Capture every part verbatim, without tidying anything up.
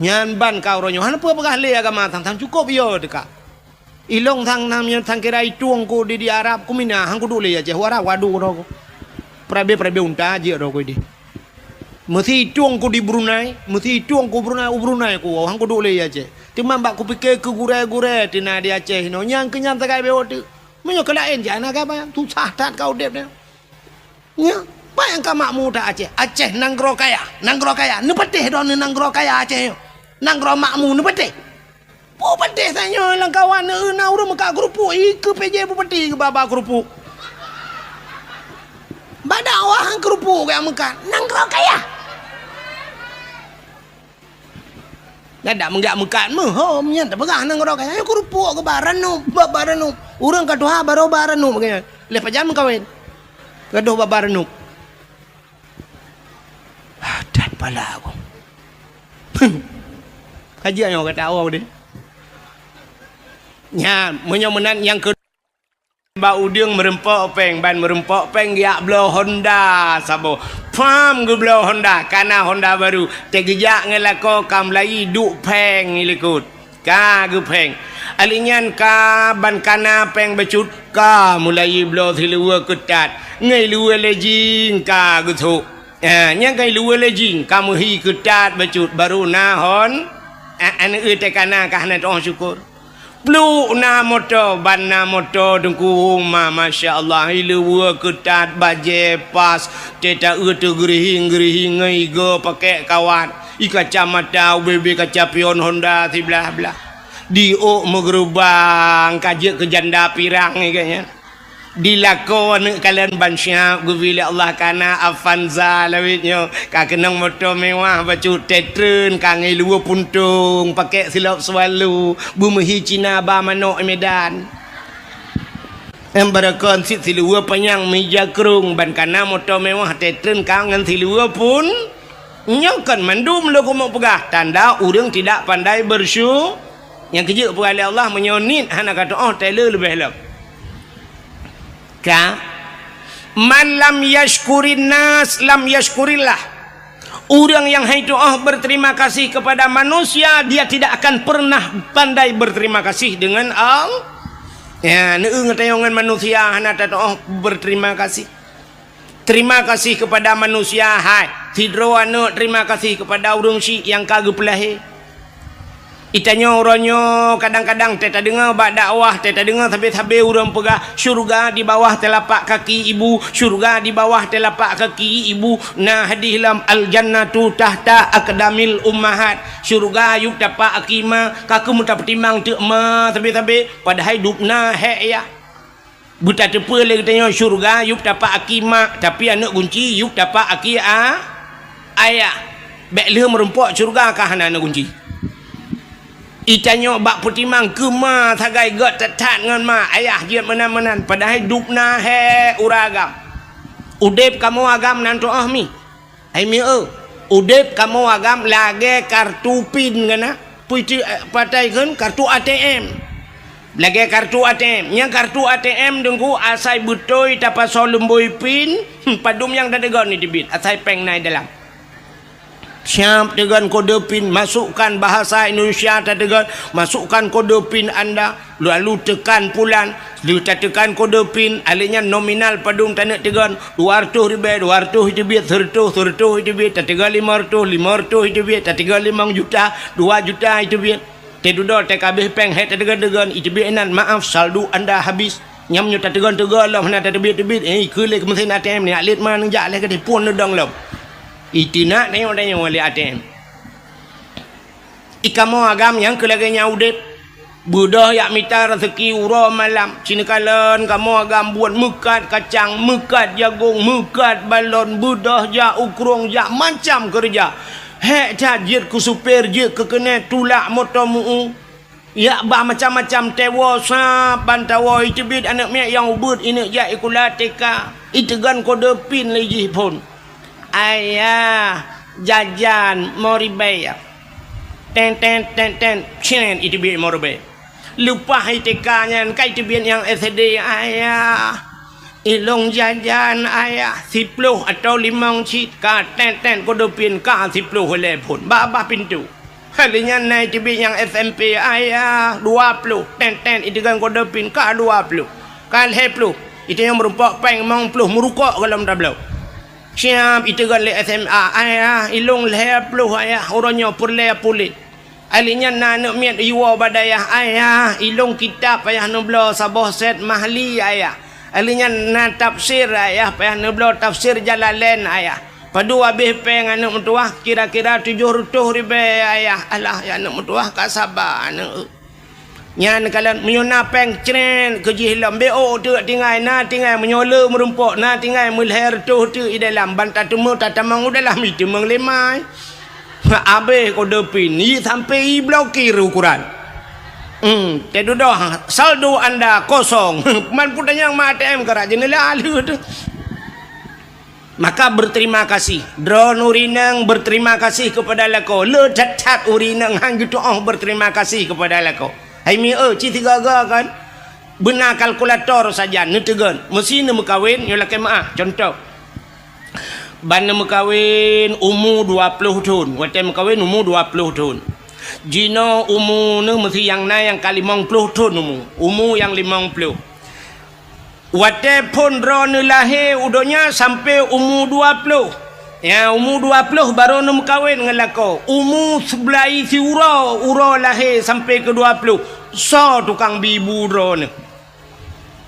Nyan ban ka uroe nyoe, hana peue peugah lé agama sang-sang, cukôp yo teuka. Ilong sang nam nyan sang kira itueng ku di, di Arab, ku mina, han kuduek lé Aceh, u Arab wadu droe ku. Peurabe-peurabe unta jeuet droe ku ideh. Meusi itueng ku di Brunei, meusi itueng ku Brunei, u Brunei ku, han kuduek lé Aceh. Teuma bak kupike keu gurée-gurée teuh na di Aceh inoe, nyang keu nyan sagai bewok teuk. Meunyoe keu laén jak na gaba, susah that ka udeb nyan. Nyoe, pat nyang ka makmu that Aceh? Aceh nanggroe kaya, nanggroe kaya. Neupatéh droeneuh nanggroe kaya Aceh nyoe. Nanggroe makmu neupatéh. Bupati tanyoe lam kawan, na ureuëng meukat keurupuk, ikeue P J bupati keu ba-ba keurupuk. Bak dakwah keurupuk gak meukat, nanggroe kaya. Nyan dak meugak meukat meuhom, nyan tapeugah nanggroe kaya, keurupuk keu ba ranup, ba, ba ranup. Ureuëng ka tuha barô ba ranup geuh nyan. Lheueh pajan meukawen. Gadoh ba, ba ranup. Ah, that pala aku. Kajian nyoe kata awak deh. Nyan, meunyoe meunan nyang keu ba udeueng meureumpok péng, ban meureumpok péng geujak bloe Honda saboh. Pham geubloe Honda, kana Honda baru. Teugeujak ngon lakoe ka meulayi duek péng i likot. Ka geupéng. Alinyan ka ban kana péng bacut ka meulayi bloe siluweue keutat. Ngon luweue lejing ka geusok. Ha, nyang ka luweue lejing ka meuhi keutat bacut baru na hon. Ha, aneuk teuh kana ka hana teuoh syukur. Pluek na moto, ban na moto teungku ma, masya Allah, luweue keutat, bajée pas, teuta eu teugeurihing-geurihing ngon igo pakek kawat. I kacamata ubé-bé kaca pion Honda siblah-blah. Di ôk meugeurubang ka jeuet keu janda pirang nyan. Di lakoe aneuk kalon ban siab geubri lé Allah kana Avanza lawét nyoe. Ka keunong moto mewah bacut tetreun ka ngon luweue puntong pakek silop swallow beumeuhi Cina ba manok Medan. Em barakon sit siluweue panyang mija krong ban kana moto mewah tetreun ka ngon siluweue pun. Nyoe kon mandum lôn keumeung peugah tanda ureuëng tidak pandai bersyu-, nyang keujeuet peugah lé Allah meunyoe niet hana ka teuoh tele leubeh lom. Ka man lam yashkurin nas lam yashkurillah. Ureuëng yang hai teuoh berterima kasih kepada manusia, dia tidak akan pernah pandai berterima kasih dengan Allah. Ya, neueu ngeutayongan manusia hana teuoh berterima kasih. Terima kasih kepada manusia hai. Sidroe aneuk terima kasih kepada ureuëng syik nyang ka geupeulahé. Itanyoe uroe nyoe kadang-kadang teuh tadeungoe bak dakwah, teuh tadeungoe sabe-sabe ureuëng peugah, "Syurga di bawah telapak kaki ibu, syurga di bawah telapak kaki ibu." Na hadih lam, "Al-jannatu tahta aqdamil ummahat." Syurga yup tapak aki ma, ka keuh meutapeutimang teuk ma sabe-sabe, padahai dubna hék yah. Beutateupeue lé geutanyoe syeuruga yup tapak aki mak, tapi aneuëk gunci yup tapak aki a-, ayah. Bék lheueh meurumpok syeuruga ka hana aneuëk gunci. Itanyoe bak peutimang keu ma sagai gét that-that ngon ma, ayah jeuet meunan-meunan, padahai dubna hék uroe agam. Udeb kamoe agam nan teuoh mi. Hai mieu, udeb kamoe agam lagée kartu pin geuh na. Pui ti, eh, patai kheun kartu A T M. Lagée kartu A T M. Nyang kartu A T M deungku asai beutôi tapasoe lumbôi pin, hmm, padum nyang tateugon ni teubiet asai péng na i dalam. Siab teugon kode pin, masukkan bahasa Indonesia tateugon, masukkan kode pin anda. Lalu tekan pulan, lheueh tateukan kode pin, alèh nyan nominal padum taneuk teugon, dua reutôh ribèe, dua reutôh iteubiet, seureutôh, seureutôh iteubiet, tateugon limong reutôh, limong reutôh iteubiet, tateugon limong juta, dua juta iteubiet. Teududoe teuka abéh péng, hék tateugon-teugon, iteubiet inan, "Maaf, saldo Anda habis." Nyam nyoe tateugon-teugon lom hana tateubiet-teubiet, eh, ikeu lé keu meusén A T M nyan, "Lét ma neujak lé keudéh phon neudong lom." Iteunak tanyong-tanyong lé A T M. Ikamoe agam nyang keu lagée nyan udeb. Beudôh jak mita raseuki uroe malam. Cineukalon kamoe agam buet meukat kacang, meukat jagong, meukat balon, beudôh jak u krueng, jak macam keureuja. Hék that jeuet keu supir, jeuet keu keuneuk tulak moto meu-u. Jak ba macam-macam tewoe sab ban tawoe iteubiet aneuëk miet nyang ubeuet ineuk jak sikula T K. Iteugon kode pin lé jih phon. "Ayah, jajan limoe ribèe." Ten, ten, ten, ten. Cen, iteubiet limoe ribèe. Leupah I T K nyan, ka iteubiet nyang S D, "Ayah, ilong jajan, Ayah, siploh atau limong cit." Ka ten, ten, kode pin ka siploh lé phon. Bak babah pintoe. Lheueh nyan na iteubiet nyang S M P, ayah, dua ploh, ten, ten, iteugon kode pin, ka dua ploh, ka lhèe ploh. Itanyong meurumpok péng limong ploh, meurukok gohlom tabloe. Siap iteugon lé S M A, ayah, ilôn lhèe ploh, ayah, uroe nyoe peureulèe puléh. Lheueh nyan na aneuk miet iwoe bak dayah, ayah, ilôn kitab payah neubloe saboh set mahli, ayah. Lheueh nyan na tafsir, ayah, payah neubloe tafsir Jalalain, ayah. Padub abéh péng aneuk meutuwah, kira-kira tujoh reutôh ribèe, ayah. Alah, ya aneuk meutuwah ka saba aneuk. Nyan kalon meunyoe na péng crèt keu jih lom, bèk ôk teuk tinggai, na tinggai meunyoe le meurumpok, na tinggai meulhèe reutôh teuk i dalam, ban tateumé tatamong u dalam, iteumeung lé mai. Abéh kode pin, i sampai iblokir ukuran. Hmm, teududoh, saldo anda kosong. Man peue tanyong ma A T M karak jeuneula lheueh teuh. Maka berterima kasih. Droeneuh ureueng inong berterima kasih kepada lakoe. Le that-that ureueng inong han geutu'oh berterima kasih kepada lakoe. Hai mi eu, ci sigaga kan? Beuna kalkulator sajan neuteugon. Meusi neumeukawen, nyoe lakèe meu'ah. Contoh. Ban neumeukawen umu dua ploh thon. Watèe meukawen umu dua ploh thon. Jinoe umu neuh meusi nyang na nyang ka limong ploh thon umu. Umu nyang limong ploh. Watèe phon droeneuh lahé u donya sampoe umu dua ploh. Ya, umu dua ploh barô neumeukawen ngon lakoe. Umu seubulai siuroe, uroe lahé sampoe keu dua ploh. Soe tukang bi bu droeneuh?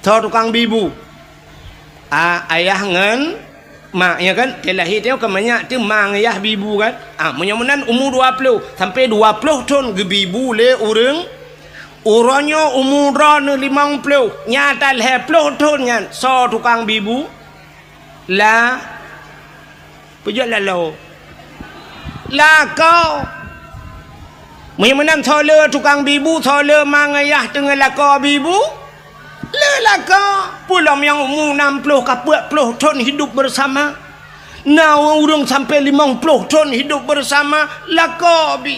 Soe tukang bi bu? A, ayah ngon mak, ya kan? Teuh lahé teuh kan manyak teuh ma ngon yah bi bu kan? A, meunyoe meunan umu dua ploh, sampoe dua ploh thon geubi bu lé ureueng. Uroe nyoe umu droeneuh limong ploh, nyata lhèe ploh thon nyan, soe tukang bi bu? La, peujeuet laloe. Lakoe. Meunyoe meunan soe le tukang bi bu, soe le ma ngon yah teungoh lakoe bi bu? Le lakoe. Peue lom nyang umu nam ploh ka peuet ploh thon hidup bersama. Na ureueng sampoe limong ploh thon hidup bersama, lakoe bi.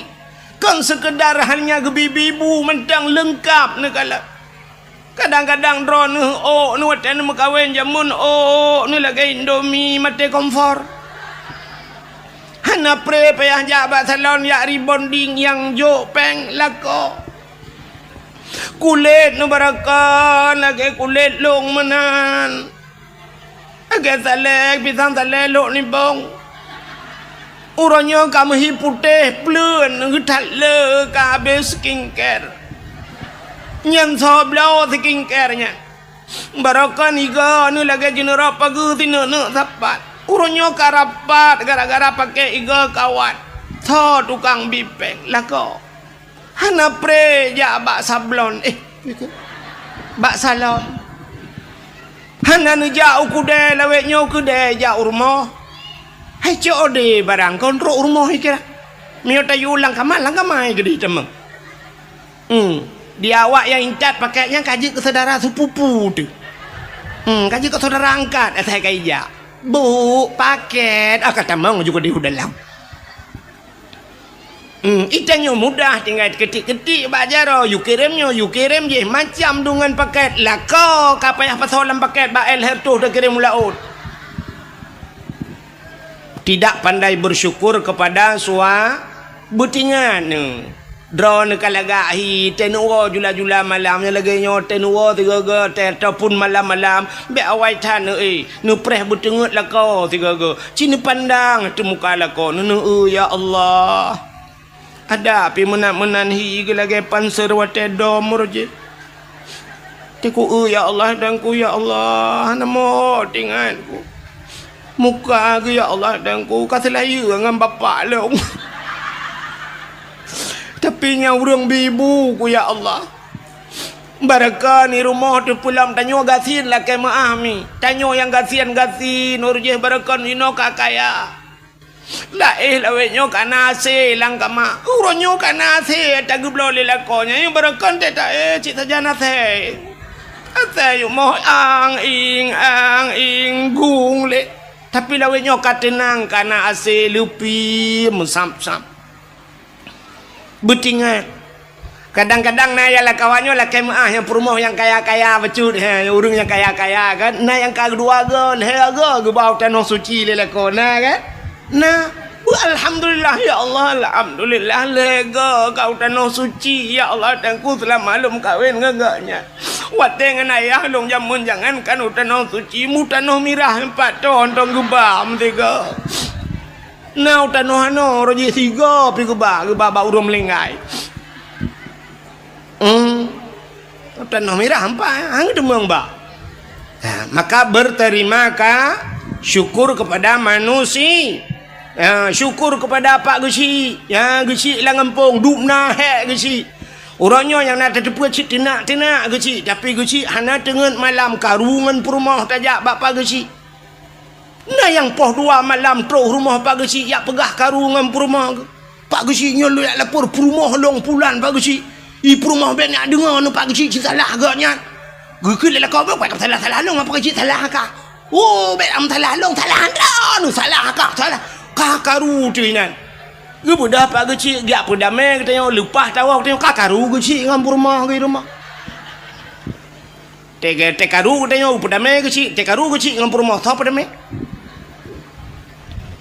Kon seukeudar hanya geubi bi bu mantong, leungkap neukalon. Kadang-kadang droeneuh ôk neuh watèe neumeukawen jameun ôk neuh lagèe Indomie maté kompor. Hana pré payah jak bak salon jak rebonding nyang jok péng, lakoe. Kulét neuh barokon lagèe kulét lôn meunan. Lagèe salée, pisang salée lôn nibong. Uroe nyoe ka meuhi putéh pleuen, geuthat le ka abéh skincare. Nyan soe bloe skincare nyan. Barokon igoe neuh lagèe jeuneurok pageue sineuk-neuk sapat. Uroe nyoe ka rapat gara-gara pakè igoe kawat. Soe tukang bi péng, lakoe. Hana pré jak bak sablon, eh, bak salon. Hana neujak u keudè lawét nyoe keudè jak u rumoh. Hai C O D barang kon trok u rumoh ikira. Meunyoe tayue lam kama, lam kama keudéh teuma. Hmm. Di awak nyang intat pakèt nyan ka jeuet keu syedara sepupu teuh. Hmm, ka jeuet keu syedara angkat asai ka ijak. Bu, pakèt, ah, ka tamong ju keudéh u dalam. Hmm, itanyoe mudah tinggai keutik-keutik bak jaroe, yue kirém nyoe, yue kirém jéh, macam deungon pakèt. Lakoe ka payah pasoe lam pakèt bak éh lhèe reutôh takirém u laôt. Tidak pandai bersyukur kepada sua-, beutingat neuh. Droeneuh ka lagak hi, teuh neuwoe jula-jula malam, nyang lagèe nyoe teuh neuwoe sigoe-goe teuh, ataupun malam-malam, bèk awai that neuh, eh. Neupreh beuteungeut lakoe sigoe-goe. Ci neupandang teumuka lakoe, neuneuk, "Eu, ya Allah. Adak pih meunan-meunan hi geulagèe panser watèe dom roh jih. Teungku, eu, ya Allah, dan ku, ya Allah, hana mot ingat ku. Muka ku, ya Allah, dan ku, ka seulayeue ngon bapak lôn. Tapi nyang ureueng bi bu ku, ya Allah." Barokon i rumoh teuh peulom tanyoe gasien lakèe meu'ah mi. Tanyoe nyang gasien-gasien, uroe jih barokon inoe ka kaya. Laéh lawét nyoe ka na A C lam kama. Uroe nyoe ka na A C tageubloe lé lakoe nyan, barokon teuh ta-, eh, cit sajan A C. A C yumoh ang ing, ang ing, gung lé. Tapi lawét nyoe ka teunang, ka na A C leupie meusam-sam. Beutingat. Kadang-kadang na nyang lam kawan nyoe lakèe meu'ah nyang peurumoh nyang kaya-kaya bacut, he, ureueng nyang kaya-kaya kan. Na nyang ka dua goe, lhèe goe geuba u tanoh suci lé lakoe, na kan? Na. Alhamdulillah, ya Allah, alhamdulillah, lé goe ka u tanoh suci, ya Allah, Teungku, seulama lôn meukawen ngon gobnyan. Watée ngon ayah lôn jameun jangankan u tanoh suci, mu tanoh mirah pat ton-ton geuba meusigoe. Na u tanoh anoe, roh jih sigoe pih geuba, geuba bak ureuëng meulinggai. Hmm. Tanoh mirah empat, hang teumong ba. Ha, maka berterima ka syukur kepada manusia. Ha, syukur kepada Pak Geuchik. Ya, Geuchik lam gampông, dubna hék Geuchik. Uroe nyoe nyang na tateupeue cit teunak-teunak Geuchik, tapi Geuchik hana teungeut malam karu ngon peurumoh tajak bak Pak Geuchik. Na nyang poh dua malam troh rumoh Pak Geuchik jak peugah karu ngon peurumoh geuh. Pak Geuchik nyoe lôn jak lapor peurumoh lôn pulan Pak Geuchik. I peurumoh bék nyak deungoe nyoe Pak Geuchik cit salah gobnyan. Geukheun lé lakoe bék, bék salah-salah lôn, Pak Geuchik salah ka. Oh, bék am salah lôn, salah droeneuh, salah ka, salah. Ka karu teuh inan. Geubeudoh Pak Geuchik, geujak peudamé geutanyoe, leupah tawoe geutanyoe, ka karu Geuchik ngon peurumoh geuh i rumoh. Teuka-, teukaru geutanyoe, peudamé Geuchik, teukaru Geuchik ngon peurumoh, soe peudamé?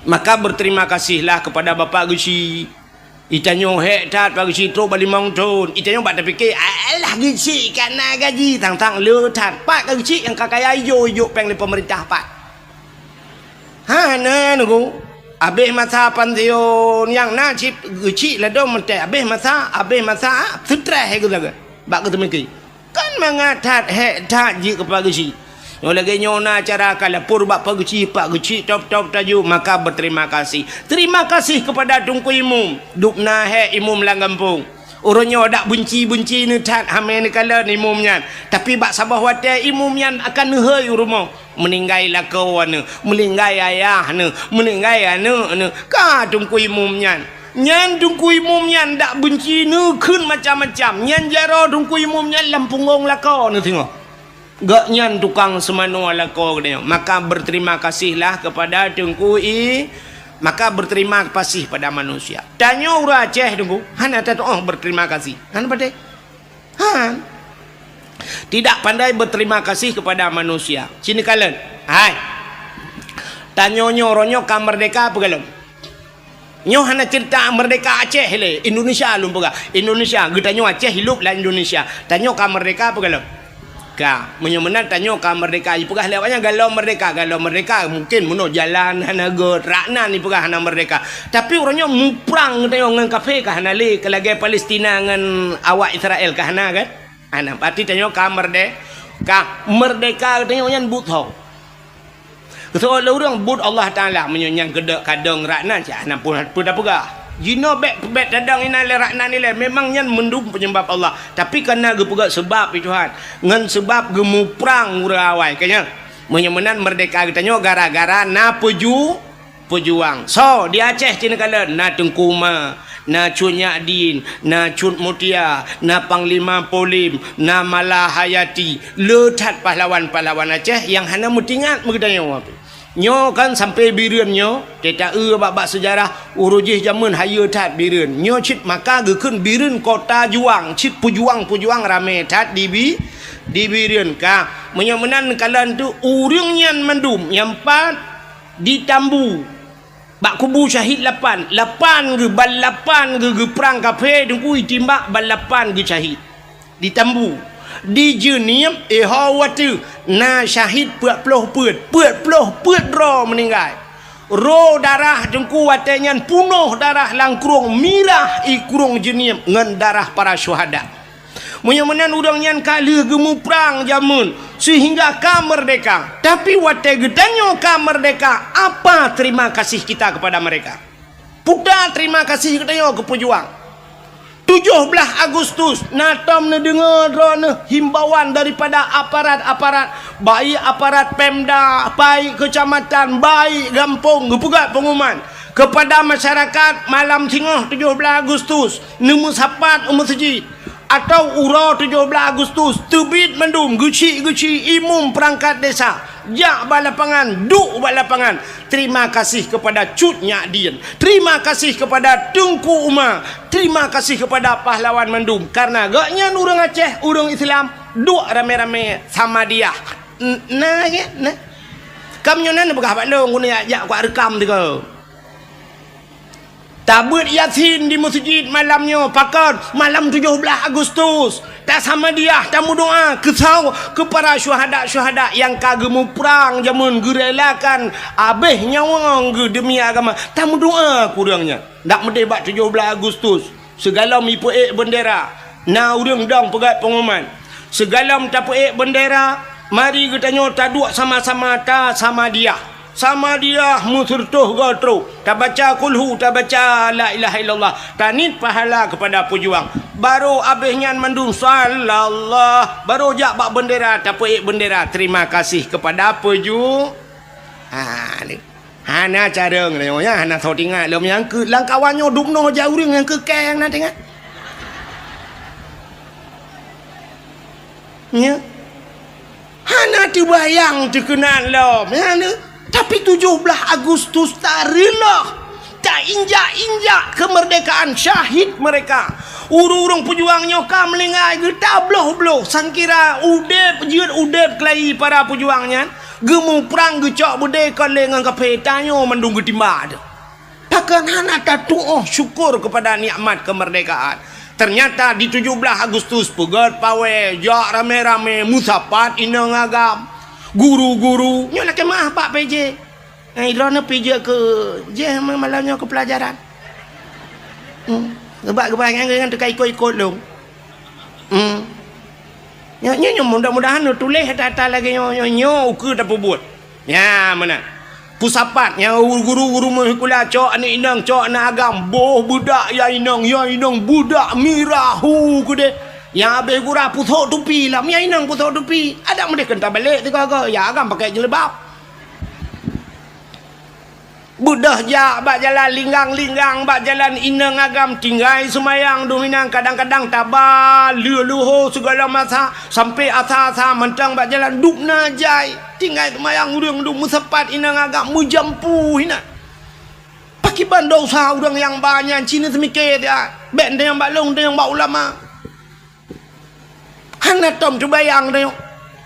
Maka berterima kasihlah kepada Bapak Geuchik. Itanyoe hék that Pak Geuchik trok bak limong thon. Itanyoe bak tapike, "Alah Geuchik ka na gaji, tang-tang le that." Pat ka Geuchik nyang ka kaya ijok-ijok péng lé peumeurintah pat? Hana, Teungku. Abéh masa pansiun nyang na cit Geuchik ladom meuntée. Abéh masa, abéh masa, seutreh geuh lagée. Bak geuteumiki. Kan mangat that, hék that jih keu Pak Geuchik. Nyoe lagée nyoe na cara ka lapor bak Pak Geuchik, Pak Geuchik top-top taju, maka berterima kasih. Terima kasih kepada Teungku Imum. Dubna hék Imum lam gampông. Uroe nyoe dak beunci-beunci neuthat hamé neukalon Imum nyan. Tapi bak saboh watée Imum nyan akan neuhôi u rumoh. Meuninggai lakoe neuh, meuninggai ayah neuh, meuninggai aneuëk neuh. Ka Teungku Imum nyan. Nyan Teungku Imum nyan dak beunci neukheun macam-macam. Nyan jaroe Teungku Imum nyan lam punggong lakoe neuh singoh. Gobnyan tukang seumanoe lakoe geutanyoe. Maka berterima kasihlah kepada Teungku I-, maka berterima kasih pada manusia. Tanyoe ureuëng Aceh Teungku, hana tatuoh berterima kasih. Hana patéh. Han. Tidak pandai berterima kasih kepada manusia. Sini kalon. Hai. Tanyoe nyoe uroe nyoe ka merdeka peue kalon? Nyoe hana cerita merdeka Aceh lé, Indonesia lôn peugah. Indonesia, geutanyoe Aceh hidup lam Indonesia. Tanyoe ka merdeka peue kalon? Ka. Meunyoe meunan tanyoe ka merdeka, jipeugah lé awaknyan galom merdeka, galom merdeka mungkin meunoe jalan hana göt, rak nan jipeugah hana merdeka. Tapi uroe nyoe muprang geutanyoe ngon kafé ka hana lé, ka lagée Palestina ngon awak Israel ka hana kan? Hana, berarti tanyoe ka merde-, ka merdeka geutanyoe nyan buet ho. Keusoe lé ureuëng buet Allah Taala, meunyoe nyang keudok kadong rak nan, cit hana peue, peue tapeugah. Jinoe bék, bék tadong inan lé rak nan ilée, memang nyan mandum peunyebab Allah. Tapi kana geupeugah seubab i Tuhan, ngon seubab geumuprang ureuëng awai. Ka nyan, meunyoe meunan merdeka geutanyoe gara-gara na peuju-, peujuang. Soe di Aceh cit neukalon, na Teungku Ma, na Cut Nyak Dien, na Cut Mutia, na Panglima Polem, na Mala Hayati. Le that pahlawan-pahlawan Aceh nyang hana meutingat meugeutanyoe. Nyoe kan sampoe Bireuen nyoe, teuta eu bak-bak seujarah, uroe jih jameun hayeue that Bireuen. Nyoe cit maka geukheun Bireuen kota juang, cit peujuang-peujuang ramé that di Bi-, di Bireuen ka. Meunyoe meunan kalon teuk ureuëng nyan mandum nyang pat di Tambu. Bak kubu syahid lapan, lapan geuh, ban lapan geuh geuprang kafé Teungku, itimbak ban lapan geuh syahid. Di Tambu, di Jeunieb, eh ho watée na syahid peuet ploh peuet, peuet ploh peuet droe meuninggai. Ro darah Teungku watée nyan punoh darah lam krueng, mirah i krueng Jeunieb ngon darah para syuhada. Meunyoe meunan ureuëng nyan ka lheueh geumuprang jameun seuhingga ka merdeka. Tapi watée geutanyoe ka merdeka, apa terima kasih kita kepada mereka? Peue terima kasih geutanyoe keu peujuang. Tujoh blaih Agustus na tom neudeungoe droeneuh himbauan daripada aparat-aparat, baik aparat Pemda, baik keucamatan, baik gampông, geupeugah pengumuman kepada masyarakat malam singoh tujoh blaih Agustus neumeusapat u meuseujid. Atawa uroe tujoh blaih Agustus, teubiet mandum geuchik-geuchik imum peurangkat desa, jak bak lapangan, duek bak lapangan. Terima kasih kepada Cut Nyak Dien. Terima kasih kepada Teungku Uma. Terima kasih kepada pahlawan mandum. Karena gobnyan ureuëng Aceh, ureuëng Islam, duek ramé-ramé Samadiyah. N-, na, ya, na. Kam nyoe nan peugah bak lôn, guna jak, jak kuat reukam tiga. Tabeuet Yasin di meuseujid malam nyoe, pakon? Malam tujoh blaih Agustus. Tasamadiah, tameudoá keu saw-, keu para syuhada-syuhada nyang ka geumuprang jameun, geurelakan abéh nyawöng geuh deumi agama. Tameudoá keu ureuëng nyan. Dak meudeh bak tujoh blaih Agustus, sigohlom ipeuék beundera, na ureuëng dong peugét peunguman. Sigohlom tapeuék beundera, mari geutanyoe taduek sama-sama tasamadiah. Samadiah meuseureutoh goe trok, tabaca kulhu, tabaca la ilaha illallah, taniet pahala keupada peujuang. Barô abéh nyan mandum sallallah, barô jak bak beundera, tapeuék beundera, terima kasih keupada peuju-, ha, ni. Hana carông nyoe, ya, hana soe teuingat lom nyang keu lam kawan nyoe dum noe jak ureuëng nyang keu keng na teuingat. Nya. Hana teubayang teukeunan lom, ya, ni. Tapi tujoh blaih Agustus tareulôh, tainjak-injak keumeurdekaan syahid mereka. Ureuëng-ureuëng peujuang nyoe ka meulinggai geutabloh-bloh, sangkira udeb, jeuet udeb keulayi para peujuang nyan. Geumuprang geucok beudé kon lé ngon kaphé, tanyoe mandum geutimba teuh. Pakon hana tatuoh syukur keupada nikmat keumeurdekaan? Teunyata di tujoh blaih Agustus peugét pawé, jak ramé-ramé meusapat inong agam, guru-guru. Nyoe lakée meuáh bak P J. Ngai droeneuh pih jeuet keu jih malam nyoe keu peulajaran. Hmm. Geubak-geubak nyan, nyan teuka ikot-ikot lôn. Hmm. Nyoe, nyoe, nyoe mudah-mudahan neutuléh ata-ata lagée nyoe, nyoe, nyoe ukeue tapeubuet. Nya meunan. Peusapat nyang guru-guru meuhikula cok aneuk inong, cok aneuk agam, boh beudak ya inong, ya inong beudak mirah hu keudeh. Nyang abéh gura pusok tupi lam, ya inong pusok tupi. Adak meudeh keu tabalek sigoe-goe, ya agam pakai jilbab. Beudôh jak bak jalan linggang-linggang, bak jalan inong agam tinggai seumayang dum inong, kadang-kadang taba leuh luho sigohlom masa, sampoe asa-asa mantong bak jalan dum na jai. Tinggai seumayang ureuëng dum meusapat inong agam meujampu hinan. Pakriban dosa ureuëng nyang ba nyan, ci neuseumiké siat. Bék teunyong bak lôn, teunyong bak ulama. Hana tom teubayang tanyoe.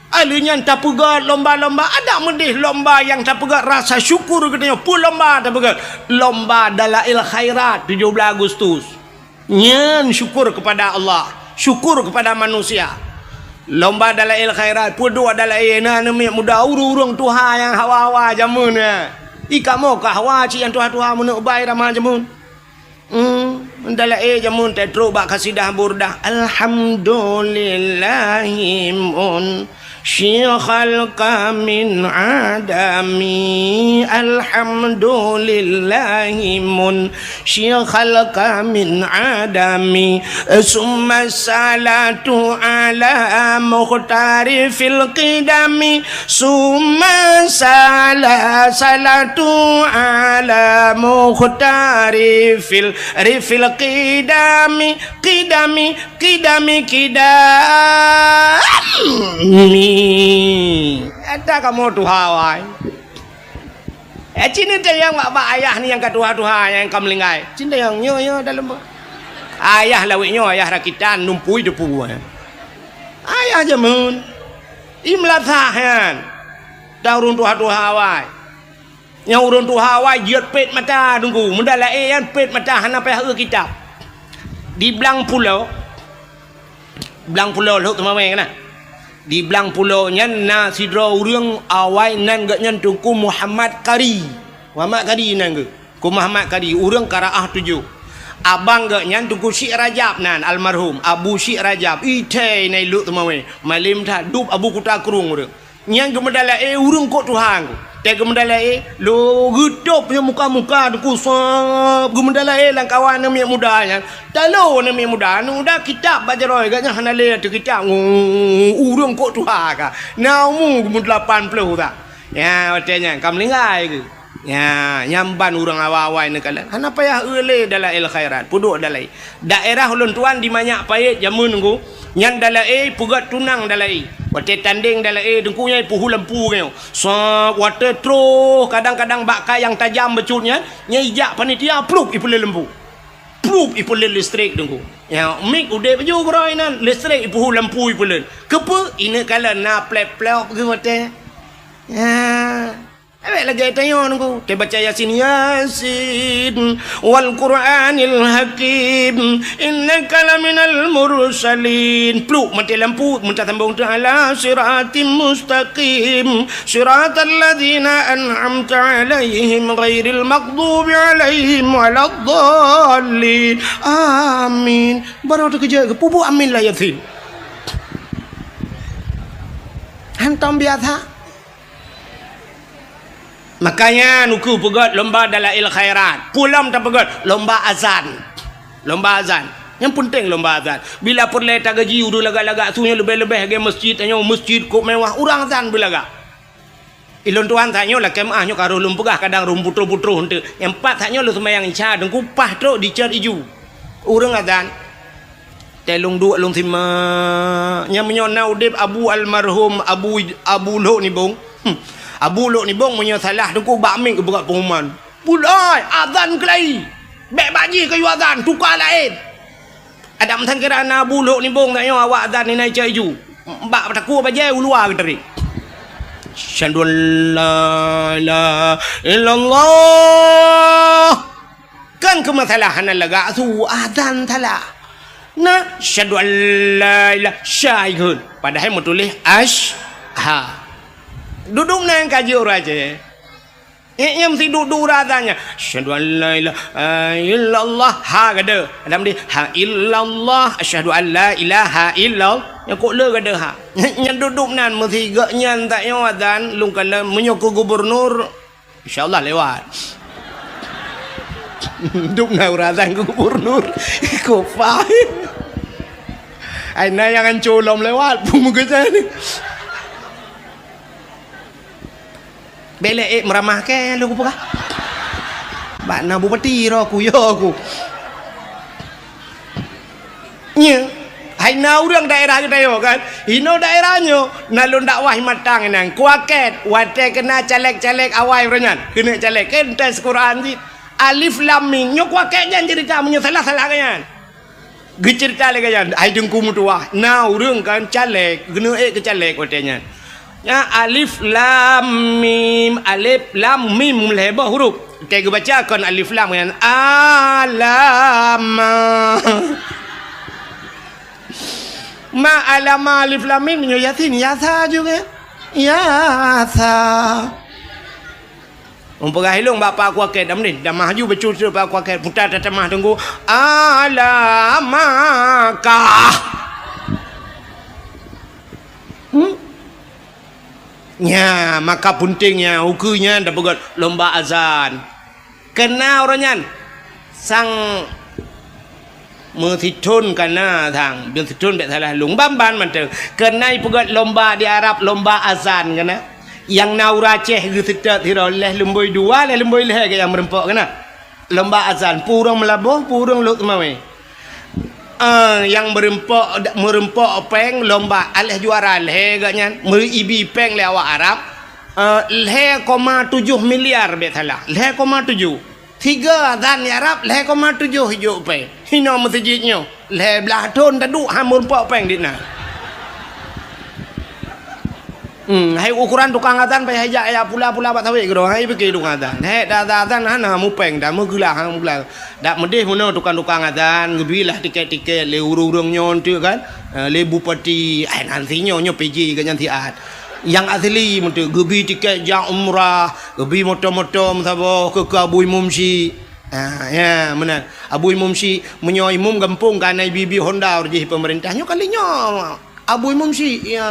Aleuh nyan tapeugét lomba-lomba, adak meudeh lomba nyang tapeugét rasa syukur geutanyoe. Peue lomba tapeugét? Lomba Dalail Khairat tujoh blaih Agustus. Nyan syukur keupada Allah, syukur keupada manusia. Lomba Dalail Khairat, peuduek dalail na aneuk miet muda ureuëng-ureuëng tuha nyang hawa-hawa jameun nyan. I kamoe ka hawa cit nyang tuha-tuha meuneuk bai rama jameun. Hmm, dalail jameun teutrok bak kasidah Burdah. Alhamdulillahi munsyikhal khalqa min adami. Alhamdulillahi munsyikhal khalqa min adami. Summa salatu ala mukhtarifil qidami. Summa sala-, salatu ala mukhtarifil, rifil qidami, qidami, qidami, qidami. Ata kamoe tuha wai. Eh, cina teunyong bak, bak ayah ni nyang ka tuha-tuha, nyang ka meulinggai. Cina teunyong nyoe, nyoe dalam bu-, ayah lawét nyoe, ayah rakitan, numpui depu. Ayah jameun. I meulasah nyan. Dan ureuëng tuha-tuha awai. Nyang ureuëng tuha awai jeuet pet mata teungku. Meudalaé nyan pet mata hana payah eu kitab. Di Blang Pulo, Blang Pulo Lhok Teumawé na. Di Blang Pulo nyan na sidroe ureuëng awai nan geuh nyan Teungku Muhammad Kari. Muhammad Kari nan geuh. Teungku Muhammad Kari, ureuëng Karaah Tujoh. Abang geuh nyan Teungku Syik Rajab nan, almarhum Abu Syik Rajab. Ithai na i Lhok Teumawé. Malem that dub Abu Kuta Krueng ureuëng. Nyan geumeudalaé ureuëng kok tuha teungku. Tée geumeudalaé, lo geutôb nyan muka-muka teungku sab geumeudalaé lam kawan aneuk miet muda nyan. Talo aneuk miet muda, aneuk muda kitab bak jaroe geuh nyan hana lé ateueh kitab. Ngu, ureuëng kok tuha ka. Na umu geumeudelapan ploh ka. Nya, watée nyan ka meulinggai geuh. Nya, nyan ban ureuëng awai-awai neukalon. Hana payah eu lé dalail khairat, peuduek dalail. Daerah ulôn tuan di Manyak Payet jameun teungku, nyan dalaé peugét tunang dalaé. Watée tandeng dalaé teungku nyan ipuhu lampu nyoe. Sab, watée troh kadang-kadang bak kai nyang tajam bacut nyan, nyan ijak panitia plup ipeuleuet lampu. Plup ipeuleuet listrik teungku. Nya, mik udeb ju keudroe nan, listrik ipuhu lampu ipeuleuet. Keupeue? Ineuk kalon na plep-plop geuh watée. Nya. Awak lagée tanyoe nunggu. Teubaca Yasin, Yasin, wal Qur'anil Hakim, innaka laminal mursalin. Pluk mati lampu, meutasambong teuh, ala siratim mustaqim, siratal ladzina an'amta alaihim ghairil maghdubi alaihim waladdallin. Amin. Baru teukeujot, peubuet amin lam Yasin. Hantom biasa. Makanya nuku peugét lomba dalail khairat. Peue lom tapeugét lomba azan. Lomba azan. Nyang penting lomba azan. Bila peureulée tagaji ureuëng lagak-lagak su nyoe leubeh-leubeh lagée masjid, tanyoe masjid kok mewah, ureuëng azan beulagak. Ilôn tuan tanyoe lakée meuáh nyoe ka roh lôn peugah kadang roh putroh-putroh eunteuk. Nyang pat tanyoe lôn seumayang isya teungku pah trok dicet iju. Ureuëng azan. Teuh lôn duek lôn simak. Nyang meunyoe na udeb Abu almarhum Abu, Abu Lhok Nibong. Hmm. Abu Lhok Nibong meunyoe salah teungku bak mik geupeugah pengumuman. Bulai, azan keulai. Bék bak jih kayue azan, tuka laén. Adak meusan kira na Abu Lhok Nibong tanyoe awak azan ni na icok iju. Bak takue bajée u luwa geutarek. Asyhadu an la ilaha illallah. Kan keu masalah hana lagak su azan salah. Na, asyhadu an la ilaha, sya ikheun. Padahai meutuléh ash, ha. Duduk na nyang ka jeuet ureuëng Aceh. Nyang, nyang meusiduk-duk ureuëng azan nyan. Asyhadu an la ilaha illallah. Ha gade. Adam di, ha illallah. Asyhadu an la ilaha illallah. Nyang kok le gade ha. Nyang duduk nan meusigak nyan tak nyoe azan lungkana meunyoe keu gubernur. Insya Allah lewat. Dum na ureuëng azan keu gubernur. Kopa. Ai na nyang anco lom lewat pun meukeusai ni. Belek ék meuramah ke lu kupeugah. Bak na bupati roh ku yo ku. Nya, hai na ureuëng daerah geutanyoe kan? Inoe daerah nyoe, na lôn dakwah i Matang inan. Kuakét, watée keuna caleg-caleg awai uroe nyan. Keuneuk caleg, kan tes Quran cit. Alif Lam Mim. Nyoe kuakét nyan ceurita meunyoe salah-salah kan nyan. Geuceurita lé kan nyan, hai Teungku meutuwah. Na ureuëng kan caleg, keuneuk ék keu caleg watée nyan. Nya, alif lam mim, alif lam mim lhée boh huruf. Teuh geubaca kon alif lam nyan alama. Ma alama alif lam mim nyoe Yasin, yasa juga. Yasa. Umpagah ilong bak Pak Kuakét, dah meunan, dah maju becut-becut Pak Kuakét, puta tatamah tunggu. Alamakah. Hmm? Nya, maka pentingnya ukeue nyan tapeugét lomba azan. Keuna uroe nyan sang meusithon kana sang, meusithon bék salah lôn ban-ban mantong. Keuna ipeugét lomba di Arab, lomba azan keuna. Nyang na ureuëng Aceh geuseutôt sidroe lhée lumboi dua, lhée lumboi lhée gét nyang meureumpok keuna. Lomba azan, peue ureuëng Meulaboh, peue ureuëng Lhokseumawe. Eh, nyang meureumpok, meureumpok péng lomba, aléh juara lhée geuh nyan, meuibi péng lé awak Arab, eh, lhée koma tujoh miliar bék salah, lhée koma tujoh. Tiga azan di Arab, lhée koma tujoh ijok péng. Hinoe meuseujid nyoe, lhée blaih thon taduek han meureumpok péng di na. Hmm, hai ukoran tukang azan payah jak, jak pula-pula bak sawét keudroe, hai pike tukang azan. Hék, dah azan hana mupéng, dah meugeula, hana meugeula. Dak meudeh meunoe tukang-tukang azan, geubilah tiket-tiket lé ureuëng-ureuëng nyoe tu kan. Eh, lé bupati, eh, nan si nyoe, nyoe P J geuh nyan siat. Nyang asli meutu geubi tiket jak umrah, geubi moto-moto meusaboh keu, keu Abu Imum Syik. Ah, ya, meunan. Abu Imum Syik, meunyoe imum gampông ka na ibi-bi Honda ureuëng jih peumeurintah. Nyoe kali nyoe. Abu Imum Syik, ya,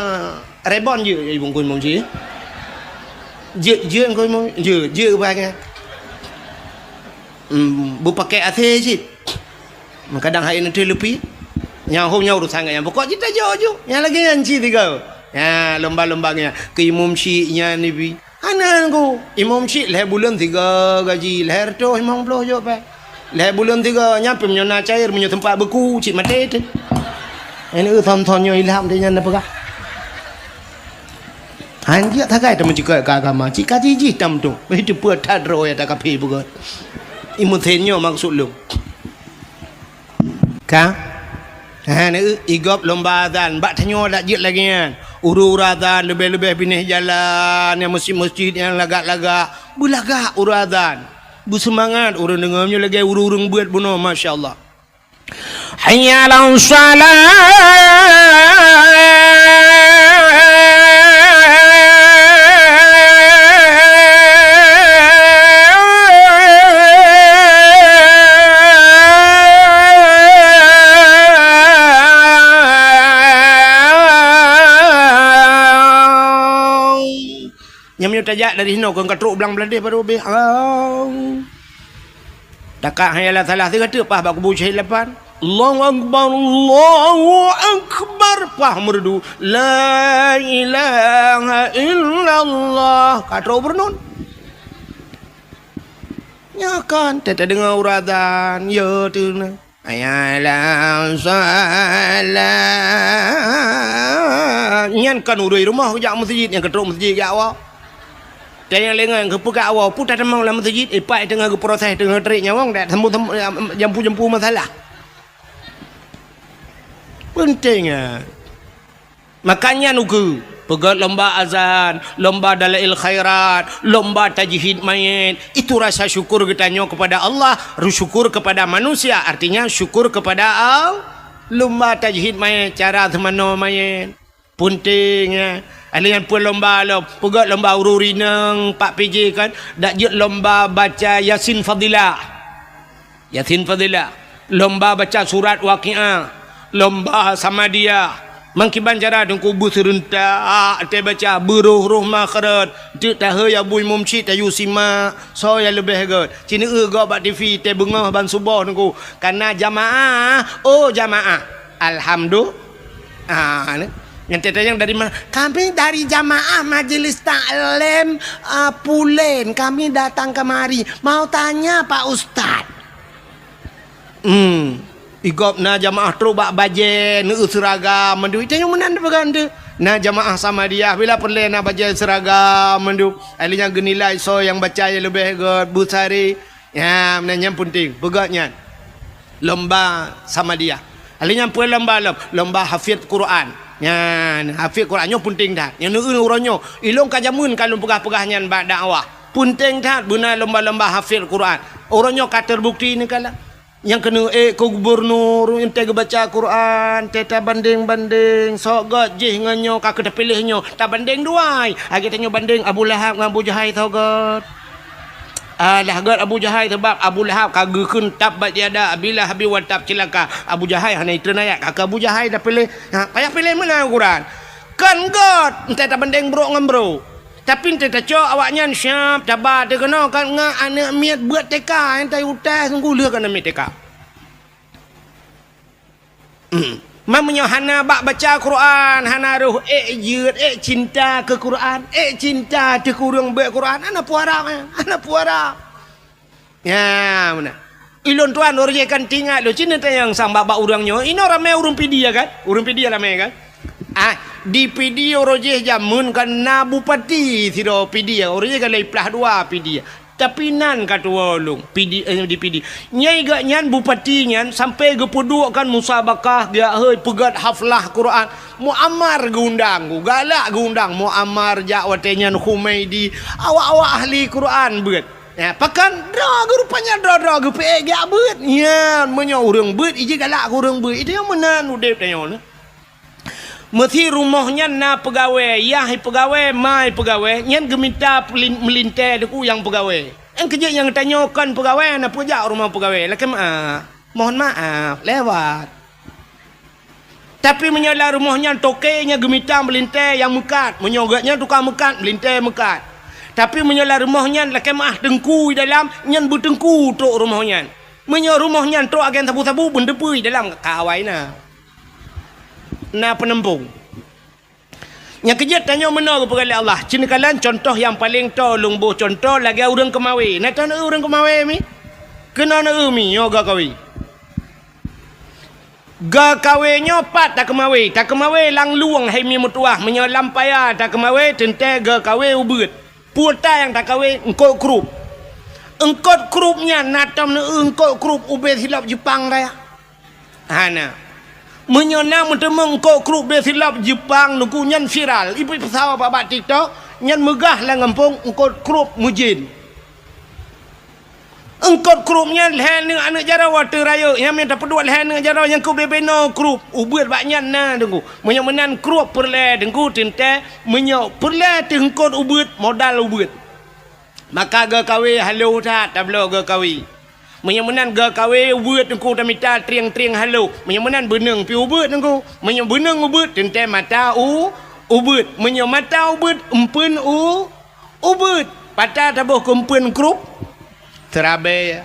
rebon jeuet, ya, Abu Imum Syik. Jeuet, jeuet Abu Imum, jeuet, jeuet bangai. Hmm, beupakée A C cit. Kadang hai neuteuh leupi. Nyang hom nyan urusan geuh nyan. Pokok cit tajok ju. Nyang lagée nyan cit tiga. Ya, lomba-lomba nyan. Keu Imum Syik nyan ibi. Hana ku, Imum Syik lhée buleuen tiga gaji, lhée reutôh limong ploh jok péng. Lhée buleuen tiga, nyan pih meunyoe na cair, meunyoe teumpat beuku, cit maté teuh. Ini thon-thon nyoe ilham teuh nyan na peugah. Han jeuet sagai tameucukot keu agama, cit kaji jih tam tu. Beh teupeue that droe ya tak kaphé beugét. Imum Syik nyoe maksud lôn. Ka? Ha, na, i gob lomba azan, bak tanyoe dak jeuet lagée nyan. Ureuëng-ureuëng azan leubeh-leubeh binéh jalan nyang meuseujid-meuseujid nyang lagak-lagak, beulagak ureuëng azan. Beuseumangat ureuëng deungoe, meunyoe lagée ureuëng-ureuëng beuet bunoe, masya Allah. Hayya 'alas shalah. Nyang meunyoe tajak dari sinoe kon ka trok blang Bangladesh baru habéh. Au. Takat hayya 'alas shalah sigoe teuk paih bak kubu syahid lapan. Allahu Akbar, Allahu Akbar, paih meureudu. La ilaha illallah. Ka trok beureunon. Nyoe kan, teudeungoe ureuëng azan, ya tu na. Hayya 'alas shalah. Nyan kan ureuëng rumoh jak meuseujid, nyang ka trok meuseujid jak awak. Dan nyang lengah nyang keupeugah awak, peue tatamong lam meuseujid, ipak teungoh geuproses, teungoh tarék nyawöng, dak jampu-jampu masalah. Penting, ya. Makanya nuku, peugét lomba azan, lomba dalail khairat, lomba tajhid mayét. Itu rasa syukur geutanyoe kepada Allah, ru-, syukur kepada manusia, artinya syukur kepada Allah. Lomba tajhid mayét, cara seumanoe mayét. Penting, ya. Ada nyang pun lomba lom, peugét lomba ureuëng rineng, pak P J kan, dak jeuet lomba baca Yasin Fadilah. Yasin Fadilah, lomba baca surat Waqiah, lomba Samadiyah. Meukiban cara teungku beuseurentak teubaca, beuroh-roh makhraj, teuk tahe ya bui mumcit tayu simak, soe nyang leubeh gét. Cineu gok bak T V, teubeungoh ban suboh teungku. Kana jamaah, oh jamaah. Alhamdulillah. Ah, ni. Nyang teuntang dari mana? Kami dari jamaah Majelis Taklim, ah, Pulen. Kami datang kemari. Mau tanya, Pak Ustaz. Hmm. Igop na jamaah trok bak bajée, neu seuragam mandum. Itu nyang meunan peugah tu. Na jamaah Samadiyah, bila peureulée na bajée seuragam mandum. Ahli nyang geunilai soe nyang baca nyang leubeh gét, beusari. Ya, meunan nyan penting. Peugét nyan. Lomba Samadiyah. Ahli nyan peue lomba lom? Lomba hafiz Quran. Nyan, hafiz Quran nyoe penting that. Nyang neu uroe nyoe, ilong ka jameun ka lôn peugah-peugah nyan bak dakwah. Penting that beuna lomba-lomba hafiz Quran. Uroe nyoe ka terbukti neukalon. Nyang keuneuk ék keu gubunur, entée geubaca Quran, entée tabandeng-bandeng, soe gét jih ngon nyoe ka keu tapiléh nyoe, tabandeng dua ai. Lagée tanyoe bandeng Abu Lahab ngon Abu Jahai soe gét. Alah gét Abu Jahai, sabab Abu Lahab ka geukheun tabbat yada Abi Lahabin wa tab, cilaka. Abu Jahai hana itreun ayat, ka keu Abu Jahai tapiléh. Ha, payah piléh meunan Quran. Kon gét, entée tabandeng brok ngon brok. Tapi entée tacok awaknyan siab, taba teuh keunoe kan ngon aneuk miet beuet T K, entée utai sunggoh lheueh keu aneuk miet T K. Hmm. Man meunyoe hana bak baca Quran, hana roh ék jeuet, ék cinta keu Quran, ék cinta teuh keu ureuëng beuet Quran, hana peue harab, eh, hana peue harab. Ya, meunan. Ilôn tuan ureuëng kan tingat lôn, cit neutanyong sang bak-bak ureuëng nyoe, inoe ramé ureuëng Pidie kan? Ureuëng Pidie ramé kan? Ah, di Pidie uroe jih jameun kan na bupati sidroe Pidie, uroe jih kan lhée plah dua Pidie. Tapi nan ka tuwoe lôn, Pidie, eh, di Pidie. Nyai geuh nyan bupati nyan sampai geupeuduek kan musabakah, geujak hôi peugét haflah Quran. Muammar geuundang, galak geuundang Muammar jak watée nyan Humaidi, awak-awak ahli Quran beuet. Ya, pakon droe geuh rupanya droe-droe geupeuék geujak beuet. Nyan, meunyoe ureuëng beuet, iji galak keu ureuëng beuet. Itu nyang meunan udeb tanyoe nyoe. Meusi rumoh nyan na peugawée, yah peugawée, ma peugawée, nyan geumita pelin-, meulintée teungku nyang peugawée. Nyang keujeuet nyang tanyoe kon peugawée, na peujak rumoh peugawée. Lakée meu'ah, mohon maaf, lewat. Tapi meunyoe lam rumoh nyan toke nyan geumita meulintée nyang meukat, meunyoe gét nyan tukang meukat, meulintée meukat. Tapi meunyoe lam rumoh nyan lakée meu'ah teungku di dalam, nyan beuteungku trok rumoh nyan. Meunyoe rumoh nyan trok agen sabu-sabu, beuneuteupeu di dalam ka awai na. Na peuneumpông. Nyang keujeuet tanyoe meunoe geupeugah lé Allah. Cit neukalon contoh nyang paleng toe lôn boh contoh lagée ureuëng keumawé. Na tan ureuëng keumawé mi? Keunoe na mi nyoe geukawe. Geukawe nyoe pat takeumawé. Takeumawé lam lueng hai mi meutuwah. Meunyoe lam paya takeumawé teuntée geukawe ubeuet. Peue ta nyang takeumawé eungkôt krup. Eungkôt krup nyan na tom neu eungkôt krup ubé silop Jeupang raya. Hana. Meunyoe na meuteumeung eungkôt krup beusilop Jepang Teungku nyan viral, ipeusau bak, bak TikTok, nyan meugah lam gampông eungkôt krup meujén. Eungkôt krup nyan lhèe aneuk, aneuk jaroe ateueh rayeuk, nyan meunyoe tapeuduek lhèe aneuk jaroe nyang keuh bubena krup, ubeuet bak nyan na Teungku. Meunyoe meunan krup peureulèe Teungku teuntèe, meunyoe peureulèe teuh eungkôt ubeuet, modal ubeuet. Maka geukawé halôh that tabloe geukawé. Meunyoe meunan geukawé ubeuet Teungku tamita trieng-trieng halôh. Meunyoe meunan beuneueng pih ubeuet Teungku. Meunyoe beuneueng ubeuet teuntèe mata u, ubeuet. Meunyoe mata ubeuet eumpeuen u, ubeuet. Pat taboh keu eumpeuen krup? Seurabèe,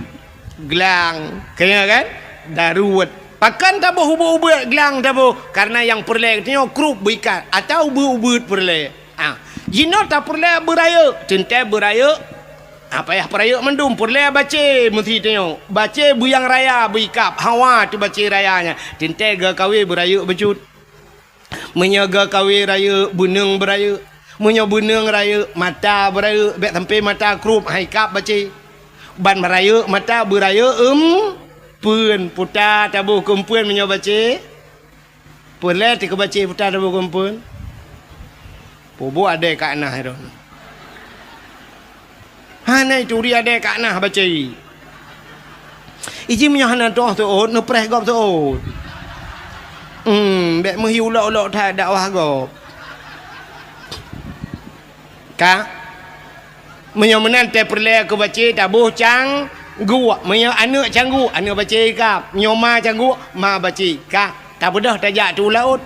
glang, keu nyan kan? Daruet. Pakon taboh ubeuet-ubeuet glang taboh? Karena nyang peureulèe geutanyoe krup beuikat atawa ubeuet-ubeuet peureulèe. Ah, jinoe tapeureulèe beurayeuk, teuntèe beurayeuk. Ah, payah peurayeuk mandum, peureulèe bacé meusi tanyoe. Bacé beuyang raya beuikab, hawa teuh bacé raya nyan. Teuntèe geukawé beurayeuk bacut. Meunyoe geukawé rayeuk, beuneueng beurayeuk. Meunyoe beuneueng rayeuk, mata beurayeuk, bèk sampoe mata krup, han ikab bacé. Ban rayeuk mata beurayeuk eumpeuen, puta taboh keu eumpeuen meunyoe bacé. Peureulèe teuh keu bacé puta taboh keu eumpeuen. Peubuet adèe ka na droe. Hana ituri adèe ka na bacé. Iji meunyoe hana toh seuôt, neupreh gob seuôt. Hmm, bèk meuhi ulok-ulok that dakwah gob. Ka? Meunyoe meunan teuh peureulèe keu bacé taboh cangguek. Meunyoe aneuk cangguek, aneuk bacé ikab. Meunyoe ma cangguek, ma bacé. Ka? Tabeudôh tajak teuh u laôt.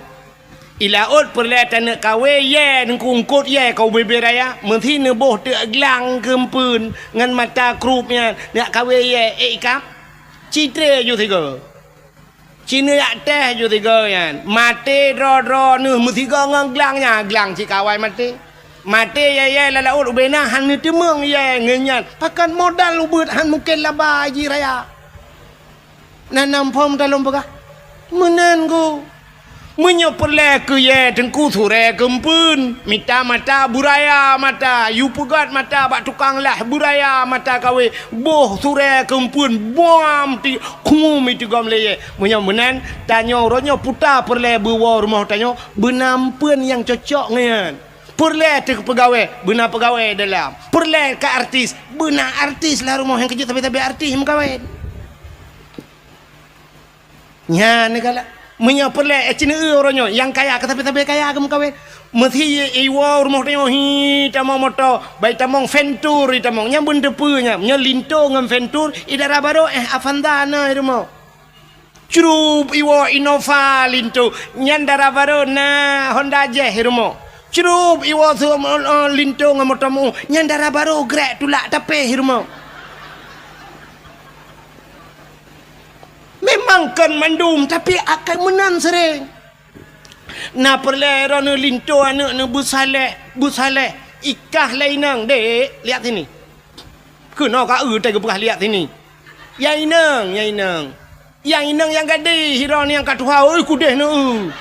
I laôt peureulèe taneuk kawé yèe, Teungku, eungkôt yèe ka ubé-bé raya, meusi neuboh teuk glang keu eumpeuen ngon mata krup nyan, neuk kawé yèe, ék ikab? Ci tré ju sigoe. Ci neujak teh ju sigoe nyan. Maté droe-droe neuh meusigoe ngon glang nyan, glang cit ka awai maté. Maté yèe-yèe lam laôt ubé na han neuteumeung yèe ngon nyan. Pakon modal ubeuet han mungken laba jih raya. Na nam phom talôn peugah. Meunan ku. Meunyoe peureulèe keu yèe Teungku surèe keu eumpeuen, mita mata beuraya mata, yue peugöt mata bak tukang laih beuraya mata kawé, boh surèe keu eumpeuen, buam ti-, khum itigom lé yèe. Meunyoe meunan, tanyoe uroe nyoe puta peureulèe beuwoe rumoh tanyoe, beuna eumpeuen nyang cocok ngon nyan. Peureulèe teuh peugawèe, beuna peugawèe dalam. Peureulèe ka artis, beuna artis lam rumoh nyang keu jeuet sabe-sabe artis meukawen. Nyan galak. Meunyoe peureulèe, eh, ci neueu uroe nyoe, nyang kaya ka sabe-sabe kaya geumeukawen. Meusi iwoe rumoh tanyoe hi tamong moto, bai tamong Ventur itamong. Nyan beuneuteupeu nyan. Meunyoe Linto ngon Ventur, i dara barô, eh, Avanza na i rumoh. Crup iwoe Innova Linto, nyan dara barô na Honda Jazz i rumoh. Crup iwoe su-, eh, Linto ngon moto meu, nyan dara barô grek tulak tapéh i rumoh. Memang kon mandum, tapi akai meunan sering. Na peureulèe droeneuh Linto aneuk neuh beusaleh, beusaleh, ikah lé inong, "Dek, lihat sini." Keunoe ka eu tai geupeugah, "Lihat sini." "Ya inong, ya inong." "Ya inong nyang gadih, droeneuh nyang ka tuha, oi kudeh neuh."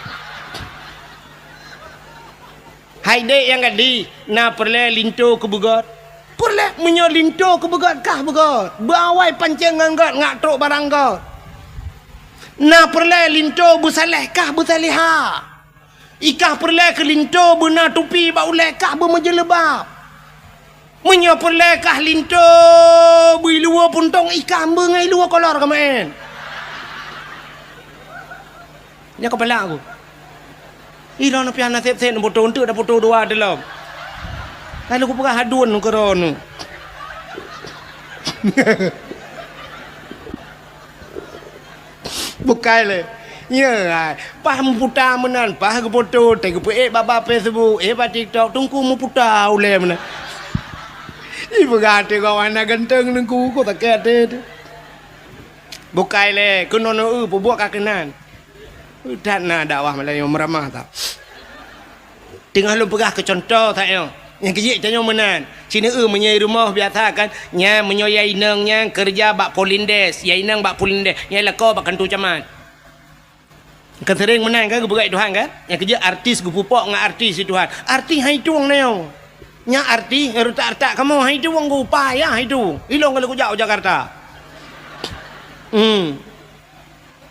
Hai dek nyang gadih, na peureulèe Linto keu beugöt? Peureulèe, meunyoe Linto keu beugöt, kah beugöt. Beuawai pancéng ngon göt, ngak trok barang göt. Na peureulèe Linto beusaleh, kah beusalehah. Ikah peureulèe keu Linto beuna tupi bak ulèe, kah beumeujeuleuba. Meunyoe peureulèe kah Linto beuiluwa puntông, ikah beungai luwa kolor keumaén. Nyoe keupala ku. Ih, droeneuh piah na sép-sép neupoto, eunteuk tapoto dua teulom. Lalu kupeugah haduen keudroe neuh. Bukai lé. Nyoe, ai, paih meuputa meunan, paih geupoto, teugeupeuék bak, bak Facebook, ék bak TikTok, Teungku meuputa ulèe meunan. Ipeugah até gobnyan ganteng Teungku, kok sakét até teuh. Bukai lé, keunoe neueu peubuet ka keunan. That na dakwah malam nyoe meuramah that. Teungoh lôn peugah keu cuntoh that nyoe. Nyang keujeuet tanyoe meunan. Ci neueu meunyoe i rumoh biasa kan, nyan meunyoe ya inong nyan keureuja bak Polindes, ya inong bak Polindes, nyan lakoe bak kantô camat. Kan sering meunan kan geupeugah Tuhan kan? Nyang keujeuet artis geupeupok ngon artis di Tuhan. Artis hai tueng na nyoe. Nyan artis nyang retak-retak kamoe hai tueng geupa ya hai tueng. Ilong ka lheueh kujak u Jakarta. Hmm.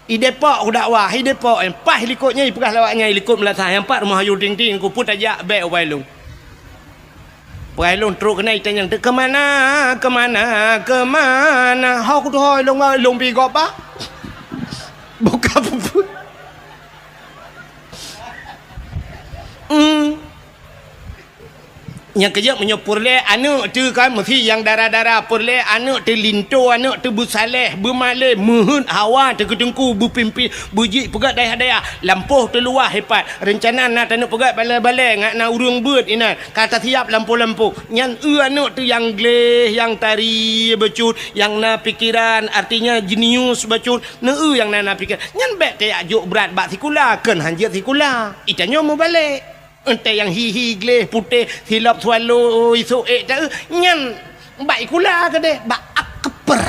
I Depok kudakwah, i Depok, eh, paih likot nyan ipeugah lawak nyan i likot meulasah, nyang pat rumoh Ayu Ting Ting, ku peuet tajak bèk ubak ilôn. Peugah ilôn trok keunan itanyong, "Teu keumana, keumana, keumana?" Ho kutuho ilôn, ilôn pih gob ba. Buka peue-peue. Hmm. Nyang keujeuet meunyoe peureulèe aneuk teuh kan meusi nyang dara-dara, peureulèe aneuk teuh linto, aneuk teuh beusaléh, beumalém, meuheuet hawa teuh keu teungku, beupimpin, beujeuet peugöt dayah-dayah, lampôh teuh luwah ipat, reuncana na taneuk peugöt balèe-balèe ngat na ureueng beuet inan, ka tasiap lampôh-lampôh. Nyan eu aneuk teuh nyang gleh, nyang tari bacut, nyang na pikeran, artinya jenius bacut, neu eu nyang na, na pikeran. Nyan bèk tajak jok brat bak sikula, kheun han jeuet sikula. Itanyoe meubalek. Entah nyang hi-hi gleh putéh silop swallow isok ék ta, nyan bak ikula keudeh, bak akper.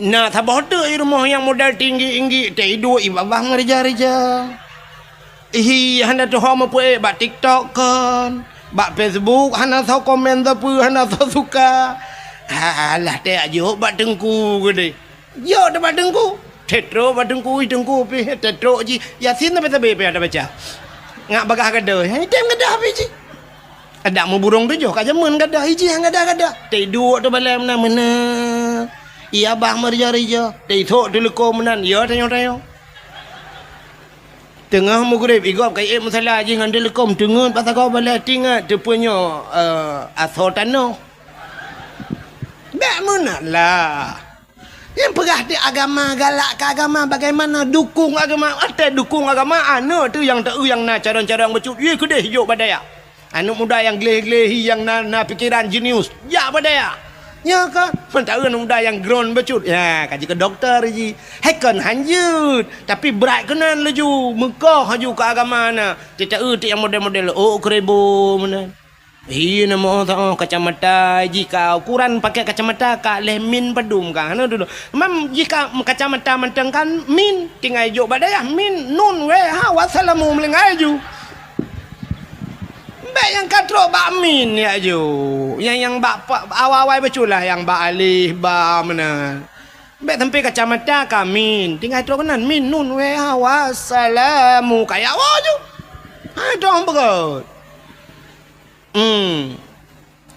Na saboh teuk i rumoh nyang modal tinggi-tinggi, teuiduek i babah meurija-rija. Hi hana tuho meupeuék bak TikTok kon, bak Facebook hana soe komen sapeue, hana soe suka. Alah, teuh jok bak teungku keudeh. Jok teuh bak teungku. Teutrok bak teungku, ih, teungku pih, teutrok jih. Yasin sabe-sabe pih ada baca. Ngak bagah gadoh, eh, tem gadoh pih jih. Adak meuburông tujoh ka jameun gadoh, ih, jih gadoh-gadoh. Teuduek teuh balèe meunan-meunan. Iya bah meurija-rija, teuisok teuh leukom meunan, ya tanyoe-tanyoe. Teungoh meugreb, igob ka iék musala jih ngon teuh leukom, teungeut bak sagoe balèe, tingat teupeue nyoe, eh, asoe tanoh. Bèk meunan lah. Nyang peugah di agama, galak keu agama, bagaimana dukung agama? Watèe dukung agama, aneuk teuh nyang ta eu nyang na carông-carông bacut, yue keudeh jok bak dayah. Aneuk muda nyang gleh-gleh hi nyang na, na pikeran jenius, jak bak dayah. Nyo ka, mantong aneuk muda nyang groen bacut, ya, ka jeuet keu doktor jih. Hai kon han jeuet, tapi brat keunan laju, meukoh laju keu agama na. Teuta eu tiep nyang model-model, oh, keureubo meunan. Hi, na moh ta oh, kacamata jih ka ukuran pakai kacamata ka lhèe min padum ka. Hana dulu. Mam jih ka kacamata mantong kan min, tinggai jok bak dayah min, nun, wee, ha, wassalamu meulinggai ju. Bèk nyang ka trok bak min ya ju. Nyang, nyang bak pa-, awai-awai bacut lah, nyang bak alif, ba, meunan. Bèk sampai kacamata ka min, tinggai trok keunan min, nun, wee, ha, wassalamu, ka ya woe ju. Ha, dong beugöt. Hmm.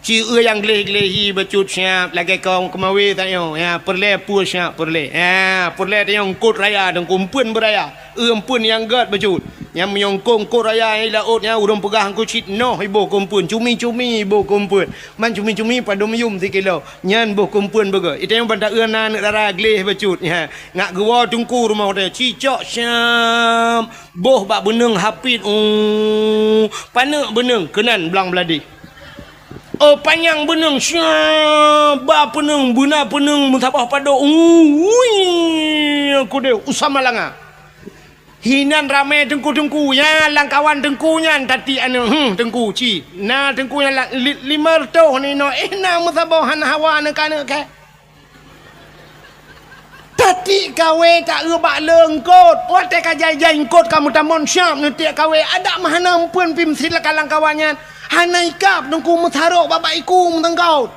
Ci eu nyang gleh-gleh hi bacut siap lagèe kong keumawe tanyoe. Ya, peureulèe peue siap peureulèe. Ya, peureulèe tanyoe eungkôt raya, teungku eumpeuen beuraya. Eu eumpeuen nyang gèt bacut. Nyang meunyoe eungkôt, eungkôt raya nyang i laôt nyan ureueng peugah eungkôt cit noh iboh keu eumpeuen, cumi-cumi iboh keu eumpeuen. Man cumi-cumi padum yum sikilo. Nyan boh keu eumpeuen beugèt. Itanyoe ban ta eu na aneuk dara gleh bacut. Ya, ngak geuwoe teungku rumoh teuh. Cicok siap. Boh bak beuneueng hapit, oh, paneuk beuneueng keunan blang bladeh. Oh, panyang beuneueng, syah, ba peuneueng, beuna peuneueng, meusaboh padok, ui, aku deh, usah malanga. Hinan ramé teungku-teungku, ya, lam kawan teungku nyan, tati aneuk, hmm, teungku, ci. Na teungku nyan la-, li-, lima reutôh ni, no, eh, na meusaboh hana hawa aneuk-aneuk, keh. Tatiek kawé ta eu bak le eungkôt. Watèe ka jai-jai eungkôt ka meutamong siap neutiek kawé. Adak meuhana eumpeuen pih meusilakan lam kawan nyan. Hana ikab teungku meusarok bak-bak iku meuteungkôt.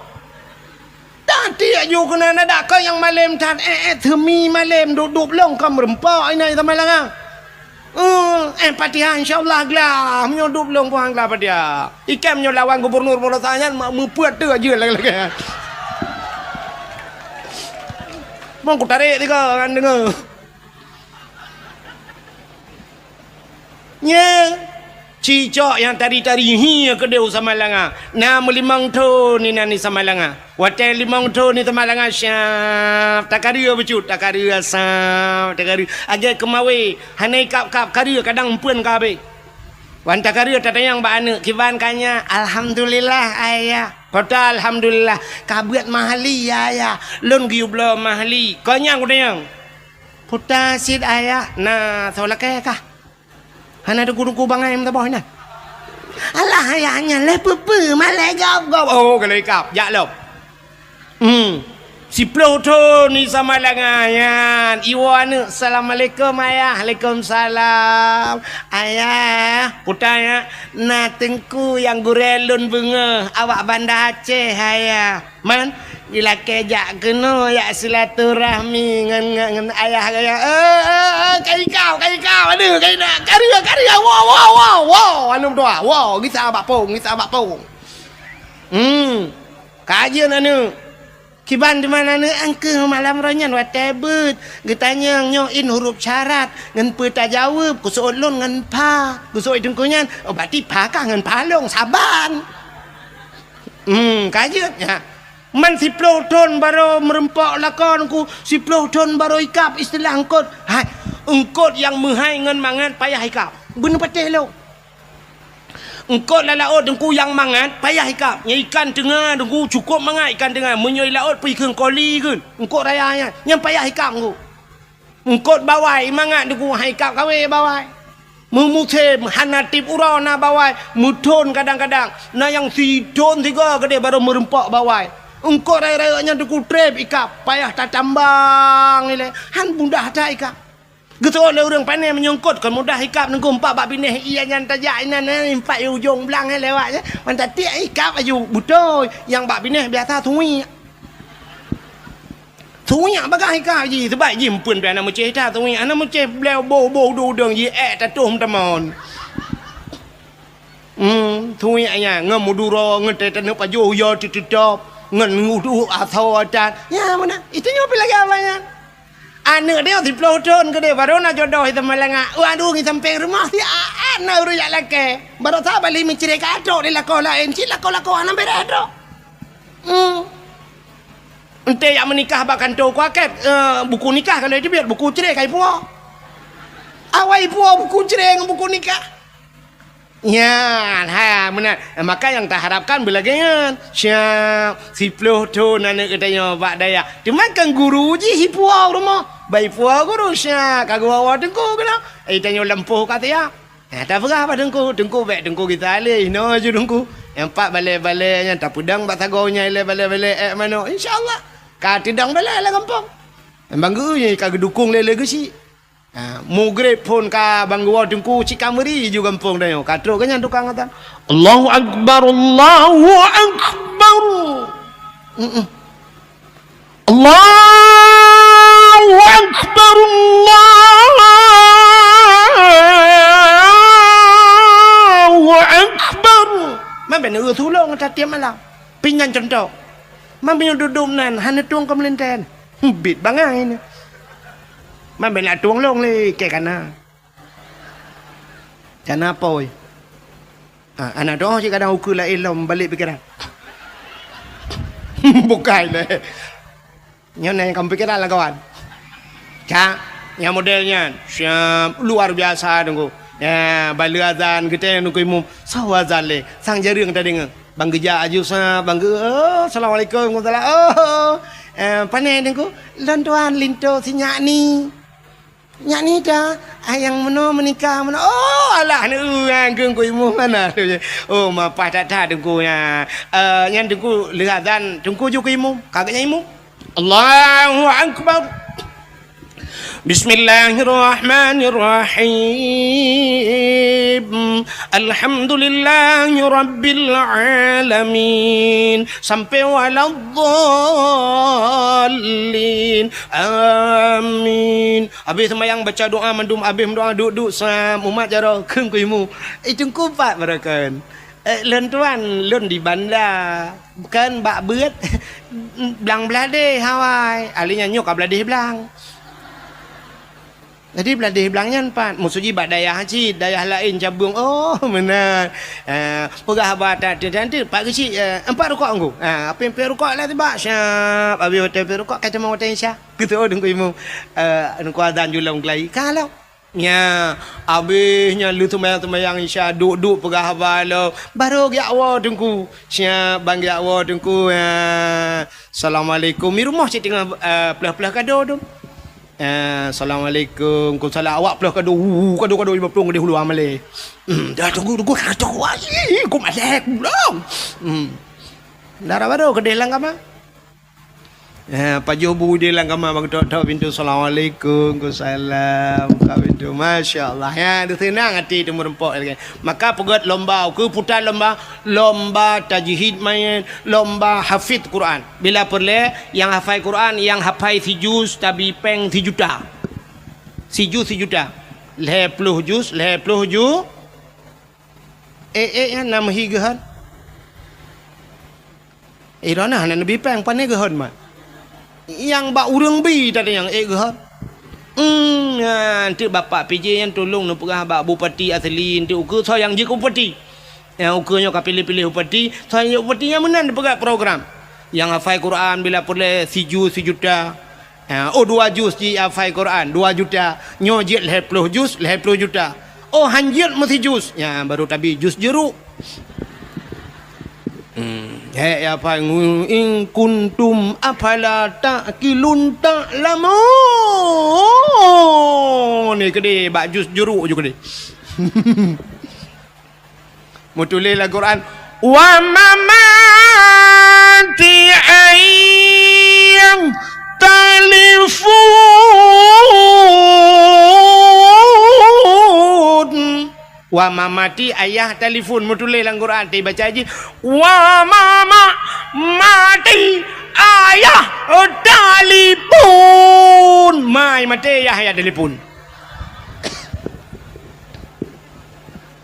Tatiek ju keunan adak keu nyang malém that, eh, eh, seumi malém duek-duek lông ka meureumpok inan sama langa. Eh, eh, Fatihah, insya Allah, glah. Meunyoe duek lông puang glah Fatihah. Ikan meunyoe lawan gubernur Polosa nyan, ma-, meupeuet tu aja lagèe-lagèe. Mong kutarek tiga kan dengar. Nya, cicok nyang tari-tari hi keudeh sama langa. Na meulimong thon inan di sama langa. Watèe limong thon di teuma langa siap, takareu bacut, takareu asam, takareu. Agèe keumawe, hana ikab-kab, kareu kadang eumpeuen ka habéh. Wan takareu tatanyong bak aneuk, kiban ka nyak, "Alhamdulillah, Ayah." "Peue ta alhamdulillah?" "Ka beuet mahli, Ayah." "Lôn geuyue bloe mahli." "Kon nyan kutanyong." "Peue ta cit, Ayah?" "Na soe lakèe kah?" Hana teungku-teungku bangai meusaboh inan. Alah, ayah nyan lé peue-peue, malèe gob-gob. Oh, galai kab, jak lom. Hmm. Siploh thon di sama langa nyan. Iwoe aneuk, "Assalamualaikum, Ayah." "Waalaikumsalam." "Ayah, peue ta nyak?" "Na teungku nyang gurèe lôn beungoh, awak Banda Aceh, Ayah." "Man?" Ilakée jak keunoe, jak silaturahmi ngon, ngon, ngon ayah gaya. Eh, eh, eh, ka ikab, ka ikab, aduh, ka ikab, ka raya, ka raya, wow, wow, wow, wow, anu meutuah, wow, gisa bak pong, gisa bak pong. Hmm, ka jeuet aneuk. Kiban teuma aneuk, angkeuh malam roh nyan watée beuet. Geutanyong nyoe in huruf syarat, ngon peue tajaweueb, kuseuôt lôn ngon pha. Kuseuôt teungku nyan, oh, berarti pha kah ngon pha lôn, saban. Hmm, ka jeuet, ya. Man siploh thon barô meurumpok lakoe teungku, siploh thon barô ikab istilah eungkôt. Hai, eungkôt nyang meuhai ngon mangat payah ikab. Beuneupatéh lôn. Eungkôt lam laôt teungku nyang mangat payah ikab. Nyan ikan teunga teungku cukôp mangat ikan teunga. Meunyoe laôt peue ikheun koli kheun. Eungkôt raya nyan, nyan payah ikab teungku. Eungkôt bawai mangat teungku, hai ikab kawé bawai. Meumusém hana tieb uroe na bawai, meuthon kadang-kadang. Na nyang sithon sigoe keudeh barô meurumpok bawai. Eungkôt rayeuk-rayeuk nyan teungku trép ikab, payah tatambang ilée. Han mudah that ikab. Geuseuôt lé ureuëng pané meunyoe eungkôt kon mudah ikab teungku, empat bak binéh ié nyan tajak inan, eh, empat ujong blang, eh, lewat, eh. Mantap tiek ikab aju beutôi, nyang bak binéh biasa suwiek. Suwiek bagah ikab jih, sebab jih meupeuen pih hana meucéh that suwiek, hana meucéh beliau boh-boh udeueng-udeueng jih, eh, tatoh meutamon. Hmm, suwiek nyan ngon meuduro, ngon teuh taneuk pajoh, ya, teuteutop, ngon uduek asoe atan. Ya, meunan. Itu nyoe pih lagée awak nyan. Aneuk dia siploh thon keudeh, baru na jodoh itu malanga. Waduh, ngi sampéng rumoh si aat na ureuëng jak lakée. Baru sa bali meucré ka trok di lakoe laén, cit lakoe-lakoe hana beureh trok. Hmm. Enté jak meunikah bak kantô kuakét, eh, buku nikah kalau itu biar buku cré kai puo. Awai puo buku cré ngon buku nikah. Nyan, ha, meunan. Maka nyang taharapkan beulagée nyan. Siap, siploh thon aneuk geutanyoe bak dayah. Teuma kan guru jih ipuwoe rumoh. Bak ipuwoe guru siap, ka geuwoe teungku keunoe. Eh, tanyoe lampôh ka siap. Ha, tapeugah bak teungku, teungku bék teungku gisa lé, inoe ju teungku. Nyang pat balée-balée nyan tapeudong bak sagoe nyang ilée balée-balée ék manok. Insya Allah. Ka teudong balée lam gampông. Bang geu nyan ka geudukong lé-lé geusyik. Ha, mugreb phon ka bang geuwoe teungku cit ka meuri ju gampông tanyoe. Ka trok keu nyan tukang atan. Allahu Akbar, Allahu Akbar. Mm-mm. Allahu Akbar, Allahu Akbar. Man bèk neueu tulông ata tiep malam. Pih nyan cuntoh. Man meunyoe dudoe nan hana tueng keu meulintèe. Bit bangai nyoe. Man bèk nak tueng lôn lé kèe kana. Kana pôi. Ah, aneuk doh cit kadang ukeue laén lom balek pikeran. Bukai lé. Nyoe na nyang ka pikeran lam kawan. Cak, nyang model nyan. Siap, luar biasa teungku. Ya, bale azan geutanyong teungku imum. Soe azan lé? Sang jareueng tadeungoe. Bang geujak aju sa, bang geu, oh, assalamualaikum, waalaikumsalam. Oh, eh, pane teungku? Lôn tuan linto si nyak ni. Nyak ni ta, ah, nyang meunoe meunikah meunoe. Oh, alah, neueu nyan keu teungku imum hana. Oh, mapah that-that teungku nyan. Eh, nyan teungku lheueh azan teungku ju keu imum. Ka geuhnyan imum. Allahu Akbar. Bismillahirrahmanirrahim. Alhamdulillahirabbil alamin. Sampai waladdallin. Amin. Habéh seumayang baca doa mandum, habéh meudoa duek-duek sam umat jaroe keu teungku imum. Eh, teungku pat baroekon. Eh, lôn tuan, lôn di banda. Bukan bak beuet. Blang bladeh awai. Ahli nyan nyoe ka bladeh blang. Jadi bladeh blang nyan pat. Maksud jih bak dayah cit, dayah laén cabeueng. Oh, meunan. Eh, peugah haba that, that, that, pat geuchik, eh, empat rukok nggu. Ah, api-api rukok lah tibak. Siap. Habéh watèe api rukok, ka teuma watèe Isya. Keu teungku imum. Eh, teungku azan julong keulayi. Ka lom. Nya, habéh nyan lheueh seumayang-seumayang Isya, duek-duek peugah haba lom. Barô geujak woe teungku. Siap, ban geujak woe teungku. Ya. Assalamualaikum. Di rumoh cit teungoh, eh, peuleuh-peuleuh kado tu. Eh, assalamualaikum. Waalaikumsalam. Awak peuleuh kado. Uh, kado-kado lima ploh geudeh ulu amalé. Hmm, dah teungku, teungku, kado. Wah, ih, ku malèe, ku lom. Hmm. Dara barô keudeh lam kama. Eh, pajoh bu di lam kama bak tok-tok pintoe, "Assalamualaikum." "Waalaikumsalam." Ka pintoe, Masya Allah, ya, tu senang hati tu meureumpok lagi. Maka peugét lomba, ukeue puta lomba, lomba tajwid main, lomba hafiz Quran. Bila peureulée, nyang hafai Quran, nyang hafai sijus tabi péng sijuta. Sijus sijuta. Lhée ploh jus, lhée ploh ju-, ék-ék nyan na meuhi geuhon. Eh, droeneuh hana neubi péng, pane geuhon mat. Nyang bak ureuëng bi tadi nyang ék geuhon. Hmm, nyan teuk Bapak P J nyan tulông neupeugah bak bupati asli, enteuk ukeue soe nyang jeuet keu bupati. Nyang ukeue nyoe ka piléh-piléh bupati, soe nyang jeuet bupati nyan meunan neupeugah program. Nyang hafai Quran bila peureulée sijus sijuta. Ha, oh, dua jus jih hafai Quran, dua juta. Nyoe jeuet lhée ploh jus, lhée ploh juta. Oh, han jeuet meusijus. Nyan baru tabi jus jeuruk. Hmm, hék ya hafai ngu-, in kuntum afala ta'qilun ta'lamun. Ni keudeh bak jus jeuruk ju keudeh. Meutuléh lam Quran, "Wa mamati ayah talifun." Wa mamati ayah talifun, meutuléh lam Quran, tapi baca jih, "Wa mama mati ayah talifun." Mai maté ayah, ayah talifun.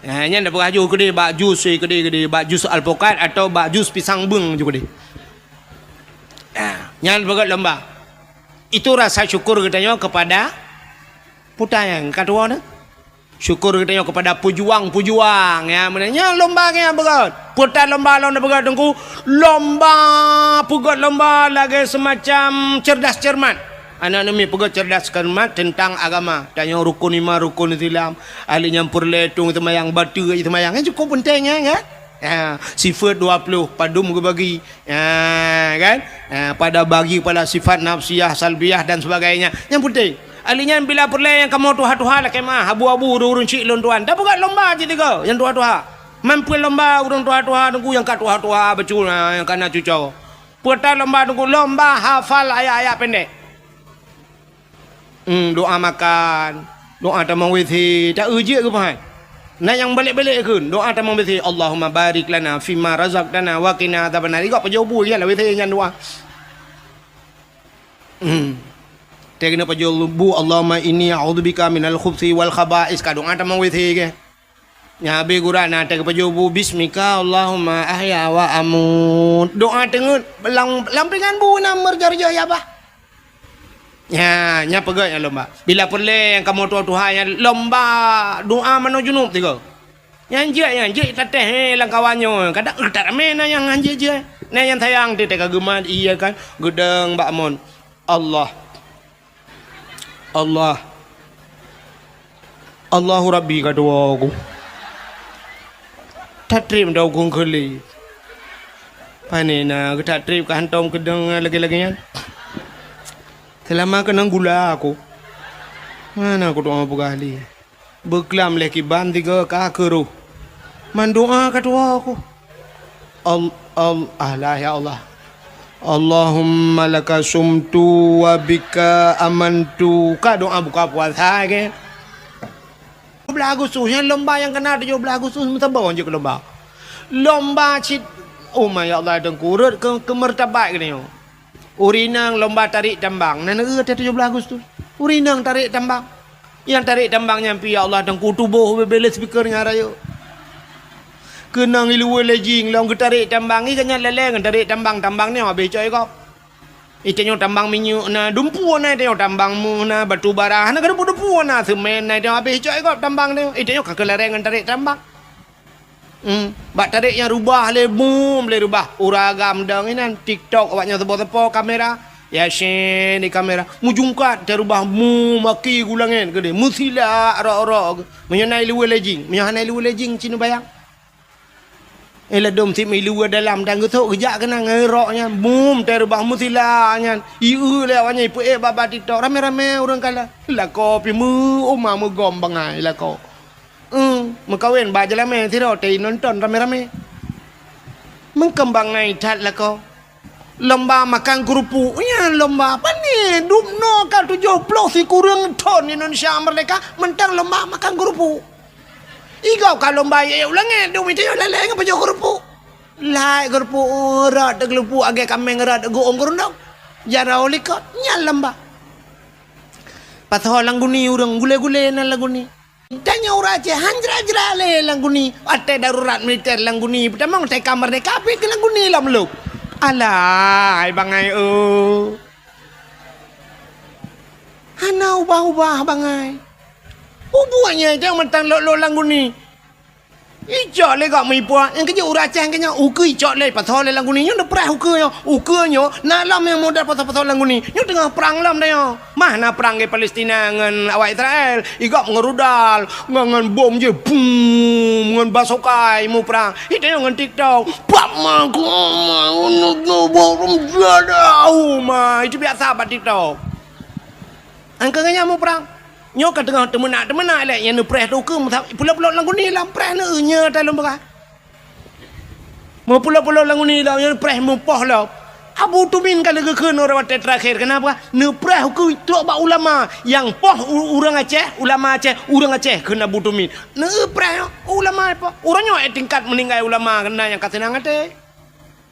Ha, nyan dah peugah ju keudeh bak jus, eh, keudeh, keudeh, bak jus alpukat atau bak jus pisang beung ju keudeh. Ha, nyan peugét lomba. Itu rasa syukur geutanyoe kepada puta nyang ka tuwoe nyoe. Syukur geutanyoe kepada pejuang-pejuang, ya, meunan nyan lomba nyang peugét. Puta lomba lom peugét teungku, lomba peugét lomba lagée semacam cerdas cermat. Aneuk neumi peugét cerdas cermat tentang agama. Tanyoe rukun iman, rukun Islam. Ahli nyang peureulée tueng seumayang, bateue seumayang. Nyan cukup penting, ya, kan? Ya, sifat dua puluh, padum geubagi. Ya, kan? Ya, pada bagi pada sifat nafsiyah, salbiyah dan sebagainya. Nyang penting, ahli nyan bila peureulée nyang kamoe tuha-tuha lakée meuah, abu-abu ureuëng-ureuëng chik lôn tuan. Tapeugét lomba cit tiga nyang tuha-tuha. Mampu lomba ureuëng tuha-tuha teungku nyang ka tuha-tuha beutôi, ha, nyang ka na cuco. Peue ta lomba teungku, lomba hafal ayat-ayat pendek. Hmm, doa makan, doa tamong W C, ta eu jeuet keu pahat. Na nyang balek-balek kheun, doa tamong W C, "Allahumma barik lana fima razaqtana wa qina adzabannar." Igok pajoh bu, ya lah W C nyan doa. Hmm. Teuh keuneuk pajoh bu, "Allahumma inni a'udzubika minal khubsi wal khaba'is." Ka doa tamong W C ke. Nyan habéh gura na teuh pajoh bu, "Bismika Allahumma ahya wa amut." Doa teungeut lam, lam pingan bu na meureuja-reuja ya bah. Nya, nya peugah nyang lomba. Bila peureulée nyang kamoe tuha-tuha nyan lomba doa manoe junub tiga. Nyan jeuet, nyan jeuet tatéh, eh, lam kawan nyoe. Kadang, eh, that ramé na nyang hanjeuet jeuet. Na nyang sayang teuh ka geumat, iya kan, geudong bak mon. Allah. Allah. Allahu Rabbi ka tuwoe ku. Tatreb dong kung keuli. Pane na geutatreb ka hantom keudong lagée-lagée nyan. Seulama keunong gula aku. Mana aku doa peugah lé. Beuklam lé kiban tiga ka keuroh. Mandoa ka tuwoe ku. Al-, al-, alah ya Allah. Allahumma laka sumtu wa bika amantu. Ka doa buka puasa ke? Tujoh belas Agustus, nyang lomba nyang kena tujoh belas Agustus meusaboh jeuet keu lomba. Lomba cit, oh ma ya Allah, teungku rot ke, ke martabat geutanyoe. Ureueng inong lomba tarék tambang, na neueu teuh tujoh belas Agustus. Ureueng inong tarék tambang. Nyang tarék tambang nyan pih ya Allah teungku tuboh bebele speaker nyan rayeuk. Keunong iluwa lejing lom geutarék tambang, i geuhnyan lalée ngon tarék tambang, tambang nyoe habéh cok i gob. Itanyoe tambang minyeuk na, dumpeue na itanyoe tambang meuh na, batu bara hana keudumpeue-dumpeue na, seumén na itanyoe habéh cok i gob tambang nyoe. Itanyoe ka keulareng ngon tarék tambang. Hmm, bak tarék nyang rubah lé bum lé rubah. Ureueng agam dong inan TikTok awak nyan seupôt-seupôt kamera. Yasin di kamera. Meujungkat teuh rubah bum aki gulangén keudeh. Meusilak rok-rok. Meunyoe na iluwa lejing, meunyoe hana iluwa lejing cit neubayang. Eh ladom sit meuiluwa dalam dan geusok geujak keunan ngon rok nyan. Bum teuh rubah meusilak nyan. Ieu lé awak nyan ipeuék bak-bak TikTok ramé-ramé ureueng kala. Lakoe pih meu uma meugom bangai lakoe. Eh, meukawen bak jeulamé sidroe teuh nonton ramé-ramé. Meukeumbang ngai that lakoe. Lomba makan keurupuk, nyan lomba apa Eh, dum noe ka tujoh ploh sikureueng thon Indonesia meurdeka, mantong lomba makan keurupuk. Igob ka lomba yue u langét, dum itu yue lé-lé ngon pajoh keurupuk. Lai keurupuk, rot keurupuk, agée kaméng rot geuong keurundong. Jaroe likot, nyan lomba. Pasoe lam guni ureuëng, gulé-gulé nan lam guni. Tanyoe ureuëng Aceh han jra-jra lé lam guni, watée darurat militer lam guni, peutamong teuka meurdeka pih keu lam guni lom lom. Alah, hai bangai, oh. Hana ubah-ubah bangai. Ubuet nyang mantong lok-lok lam guni. Icok lé gob meuipuak, nyang keujeuet ureuëng Aceh keu nyoe, ukeue icok lé, pasoe lé lam guni, nyoe neupreh ukeue nyoe. Ukeue nyoe na lom nyang model pasoe-pasoe lam guni. Nyoe teungoh prang lom tanyoe. Mah na prang di Palestina ngon awak Israel, igob ngon rudal, ngon, ngon bom jih, bum, ngon basokai muprang. Itu nyoe ngon TikTok. Pak ma, ku ma, unu, unu, bom, jadah, uma. Itu biasa bak TikTok. Angka nyan muprang. Nyoe ka teungoh teumeunak-teumeunak lé, nyang neupreh tu ukeue meusa-, pulop-pulop lam guni lam preh neu nyoe ta lom beurah. Meupulop-pulop lam guni lam, nyang neupreh meupoh lom. Abu Tumin ka lheueh geukheun uroe watée teurakhir, kenapa? Neupreh ukeue trok bak ulama. Nyang poh u-, ureuëng Aceh, ulama Aceh, ureuëng Aceh kheun Abu Tumin. Neupreh ulama poh. Uroe nyoe eh tingkat meuninggai ulama keunan nyang ka seunang até.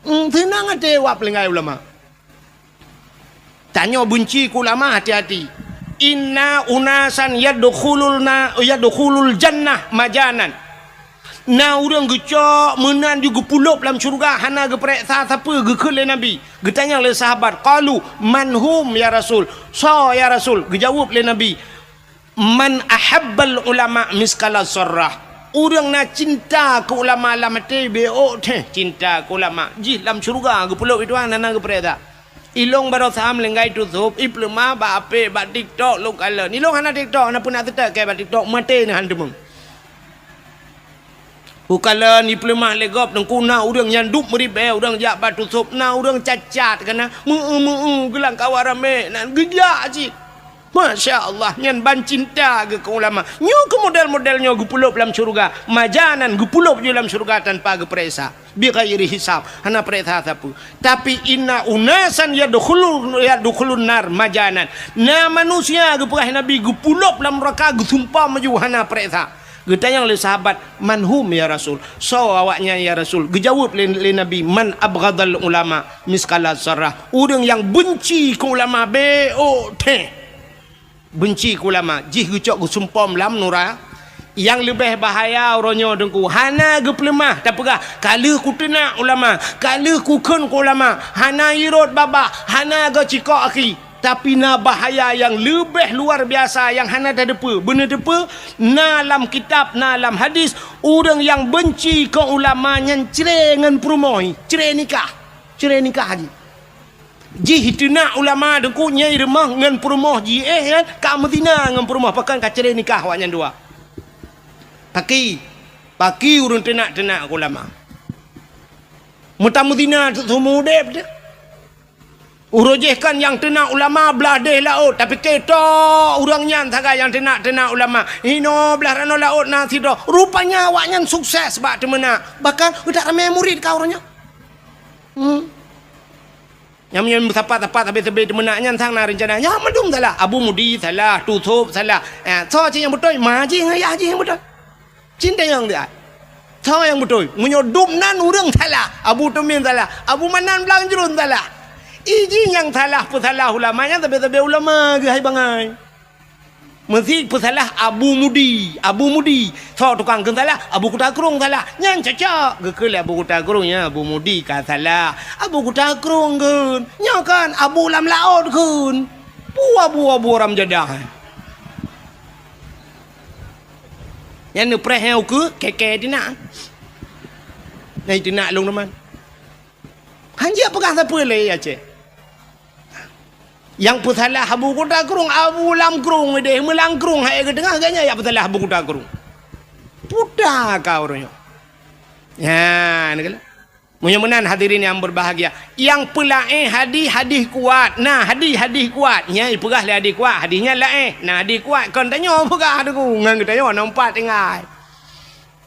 Hmm, seunang até wak peulinggai ulama. Tanyoe beunci keu ulama, hati-hati. Inna unasan yadkhulul na-, yadkhulul jannah majanan. Na ureuëng geucok meunan ju geupulop lam syeuruga hana geupareksa sapeue geukheun lé Nabi. Geutanyong lé sahabat, qalu, "Man hum ya Rasul?" "Soe ya Rasul?" Geujaweueb lé Nabi, "Man ahabbal ulama miskala zarrah." Ureuëng na cinta keu ulama lam até, béok teuh cinta keu ulama, jih lam syeuruga geupulop itu hana geupareksa. Ilong baroe sam lenggai tusôb, ipeuleumah bak apek, bak TikTok lôn kalon. Ilong hana TikTok, hana peunak teutek keu bak TikTok, maté neuh han teumeung. Ukalon ipeuleumah lé gob teungku na ureuëng nyang duek meuribée, ureuëng jak bak tusôb, na ureuëng cacat kana, meu-eu-meu-eu geulang kawan ramé, nan geujak cit. Masya Allah, nyan ban cinta geuh keu ulama. Nyoe keu model-model nyoe geupulop lam syeuruga, majanan geupulop ju lam syeuruga tanpa geupareksa. Bighairi hisab, hana pareksa sapeue. Tapi inna unasan yadkhulu-, yadkhulun nar majanan. Na manusia geupeugah Nabi geupulop lam neuraka geusumpom ju hana pareksa. Geutanyong lé sahabat, "Man hum ya Rasul?" "Soe awaknyan ya Rasul?" Geujaweueb lé, lé Nabi, "Man abghadal ulama miskala zarrah." Ureuëng nyang beunci keu ulama béok teuh. Beunci keu ulama, jih geucok geusumpom lam nura. Nyang leubeh bahaya uroe nyoe teungku, hana geupeuleumah tapeugah, "Ka lheueh kuteunak ulama, ka lheueh kukheun keu ulama, hana irot babah, hana geucikok akhi." Tapi na bahaya nyang leubeh luar biasa nyang hana tateupeue. Beuneuteupeu, na lam kitab, na lam hadis, ureuëng nyang beunci keu ulama nyan cre ngon peurumoh, cre nikah. Cre nikah jih. Jih teunak ulama teungku nyang rumoh ngon peurumoh jih, eh, kan? Ka meuzina ngon peurumoh, pakon ka cre nikah awaknyan dua. Paki, paki ureuëng teunak-teunak ulama. Meutameuzina seumeu udeb teuh. Uroe jih kan nyang teunak ulama blah deh laôt, tapi keutô ureuëng nyan sagai nyang teunak-teunak ulama. Inoe blah ranoe laôt na sidroe. Rupanya awaknyan sukses bak teumeunak. Bahkan utak ramé murit ka ureuëng nyan. Hmm. Nyang meunyoe meusapat-sapat sabe-sabe teumeunak nyan sang na reuncana. Nyan mandum salah. Abu Mudi salah, Tusôb salah. Eh, soe cit nyang beutôi? Ma jih ngon yah jih nyang beutôi. Cit tanyong dia. Soe nyang beutôi? Meunyoe dum nan ureuëng salah, Abu Tumin salah, Abu Manan Blang Jruen salah. Iji nyang salah peusalah ulama nyan sabe-sabe ulama geuh hai bangai. Meusi peusalah Abu Mudi, Abu Mudi. Soe tukang kheun salah? Abu Kuta Krueng salah. Nyan cocok. Geukheun lé Abu Kuta Krueng, nyan Abu Mudi ka salah. Abu Kuta Krueng kheun. Nyoe kan Abu lam laôt kheun. Peue Abu-Abu ram jadah. Nyan neupreh nyang ukeue, keke dinak. Nyan dinak lôn teuma. Hanjeuet peugah sapeue lé Aceh. Nyang peusalah Abu Kuta Krueng, Abu Lam Krueng deh, meulang krueng hai geuteungoh ganya nyang peusalah Abu Kuta Krueng. Puta ka ureuëng nyoe. Nyan keuh. Meunyoe meunan hadirin yang berbahagia, nyang peulaén hadih, hadih kuat. Nah, hadih, hadih kuat. Nyan ipeugah lé hadih kuat, hadih nyan laén. Nah, hadih kuat kon tanyoe peugah teungku, ngon geutanyoe na umpat tinggai.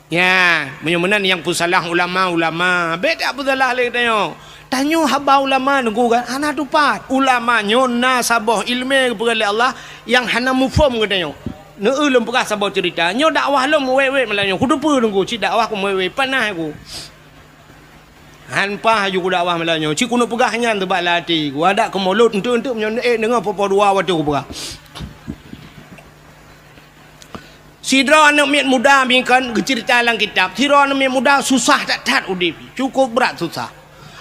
Ya, meunyoe meunan nyang peusalah ulama-ulama, bèk tapeusalah lé tanyoe. Tanyoe haba ulama Teungku kan, hana tupat. Ulama nyoe na saboh ileumèe geupeugah lé Allah nyang hana muphom geutanyoe. Neu-eu lôn peugah saboh ceurita. Nyoe dakwah lôn meuwèt-wèt malam nyoe. Kuteupeue Teungku, cit dakwah ku meuwèt-wèt, panas ku. Han paih laju kudakwah malam nyoe. Cit keuneuk peugah nyan teuh bak lam até ku. Adak keu mulod, eunteuk-eunteuk meunyoe neuék deungoe po-po dua watèe kupeugah. Sidroe aneuk miet muda bingkon geuceurita lam kitab, sidroe aneuk miet muda susah that-that udép, cukup brat susah.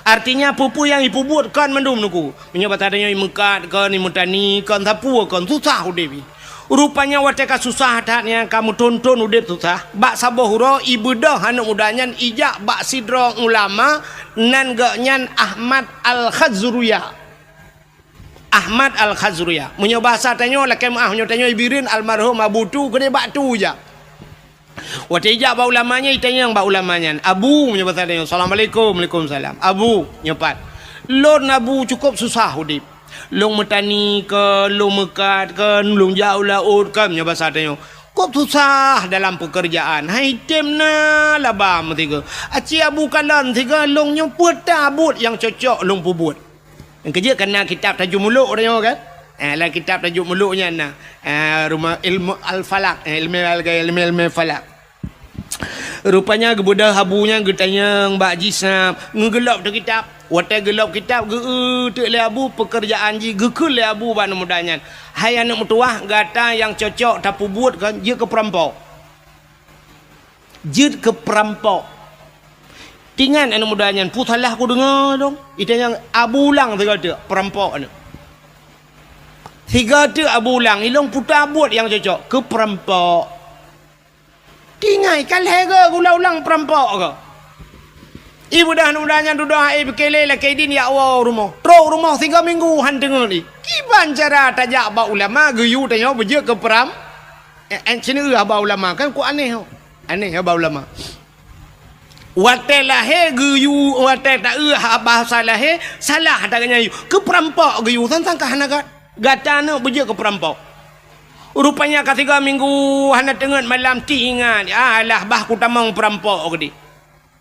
Artinya, peue-peue nyang jipeubuet kon mandum Teungku. Meunyoe basa tanyoe jimeukat kon, jimeutani kon, sapeue kon, susah udép jih. Rupanya watèe ka susah that nyan, ka meuthon-thon udép susah, bak saboh uroe jibeudôh aneuk muda nyan jijak bak sidroe ulama, nan gobnyan Ahmad Al-Khazruya. Ahmad Al-Khazruya. Meunyoe basa tanyoe lakèe meu'ah, meunyoe tanyoe Bireuen almarhum Abu Tu, keudéh bak Tu jak. Watèe jak bak ulama nyan, jitanyong bak ulama nyan, "Abu," meunyoe basa tanyoe, "Assalamualaikum." "Waalaikumsalam." "Abu," nyoe pat, "Lôn Abu cukup susah udép. Lôn meutani kon, lôn meukat kon, lôn jak u laôt kon," meunyoe basa tanyoe. Cukup susah dalam peukeurjaan. Hai tem na laba meusigoe. Aci Abu kalon sigoe, lôn nyoe peue ta buet nyang cocok lôn peubuet. Nyang keujeuet ka na kitab Tajuk Muluk tanyoe kan? Eh, lam kitab Tajuk Muluk nyan na, eh, rumoh ilmu al-falak, eh, ilmu al-, ilmu, ilmu falak. Rupanya geubeudôh Abu nyan geutanyong bak jih sab, ngeugeulop teuh kitab. Watèe geulop kitab, geu-eu teuk lé Abu peukeurjaan jih, geukheun lé Abu bak aneuk muda nyan, "Hai aneuk meutuwah, gata nyang cocok tapeubuet kon jeuet keu peurampok." Jeuet keu peurampok. Tingat aneuk muda nyan, peue salah kudeungoe dong? Itanyong Abu ulang sigoe teuk, peurampok nyoe. Sigoe teuk Abu ulang, ilôn peue ta buet nyang cocok, keu peurampok. Tingat, ka lhèe goe geuulang-ulang peurampok keuh. Ibeudôh aneuk muda nyan dudoe, hai pike lé lakèe idin jak woe u rumoh. Trok u rumoh sigoe minggu han teungeut lé. Kiban cara tajak bak ulama geuyue tanyoe beujeuet keu peuram-, Eh, eh, sineuk eu haba ulama, kan ku aneh ho. Aneh haba ulama. Watèe lahé geuyue, watèe ta eu haba asai lahé, salah ata geuhnyan yue. Keu peurampok geuyue, sang-sang ka hana ga-, gata neuk beujeuet keu peurampok. Rupanya ka sigoe minggu hana teungeut malam, ti ingat, "Alah, bah kutamong peurampok," geudeh.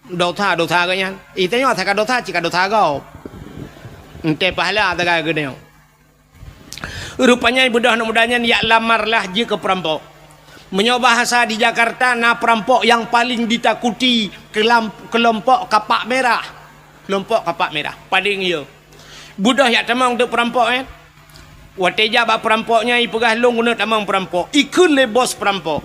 Dosa-dosa geuhnyan. Eh, tanyoe asai ka dosa, cit ka dosa gob. Eunteuk pahala sagai geuhnyoe. Rupanya ibeudôh aneuk muda nyan jak lamar lah jeuet keu peurampok. Meunyoe bahasa di Jakarta, na peurampok nyang paleng ditakuti keulam-, keulompok kapak mirah. Keulompok kapak mirah, paleng yo. Beudôh jak tamong teuk peurampok nyan. Watèe jak bak peurampok nyan, ipeugah, "Lôn keuneuk tamong peurampok." Ikheun lé bos peurampok,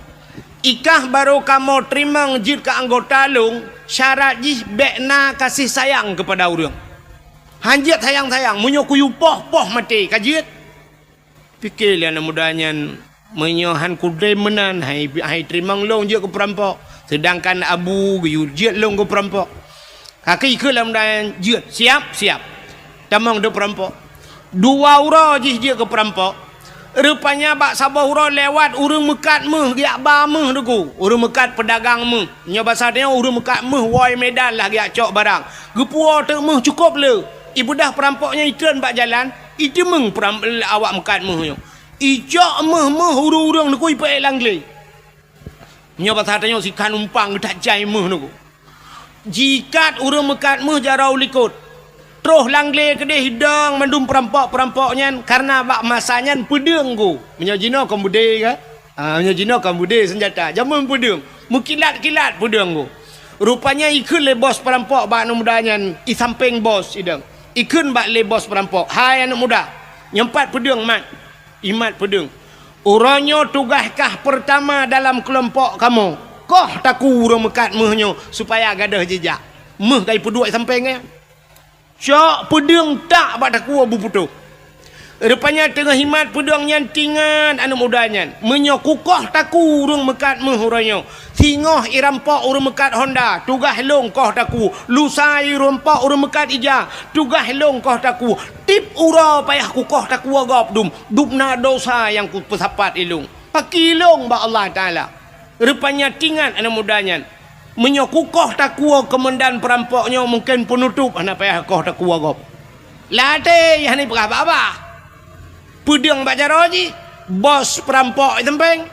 "Ikah barô kamoe teurimong jeuet keu anggota lôn, syarat jih bèk na gaséh sayang keupada ureueng." Han jeuet sayang-sayang, meunyoe kuyue poh, poh maté, ka jeuet. Pike lé aneuk muda nyan, meunyoe han kutem meunan, hai, hai teurimong lôn jeuet keu peurampok, seudangkan Abu geuyue jeuet lôn keu peurampok. Ka ikheun lé aneuk muda nyan, "Jeuet, siap, siap." Tamong teuk peurampok. Dua uroe jih jeuet keu peurampok. Rupanya bak saboh uroe lewat ureueng meukat méuh, geujak ba méuh Teungku. Ureueng meukat peudagang méuh. Nyoe basa tanyoe ureueng meukat méuh woe Medan lah geujak cok barang. Geupuwoe teuk méuh cukôp le. Ibeudôh peurampok nyan itreun bak jalan, iteumeung peuram-, awak meukat méuh nyoe. Icok méuh-méuh ureueng-ureueng Teungku ipeuék lam glé. Nyoe basa tanyoe sikhan umpang geutak jai méuh Teungku. Jikat ureueng meukat méuh jaroe u likot. Troh lam glé keudeh idong mandum peurampok-peurampok nyan, kareuna bak masa nyan peudeueng Teungku. Meunyoe jinoe kon beudé kan? Ah, meunyoe jinoe kon beudé seunjata, jameun peudeueng. Meukilat-kilat peudeueng Teungku. Rupanya ikheun lé bos peurampok bak aneuk muda nyan, i sampéng bos idong. Ikheun bak lé bos peurampok, "Hai aneuk muda, nyoe pat peudeueng mat." Imat peudeueng. "Uroe nyoe tugaih kah peurtama dalam keulompok kamoe. Koh taku ureueng meukat méuh nyoe supaya gadôh jijak. Méuh ka ipeuduek sampéng nyan. Cok peudeueng tak bak taku beuputoh." Rupanya teungoh imat peudeueng nyan, tingat aneuk muda nyan, "Meunyoe kukoh taku ureueng meukat méuh uroe nyoe, singoh irampok ureueng meukat honda, tugaih lôn koh taku. Lusa irampok ureueng meukat ija, tugaih lôn koh taku. Tiep uroe payah kukoh taku gob dum, dum na dosa nyang kupeusapat ilôn. Pakri lôn bak Allah Taala." Rupanya tingat aneuk muda nyan, "Meunyoe kukoh taku keumandan peurampok nyoe, mungken peunutôp hana payah koh taku gob." Lam até hana ipeugah babah. Peudeueng bak jaroe jih, bos peurampok i sampéng.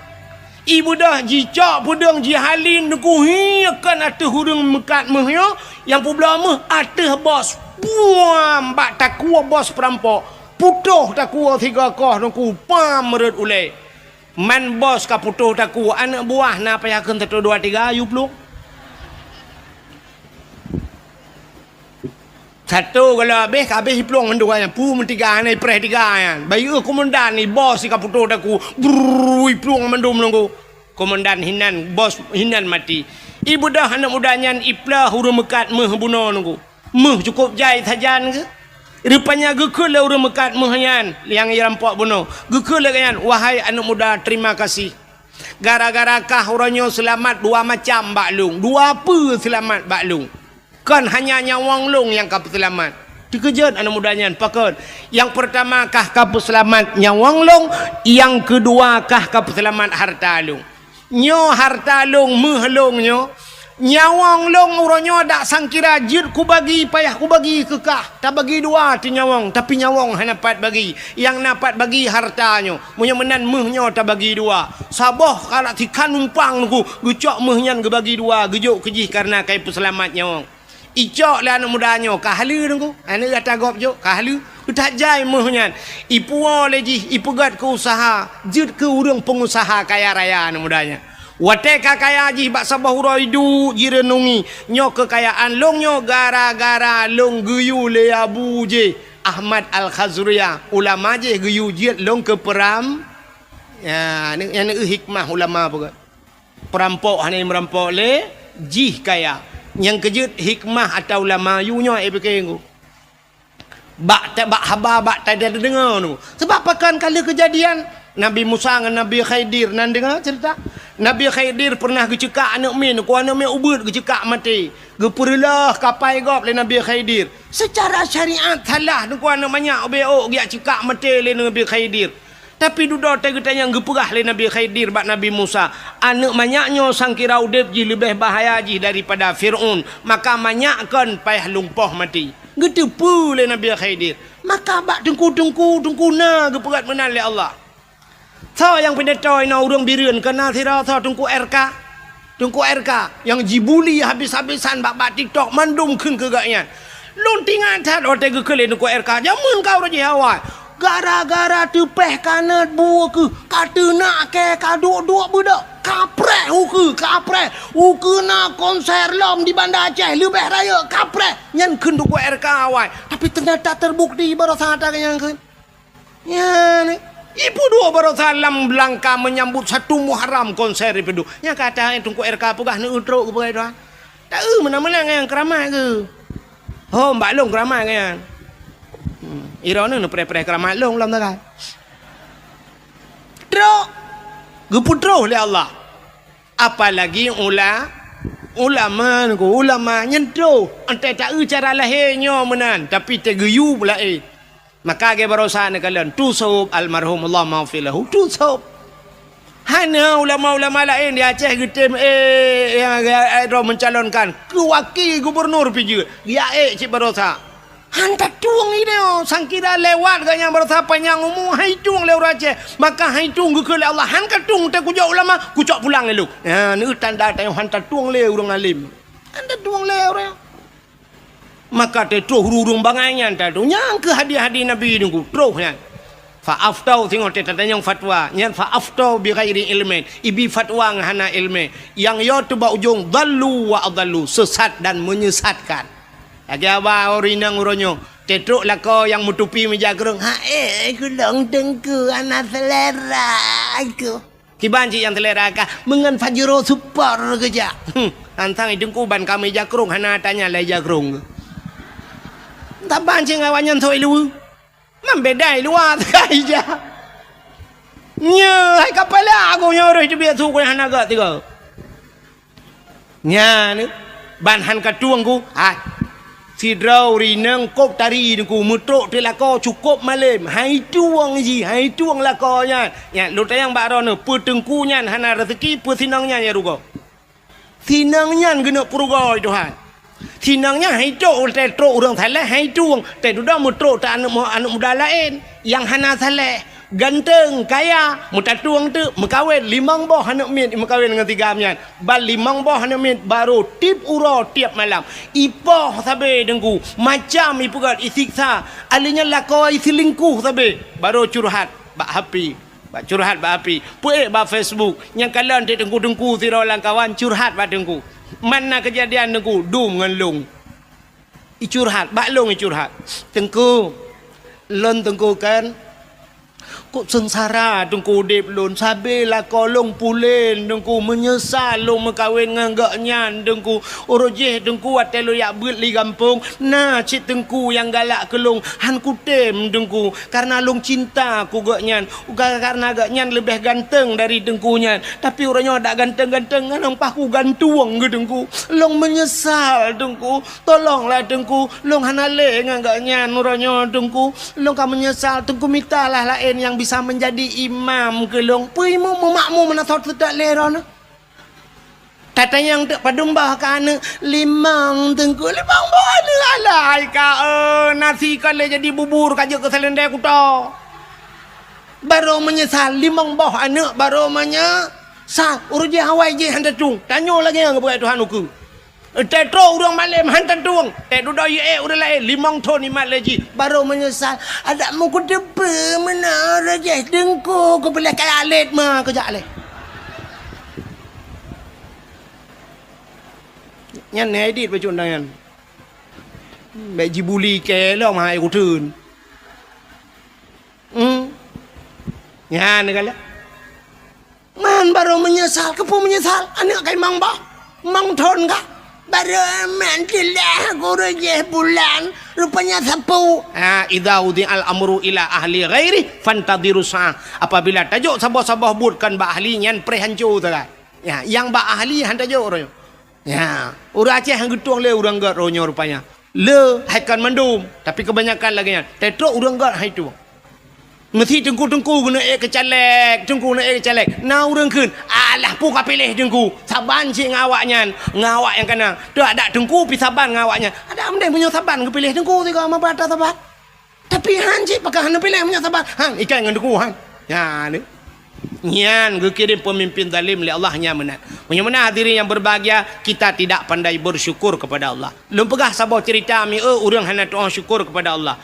Ibeudôh jicok peudeueng jihali Teungku, hi kon ateueh ureuëng meukat méuh nyoe, nyang peubloe méuh ateueh bos. Puam bak takue bos peurampok. Putôh takue sigoe koh Teungku, pam rhot ulée. Man bos ka putôh takue, aneuëk buah na payah kheun satu dua tiga, yue plueng. Satu kalau habéh, ka habéh iplueng mandum nyan. Pu meutiga nyan, ipreh tiga nyan. Bayeue komandan ni, bos si ka putôh takue. Brrrr, iplueng mandum Teungku. Komandan hinan, bos hinan maté. Ibeudôh aneuëk muda nyan iplôh ureuëng meukat méuh bunoe Teungku. Méuh cukôp jai sajan geuh. Rupanya geukheun lé ureuëng meukat méuh nyan nyang irampok bunoe. Geukheun lé geuh nyan, "Wahai aneuëk muda, terima kasih. Gara-gara kah uroe nyoe seulamat dua macam bak lôn. Dua peue seulamat bak lôn." Kon hanya nyawöng lôn nyang ka peuseulamat. Teukeujot aneuëk muda nyan, pakon? Nyang peurtama kah ka peuseulamat nyawöng lôn, nyang keudua kah ka peuseulamat hareuta lôn. Nyoe hareuta lôn, méuh lôn nyoe, nyawöng lôn uroe nyoe dak sangkira jeuet kubagi, payah kubagi keu kah. Tabagi dua teuh nyawöng, tapi nyawöng hana pat bagi. Nyang na pat bagi hareuta nyoe. Meunyoe meunan méuh nyoe tabagi dua. Saboh kalak sikhan numpang Teungku, geucok méuh nyan geubagi dua, geujok keu jih kareuna ka ipeuseulamat nyawöng. Icok lé aneuëk muda nyoe, ka haleue Teungku. Aneuëk gata gob jok, ka haleue. That jai méuh nyan. Ipuwoe lé jih, ipeugét keu useuha, jeuet keu ureuëng peungusaha kaya raya aneuëk muda nyan. Watée ka kaya jih bak saboh uroe iduek jireunungi, nyoe keukayaan lôn nyoe gara-gara lôn geuyue lé abu jih, Ahmad Al-Khazruya, ulama jih geuyue jeuet lôn keu peuram-, ya, ni, nyan hikmah ulama peugah. Peurampok hana meurampok lé jih kaya. Nyang keujeuet hikmah ata ulama yue nyoe, eh, pike Teungku. Bak ta-, bak haba, bak ta-, tadeungoe Teungku. Sebab pakon ka lheueh keujadian Nabi Musa ngon Nabi Khidir, nan deungoe ceurita? Nabi Khidir peureunah geuceukak aneuëk miet, Teungku, aneuëk miet ubeuet geuceukak maté. Geupeureuloh kapai gob lé Nabi Khidir. Seucara syariat salah Teungku aneuëk manyak ubé ôk geujak ceukak maté lé Nabi Khidir. Tapi dudoe teuh geutanyoe geupeugah lé Nabi Khidir bak Nabi Musa, "Aneuëk manyak nyoe sangkira udeb jih leubeh bahaya jih daripada Fir'aun, maka manyak kon payah lumpoh maté." Geuteupeue lé Nabi Khidir. Maka bak teungku-teungku, teungku na geupeugét meunan lé Allah. Soe nyang pidato inoe ureuëng Bireuen, keu na sidroe soe Teungku R K? Teungku R K nyang jibuli habis-habisan bak, bak TikTok, mandum kheun keu gobnyan. Lôn teuingat that watée geukheun lé Teungku R K, jameun ka uroe jih awai. Gara-gara teupeh kanot bu ukeue, ka teunak kée, ka duek-duek beudôk, ka preh ukeue, ka preh. Ukeue na konser lom di Banda Aceh, leubeh rayeuk, ka preh. Nyan kheun Teungku R K awai. Tapi teunyata teubukti baroesa ata nyang kheun. Nyan, ipeuduek baroesa lam langkah menyambut satu Muharram konser ipeuduek. Nyang ka ata Teungku R K peugah neueu trok geupeugah droe. Taeu meunan-meunan nyang keuramat geuh. Hom bak lôn keuramat nyan. Hmm, iroe nyoe neupreh-preh keuramat lôn lam sagai. Trok geupeutroh lé Allah. Apalagi ula-, ulama, ulama nyan troh. Entah taeu cara lahé nyoe meunan, tapi teugeuyue laén. Maka lagée baroesa neukalon, tu sôb almarhum, Allah maghfir lahu, tu sôb. Hana ulama-ulama laén di Aceh geutem, eh, nyang, eh, droe mencalonkan keu wakil gubernur pih jeuet, geujak ék cit baroesa. Han tatueng idéh, sangkira lewat gobnyan baroesa panyang umu, han itueng lé ureuëng Aceh. Maka han itueng geukheun lé Allah, han katueng teuh kujok ulama, kucok pulang lé lôn. Nyan, neu tanda tanyoe han tatueng lé ureuëng alim. Han tatueng lé ureuëng. Maka teutroh ureuëng bangai nyan tatu. Nyang keu hadis-hadis Nabi nunggu troh nyan. Fa aftau, singoh teutatanyong fatwa. Nyan fa aftau bi ghairi ilmin. Ibi fatwa ngon hana ilmu. Nyang yo teuba ujong dhallu wa adhallu, sesat dan menyesatkan. Lagée haba ureuëng inong uroe nyoe, teutrok lakoe nyang meutupi meuja krong. Hai, kulong teungku hana selera aku. Kiban cit nyang selera kah, meungon Pajero Sport keujak. Hmm, tantang i teungku ban ka meuja krong hana tanya lai ija krong. Taban cit ngon awaknyan soi luweue. Man beda i luwa teuka ija. Nyoe hai kapala aku nyoe roh teubiet su ku hana gak tiga. Nyan, ban han katueng ku, hai. Sidroe ureuëng inong kop tari nungku meutrok teuh lakoe cukop malem, han itueng jih, han itueng lakoe nyan. Nyan, lôn tanyong bak droeneuh, peue teungku nyan hana raseuki, peue sinong nyan nyang rugoe? Sinong nyan geuneuk peurugoe Tuhan. Sinong nyan han itueng, teutrok ureuëng saleh, han itueng, teududoe meutrok teuh aneuëk mu-, aneuëk muda laén nyang hana saleh. Ganteng, kaya, meutatueng teuk, meukawen, limong boh aneuk miet meukawen ngon si Gam nyan. Ban limong boh aneuk miet barô tiep uroe tiep malam. Ipoh sabe Teungku, macam ipeugét, isiksa. Ahli nyan lakoe iseulingkuh sabe, barô curhat bak H P. Bak curhat bak H P. Peuék bak Facebook. Nyang kalon teuk teungku-teungku sidroe lam kawan curhat bak Teungku. Man na keujadian Teungku, dum ngon lôn. Icurhat, bak lôn icurhat. "Teungku, lôn Teungku kan, kok seungsara Teungku udép lôn, sabe lakoe lôn pulen Teungku, meunyeusal lôn meukawen ngon gobnyan Teungku. Uroe jéh Teungku watée lôn jak beuet li gampông, na cit Teungku nyang galak keu lôn, han kutem Teungku, kareuna lôn cinta keu gobnyan, ka-, kareuna gobnyan leubeh ganteng dari Teungku nyan. Tapi uroe nyoe dak ganteng-ganteng, ngon paih kugantueng keu Teungku. Lôn meunyeusal Teungku." "Tolonglah Teungku, lôn hana lé ngon gobnyan uroe nyoe Teungku. Lôn ka meunyeusal Teungku, mitalah laén nyang bisa meunjadi imam keu lôn." Peue imum, meumakmum meunan sot seutôt lé droeneuh. Tatanyong teuk padum boh ka aneuk, "Limong Teungku, limong boh aneuk alai ka, eh, nasi ka lé jadi bubur ka jeuet keu seulendei kuto." Barô meunyeusal, limong boh aneuk barô meunyeusal. Uroe jéh awai jéh han tatueng. Tanyoe lagée nyang geupeugah Tuhan ukeue. Teutrok ureuëng malém han tatueng, teududoe yue ureuëng laén limong thon imat lé jih, barô meunyeusal. Adak meukeuteupeue meunan rejeh Teungku, keupeuleh kaya lét ma keujak lé. Nyan hai dit bacut nyan. Bék jibuli kée lom hai kuteun. Hmm. Nyan galak. Man barô meunyeusal, keupeue meunyeusal? Aneuk kai mang bah, mang thon ka. Barô man teulah gurée jih bulan, rupanya sapeue. Ha, idza wudi'al amru ila ahli ghairi fantadhiru sa'ah. Apabila tajok saboh-saboh buet kon bak ahli nyan preh hanco sagai. Ya, nyang bak ahli han tajok roh. Ya, ureuëng Aceh han geutueng lé ureuëng gét roh nyoe rupanya. Le hai kon mandum, tapi kebanyakan lagée nyan. Teutrok ureuëng gét hai tueng. Meusi teungku-teungku geuneuk ék keu caleg, teungku geuneuk ék keu caleg. Na ureuëng kheun, "Alah, peue ka piléh teungku? Saban cit ngon awaknyan, ngon awak nyang kana. Teuadak teungku pi saban ngon awaknyan." Adak meudeh meunyoe saban geupiléh teungku sigoe meuba atra saban. Tapi han cit pakon hana piléh meunyoe saban. Han ikai ngon teungku han. Nyan. Nyan geukirém peumimpin zalim lé Allah nyan meunan. Meunyoe meunan hadirin yang berbahagia, kita tidak pandai bersyukur kepada Allah. Lôn peugah saboh cerita mieu ureuëng hana tuoh syukur kepada Allah.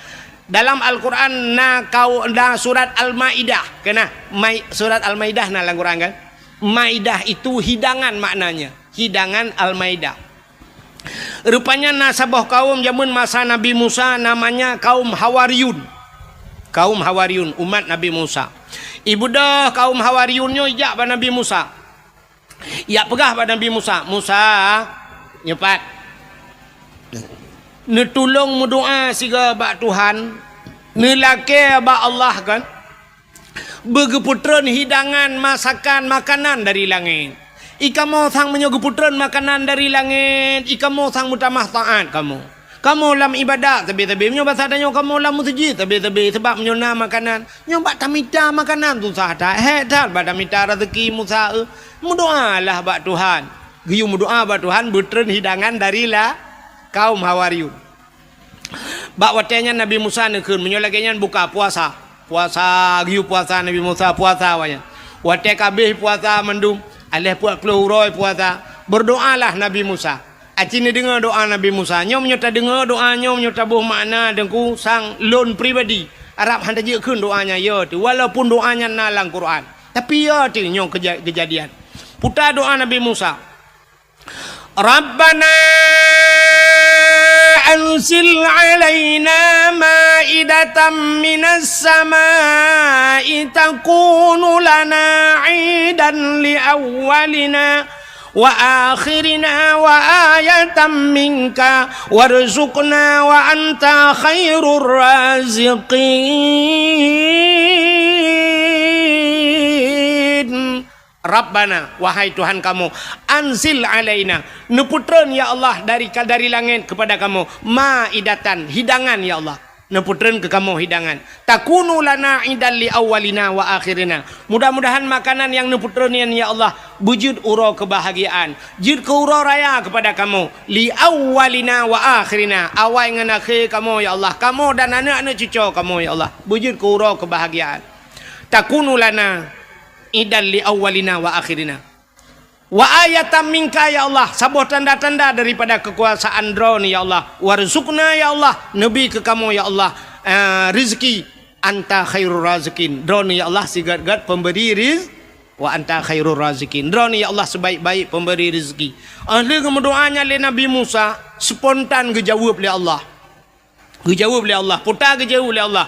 Dalam Al-Quran na kau na surat Al-Maidah, kena Mai, surat Al-Maidah na lam Quran kan? Maidah itu hidangan maknanya, hidangan Al-Maidah. Rupanya na saboh kaum jameun masa Nabi Musa namanya kaum Hawariyun. Kaum Hawariyun, umat Nabi Musa. Ibudah kaum Hawariyun nyoe ijak bak Nabi Musa. Ijak peugah bak Nabi Musa, "Musa, nyoe pat. Neutulông meudoa sigoe bak Tuhan, neulakée bak Allah kan." Beugeupeutreun hidangan masakan makanan dari langét. I kamoe sang meunyoe geupeutreun makanan dari langét, i kamoe sang meutamah taát kamoe. Kamoe lam ibadat sabe-sabe, meunyoe basa tanyoe kamoe lam meuseujid sabe-sabe, sabab meunyoe na makanan, nyoe bak tamita makanan susah that, hék that bak tamita raseuki Musa, eh. Meudoalah bak Tuhan. Geuyue meudoa bak Tuhan beutreun hidangan dari la kaum Hawariyun. Bak watée nyan Nabi Musa neukheun, meunyoe lagée nyan buka puasa. Puasa, geuyue puasa Nabi Musa, puasa awaknyan. Watée ka abéh puasa mandum, aléh peuet ploh uroe puasa, berdoalah Nabi Musa. Aci neudeungoe doa Nabi Musa. Nyoe meunyoe tadeungoe doa nyoe, meunyoe taboh makna teungku sang lôn pribadi, Arab han tajeuet kheun doa nyan, ya teuh, walaupun doa nyan na lam Quran. Tapi ya teuh nyoe keja-, keujadian. Puta doa Nabi Musa. Rabbana anzil alaina maidatan minas samai takunu lana idan li awwalina wa akhirina wa ayatan minka warzuqna wa anta khairur raziqin. Rabbana, wahai Tuhan kamoe, anzil alaina, neupeutreun ya Allah dari, dari langét kepada kamoe, maidatan, hidangan ya Allah. Neupeutreun keu kamoe hidangan. Takunu lana idan li awwalina wa akhirina. Mudah-mudahan makanan nyang neupeutreun nyan ya Allah beujeuet uroe keubahagiaan, jeuet keu uroe raya kepada kamoe, li awwalina wa akhirina, awai ngon akhé kamoe ya Allah, kamoe dan aneuk-aneuk cucoe kamoe ya Allah, beujeuet keu uroe keubahagiaan. takunu lana idan li awwalina wa akhirina. Wa ayatan minka, ya Allah, saboh tanda-tanda daripada kekuasaan Droeneuh, ya Allah. Warzuqna, ya Allah, neubi keu kamoe, ya Allah, eh, rezeki. Anta khairur raziqin. Droeneuh, ya Allah, sigat-gat pemberi riz-, wa anta khairur raziqin. Droeneuh, ya Allah, sebaik-baik pemberi rezeki. Óh lheueh geumeudoá nyan lé Nabi Musa, spontan geujaweueb lé Allah. Geujaweueb lé Allah, peue ta geujaweueb lé Allah,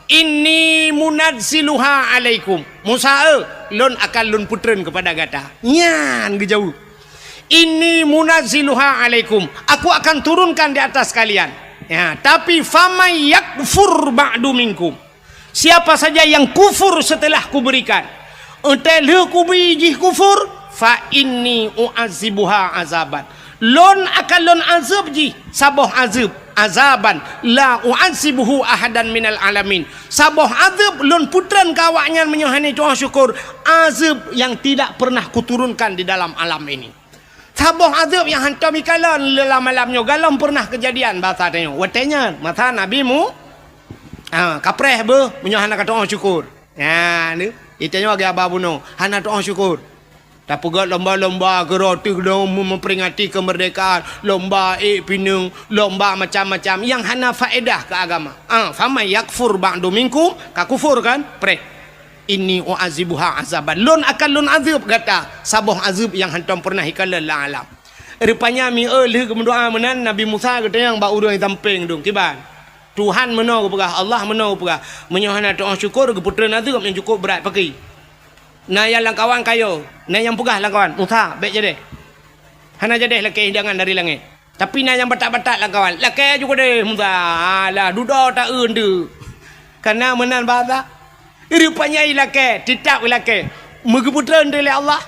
"Inni munazziluha alaikum." "Musa, eh, lôn akan lôn peutreun keupada gata." Nyan geujaweueb. "Inni munazziluha alaikum." Aku akan turunkan di atas kalian. Ya, tapi, "Faman yakfur ba'du minkum." Siapa saja yang kufur setelah kuberikan, enteuk lheueh kubri jih kufur, "fa inni u'adzibuha azaban." Lôn akan lôn azeueb jih saboh azeueb, azaban la u'adzibuhu ahadan minal alamin. Saboh azeueb lôn peutreun keu awaknyan meunyoe hana tu'oh syukur, azeueb yang tidak pernah kuturunkan di dalam alam ini. Saboh azeueb nyang hantom ikalon lam alam nyoe galom pernah keujadian basa tanyoe. Watée nyan, masa Nabi Mu-, ha, kapreh beuh meunyoe hana katu'oh syukur. Nyan, itanyoe lagée haba bunoe, hana tu'oh syukur. Tapeugét lomba-lomba keurot teuh dong meuperingati kemerdekaan, lomba ék pineung, lomba macam-macam nyang hana faedah keu agama. Ah, "Faman yakfur ba'du minkum," ka kufur kan? Preh. "Inni u'adzibuha azaban." Lôn akan lôn azeueb gata saboh azeueb nyang hantom pernah ikalon lam alam. Rupanya mieu lheueh geumeudoá meunan, Nabi Musa geutanyong bak ureuëng sampéng dong, "Kiban? Tuhan meunoe geupeugah, Allah meunoe geupeugah, meunyoe hana tu'oh syukur, geupeutreun azeueb nyang cukôp brat pakri." Na nyang lamkawan kayo, na nyang peugah lamkawan, "Musa, bék jadeh. Hana jadeh lakée hidangan dari langét." Tapi na nyang batat-batat lamkawan, "Lakée ju keudeh, Musa. Alah, dudoe ta-eu deuh." Kana meunan basa. Rupanya ilakée, teutab ilakée. Meugeupeutreun lé Allah.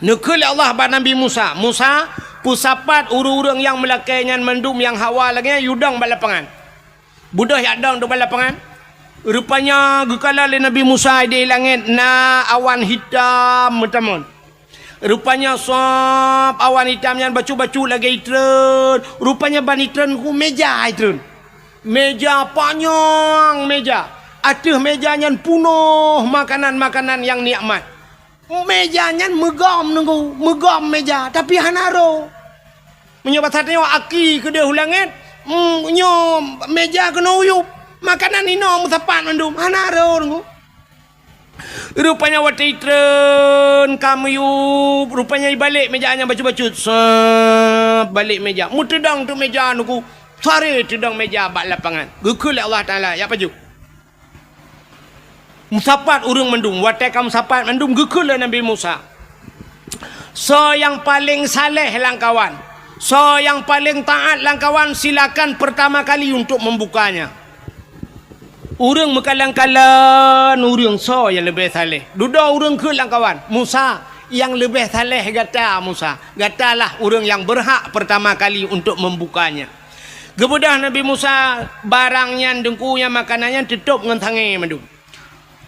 Neukheun lé Allah bak Nabi Musa, "Musa, peusapat ureuëng-ureuëng nyang meulakée nyan mandum nyang hawa lagée nyan yue dong bak lapangan." Beudôh jak dong bak lapangan. Rupanya geukalon lé Nabi Musa di langét na awan hitam meutamon. Rupanya sab awan hitam nyan bacut-bacut lagée itreun. Rupanya ban itreun ku méja itreun. Méja panyang méja. Ateueh méja nyan punoh makanan-makanan nyang nikmat. Méja nyan meugom nunggu, meugom méja, tapi hana roh. Meunyoe basa tanyoe aki keudeh u langét, mm, nyoe méja keunoe uyueb, makanan inoe meusapat mandum, hana roh nunggu. Rupanya watée itreun ka miyueb, rupanya ibalek méja nyan bacut-bacut, sab balek méja, meuteudong teuk méja nunggu, sare teudong méja bak lapangan. Geukheun lé Allah Taala, "Jak pajoh." Meusapat ureuëng mandum. Watée ka meusapat mandum, geukheun lé Nabi Musa, "Soe nyang paleng saleh lamkawan, soe nyang paleng taát lamkawan, silakan pertama kali untuk membukanya." Ureuëng meukalon-kalon ureuëng soe nyang leubeh saleh. Dudoe ureuëng kheun lamkawan, "Musa, nyang leubeh saleh gata, Musa. Gatalah ureuëng nyang berhak pertama kali untuk membukanya." Geubeudôh Nabi Musa barang nyan, deungku nyan, makanan nyan teutôb ngon sangée mandum.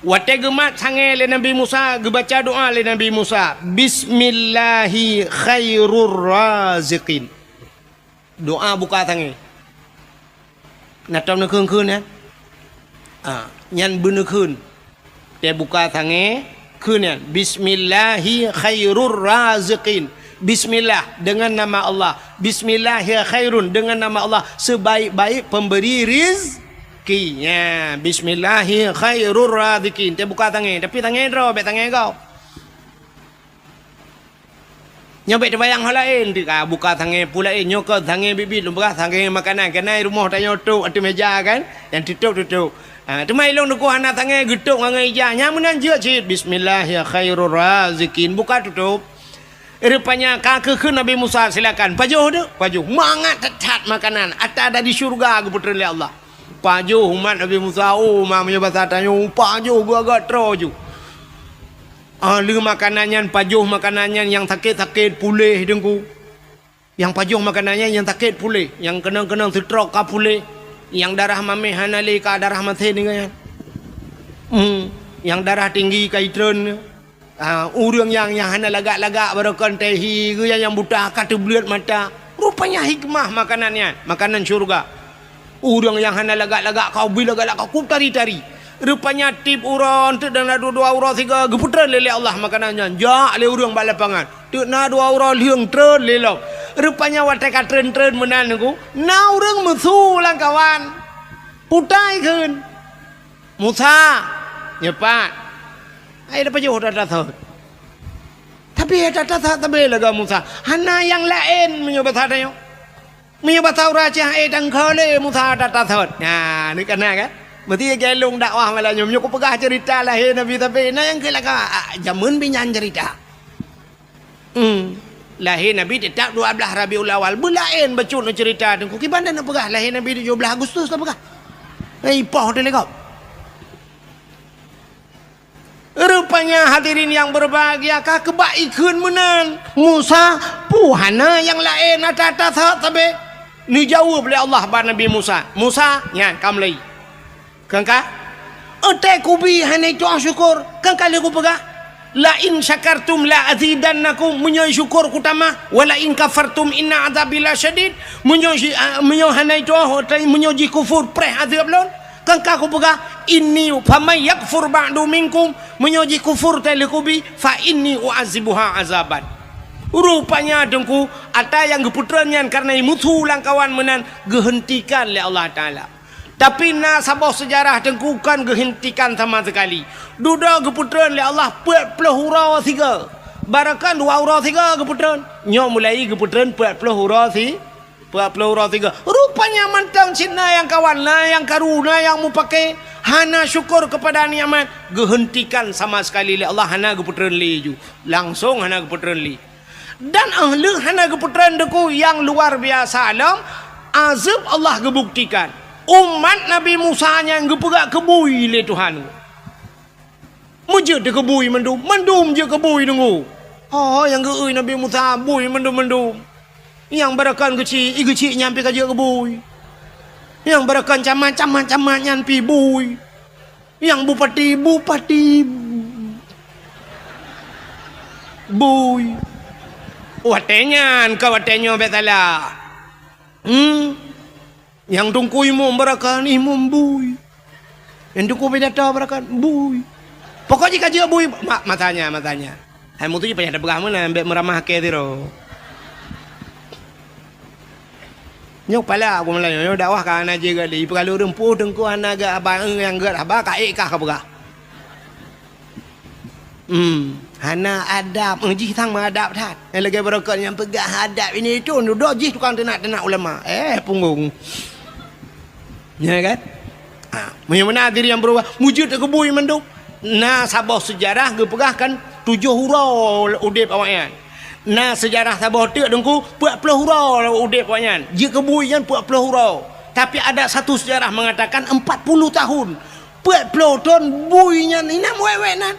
Watée geumat sangée lé Nabi Musa, geubaca doá lé Nabi Musa, "Bismillahi khairur raziqin." Doá buka sangée. Na tom neukheun-kheun nyan? Ah, nyan beuneukheun. Teubuka sangée, kheun nyan, "Bismillahi khairur raziqin." Bismillah, dengan nama Allah. "Bismillahi khairun," dengan nama Allah, sebaik-baik pemberi rizki. Ya, "Bismillahi khairur raziqin." Teubuka sangée, tapi sangée droe, bék sangée gob. Nyoe bék teubayang hal laén, teuka buka sangée peue laén, nyoe keuh sangée biet-biet lôn peugah, sangée makanan, keunan rumoh tanyoe tôb ateueh méja kan, nyang teutôb-teutôb. Ha, teuma ilôn teungku hana sangée geutôb ngon ija, nyang meunan jeuet cit, "Bismillahi khairur raziqin," buka tutôb. Rupanya ka geukheun Nabi Musa, "Silakan, pajoh deuh." Pajoh, mangat that-that makanan, ata dari syeuruga geupeutreun lé Allah. Pajoh umat Nabi Musa, oh, ma meunyoe basa tanyoe, pajoh geuagak troe ju. Ah, lheueh makanan nyan, pajoh makanan nyan, nyang sakét-sakét puléh, Teungku. Nyang pajoh makanan nyan, nyang sakét puléh, nyang keunong-keunong seutrok ka puléh, nyang darah maméh hana lé ka darah maté nyan. Hmm, nyang darah tinggi ka itreun. Ah, ureuëng nyang, nyang hana lagak-lagak barokon tehi, geu nyang, nyang buta ka teubleuet mata. Rupanya hikmah makanan nyan, makanan syeuruga. Ureuëng nyang hana lagak-lagak ka ubit lagak-lagak ka tari-tari. Rupanya tiep uroe, teuk na dua-dua uroe sigoe, geupeutreun lé, lé Allah makanan nyan. Jak lé ureuëng bak lapangan. Teuk na dua uroe lheueng treun lé lom. Rupanya watée ka treun-treun meunan Teungku, na ureuëng meusu lam kawan. Putai kheun. "Musa, nyoe pat. Hai, dapajoh that-that sot. Tapi that-that sot sabe lagée Musa. Hana nyang laén meunyoe basa tanyoe. Meunyoe basa ureuëng Aceh, eh, tangka lé Musa that-that sot." Nah, ni kana kan? Mesti gelong dakwah malam nyoe. Meunyoe kupeugah cerita lahé Nabi sabe, na nyang keu laka, ah, jameun binyan cerita. Hmm. Lahé Nabi teutap dua blaih Rabiul Awal. Beulaén bacut neucerita Teungku. Kiban dan neupeugah lahé Nabi tujoh blaih Agustus tapeugah. Eh, ipoh teuh lé gob. Rupanya hadirin yang berbahagia, ka keubak ikheun meunan. Musa, peue hana nyang laén ata-ata sahat sabe? Neujaweueb lé Allah bak Nabi Musa. Musa, nyan ka mulai. Kangka, "Ata kubi hana ituah syukur, kangka lé kupeugah, 'La in syakartum la azidannakum,' meunyoe syukur kutamah, 'wa la in kafartum inna azabi lasyadid,' meunyoe si-, ah, meunyoe hana ituah, ata-, meunyoe jih kufur, preh azeueb lôn, kangka kupeugah, 'Inni faman yakfur ba'du minkum,' meunyoe jih kufur teuh lé kubi, 'fa inni u'adzibuha azaban.'" Rupanya Teungku, ata nyang geupeutreun nyan kareuna meusu lam kawan meunan geuheuntikan lé Allah Taala. Tapi na saboh seujarah Teungku kon geuheuntikan sama seukali. Dudoe geupeutreun lé Allah peuet ploh uroe sigoe. Baroekon dua uroe sigoe geupeutreun. Nyoe mulai geupeutreun peuet ploh uroe si-, peuet ploh uroe sigoe. Rupanya mantong cit na nyang kawan, na nyang karu, na nyang mupake, hana syukur keupada nikmat, geuheuntikan sama seukali lé Allah, hana geupeutreun lé ju. Langsong hana geupeutreun lé. Dan óh lheueh hana geupeutreun Teungku nyang luar biasa lom, azeueb Allah geubuktikan. Umat Nabi Musa nyan geupeugah keu bui lé Tuhan. Meujeuet keu bui mandum, mandum jeuet keu bui Teungku. Ho nyang geu-eu Nabi Musa bui mandum-mandum. Nyang baroekon geuchik, i geuchik nyan pih ka jeuet keu bui. Nyang baroekon camat, camat, camat nyan pih bui. Nyang bupati, bupati bui. Watée nyan ka watée nyoe bék salah. Hmm. Nyang teungku imum baroekon, imum bui. Nyang teungku pidato baroekon, bui. Pokok jih ka jeuet bui, ma-, masanya, masanya. Hai mutu jih payah tapeugah meunan, bék meuramah akhé sidroe. Nyoe pala aku meulayeue, nyoe dakwah ka hana jeuet gét lé. Ipeugah lôn ureuëng peue teungku hana gét haba, nyang gét haba ka ék kah ka peugah. Hmm, hana adab, eh, jih sang meuadab that. Nyang lagée baroekon nyang peugah adab ini itu, dudoe jih tukang teunak-teunak ulama. Eh, punggong. Nya kan? Ha, meunyoe meunan diri nyang beurubah, mujud keu bui mandum. Na saboh seujarah geupeugah kan tujoh uroe udeb awaknyan. Na seujarah saboh teuk teungku, peuet ploh uroe udeb awaknyan. Jeuet keu bui nyan peuet ploh uroe. Tapi ada satu sejarah mengatakan empat puluh tahun. Peuet ploh thon bui nyan inan wék-wék nan.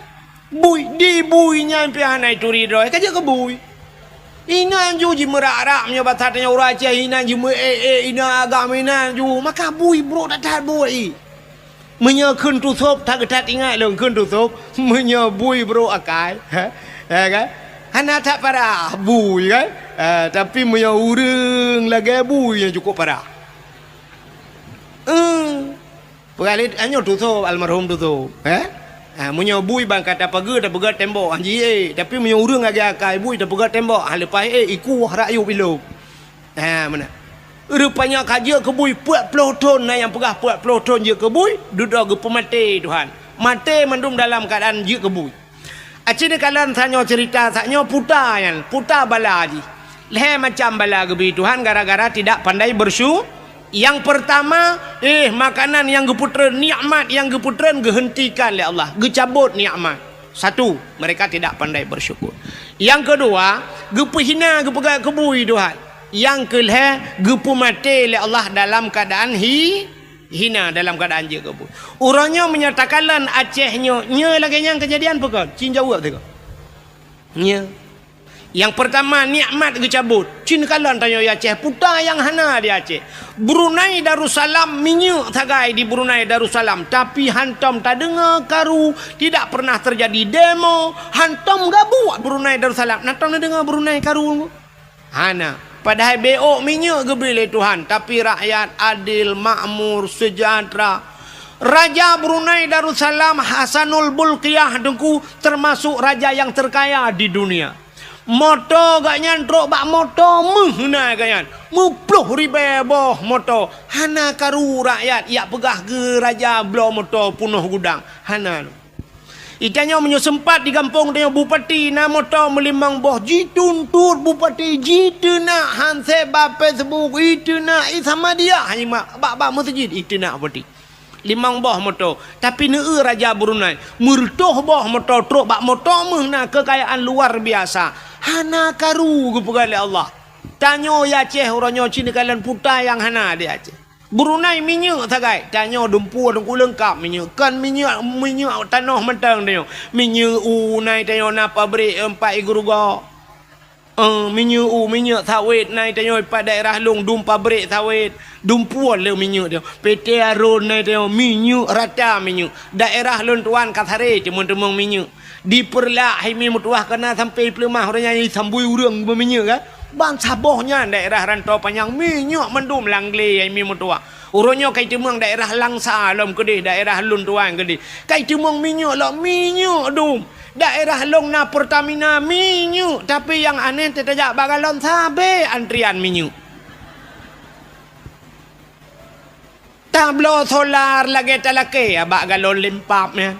Bui, di bui nyan pih hana ituri droe, ka jeuet keu bui. Inan ju jimeurak-rak, meunyoe basa tanyoe ureuëng Aceh, inan jimeuék-ék, inan agam inan ju, maka bui brok that-that bui. Meunyoe kheun tusôb, that-that ingat lôn kheun tusôb, meunyoe bui brok akai, ha? Ya kan? Hana that parah bui kan? Ha, tapi meunyoe ureuëng lagée bui, nyan cukôp parah. Eh. Peugah lé, nyoe tusôb, almarhum tusôb, eh? Ha, meunyoe bui ban ka tapeugét, tapeugét tembok, han jiék. Tapi meunyoe ureuëng lagée akai bui, tapeugét tembok, han leupah ék, ikueh rakyueb ilôb. Ha, meunan. Rupanya ka jeuet keu bui peuet ploh thon, na nyang peugah peuet ploh thon jeuet keu bui, dudoe geupeumaté Tuhan. Maté mandum dalam keuadaan jeuet keu bui. Aci neukalon tanyoe cerita, tanyoe puta nyan, puta bala jih. Lhée macam bala geubri Tuhan gara-gara tidak pandai bersyu-, Nyang peurtama, eh, makanan nyang geupeutreun, nikmat nyang geupeutreun geuheuntikan lé Allah, geucabot nikmat. Satu, mereka tidak pandai bersyukur. Nyang keudua, geupeuhina, geupeugah keu bui Tuhan. Nyang keulhée, geupeumaté lé Allah dalam keuadaan hi-, hina, dalam keuadaan jeuet keu bui. Uroe nyoe meunyoe takalon Aceh nyoe, nyoe lagée nyan keujadian peue kon? Cit jaweueb sigoe. Nyoe. Nyang peurtama, nikmat geucabot. Cit neukalon tanyoe di Aceh, puta nyang hana di Aceh. Brunei Darussalam, minyeuk sagai di Brunei Darussalam, tapi hantom tadeungoe karu, tidak pernah terjadi demo, hantom gabuek Brunei Darussalam. Na tom neudeungoe Brunei karu? Hana. Padahai bék minyeuk geubri lé Tuhan, tapi rakyat adil, makmur, sejahtera. Raja Brunei Darussalam Hasanul Bolkiah Teungku termasuk raja nyang terkaya di dunia. Moto gobnyan trok bak moto meuh na gobnyan. Meuploh ribèe boh moto. Hana karu rakyat jak peugah keu raja bloe moto peunoh gudang. Hana. Di tanyoe meunyoe seumpat di gampông tanyoe bupati na moto meulimong boh, jituntot bupati, jiteunak handset bak Facebook, jiteunak di Samadiyah, bak, bak meuseujid jiteunak bupati. Limong boh moto. Tapi neu-eu Raja Brunei, meureutôh boh moto trok bak moto meuh na keukayaan luar biasa. Hana karu geupeugah lé Allah. Tanyoe di Aceh uroe nyoe cit neukalon peue nyang hana di Aceh. Brunei minyeuk sagai, tanyoe dumpeue teungku leungkap minyeuk. Kon minyeuk, minyeuk tanoh mantong tanyoe. Minyeuk u na di tanyoe na pabrik, eh, pat igoe rugoe. Eh, minyeuk u, minyeuk sawét na di tanyoe pat daerah lôn dum pabrik sawét. Dumpeue le minyeuk tanyoe. P T Arun na di tanyoe minyeuk rata minyeuk. Daerah lôn tuan ka saré teumeung-teumeung minyeuk. Di Peureulak hai mi meutuwah ka na sampoe Peuleumah uroe nyan sambui ureuëng beuminyeuk kan. Ban saboh nyan daerah Rantau Panyang minyeuk mandum lam glé hai mi meutuwah. Uroe nyoe kai teumeung daerah Langsa lom keudeh daerah lôn tuan keudeh. Kai teumeung minyeuk lom minyeuk dum. Daerah lôn na Pertamina minyeuk tapi nyang aneh teutajak bak galon sabe antrian minyeuk. Tabloe solar lagèe talakèe bak galon lempap nyan.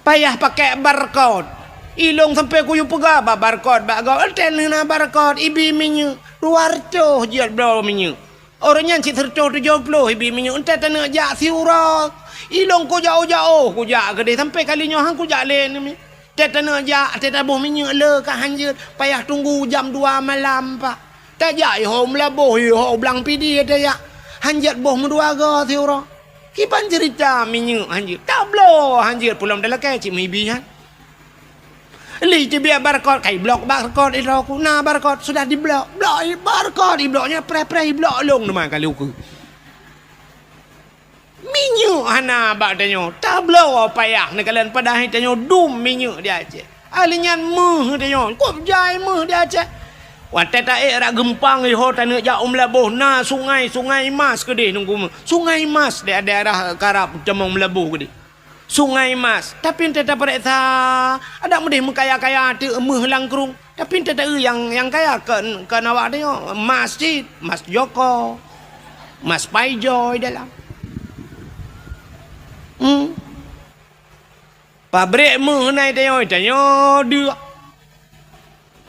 Payah pakèk barcode. Ilôn sampoe kuyue peugah bak barcode bak gob, "Enten na barcode, ibi minyeuk." Dua reutôh jeuet bloe minyeuk. Uroe nyan cit sireutôh tujoh ploh ibi minyeuk, enten taneuk jak siuroe. Ilôn kujak-ujak, oh, kujak keudeh sampoe kali nyoe han kujak lé neumi. Teuh taneuk jak, teuh taboh minyeuk le ka hanjeuet, payah tunggu jam dua malam, Pak. Tajak iho Meulaboh, iho Blang Pidie tajak. Hanjeuet boh meudua goe siuroe. Kiban ceurita minyeuk hanjeuet. Tabloe hanjeuet pulom talakèe cit meuibi nyan. Li teubiet barcode, kai blok barcode idroe ku. Na barcode, sudah diblok. Blok i barcode, iblok nyan preh-preh iblok lôn teuma kali ukeue. Minyeuk hana bak tanyoe, tabloe payah neukalon padahai tanyoe dum minyeuk di Aceh. Ahli nyan meuh tanyoe, kop jai meuh di Aceh. Watèe taék rot geumpang iho taneuk jak u Meulaboh na sungai, Sungai Mas keudeh nunggu meuh. Sungai Mas di daerah Karab tamong Meulaboh keudeh. Sungai Mas, tapi ente tapareksa adak meudeh meukaya-kaya teuk meuh langkrueng. Tapi ente taeu nyang, nyang kaya kon, kon awak tanyoe, mas cit, mas Joko, mas Paijoy dalam. Hmm. Pabrik meuh na i tanyoe, tanyoe deuek.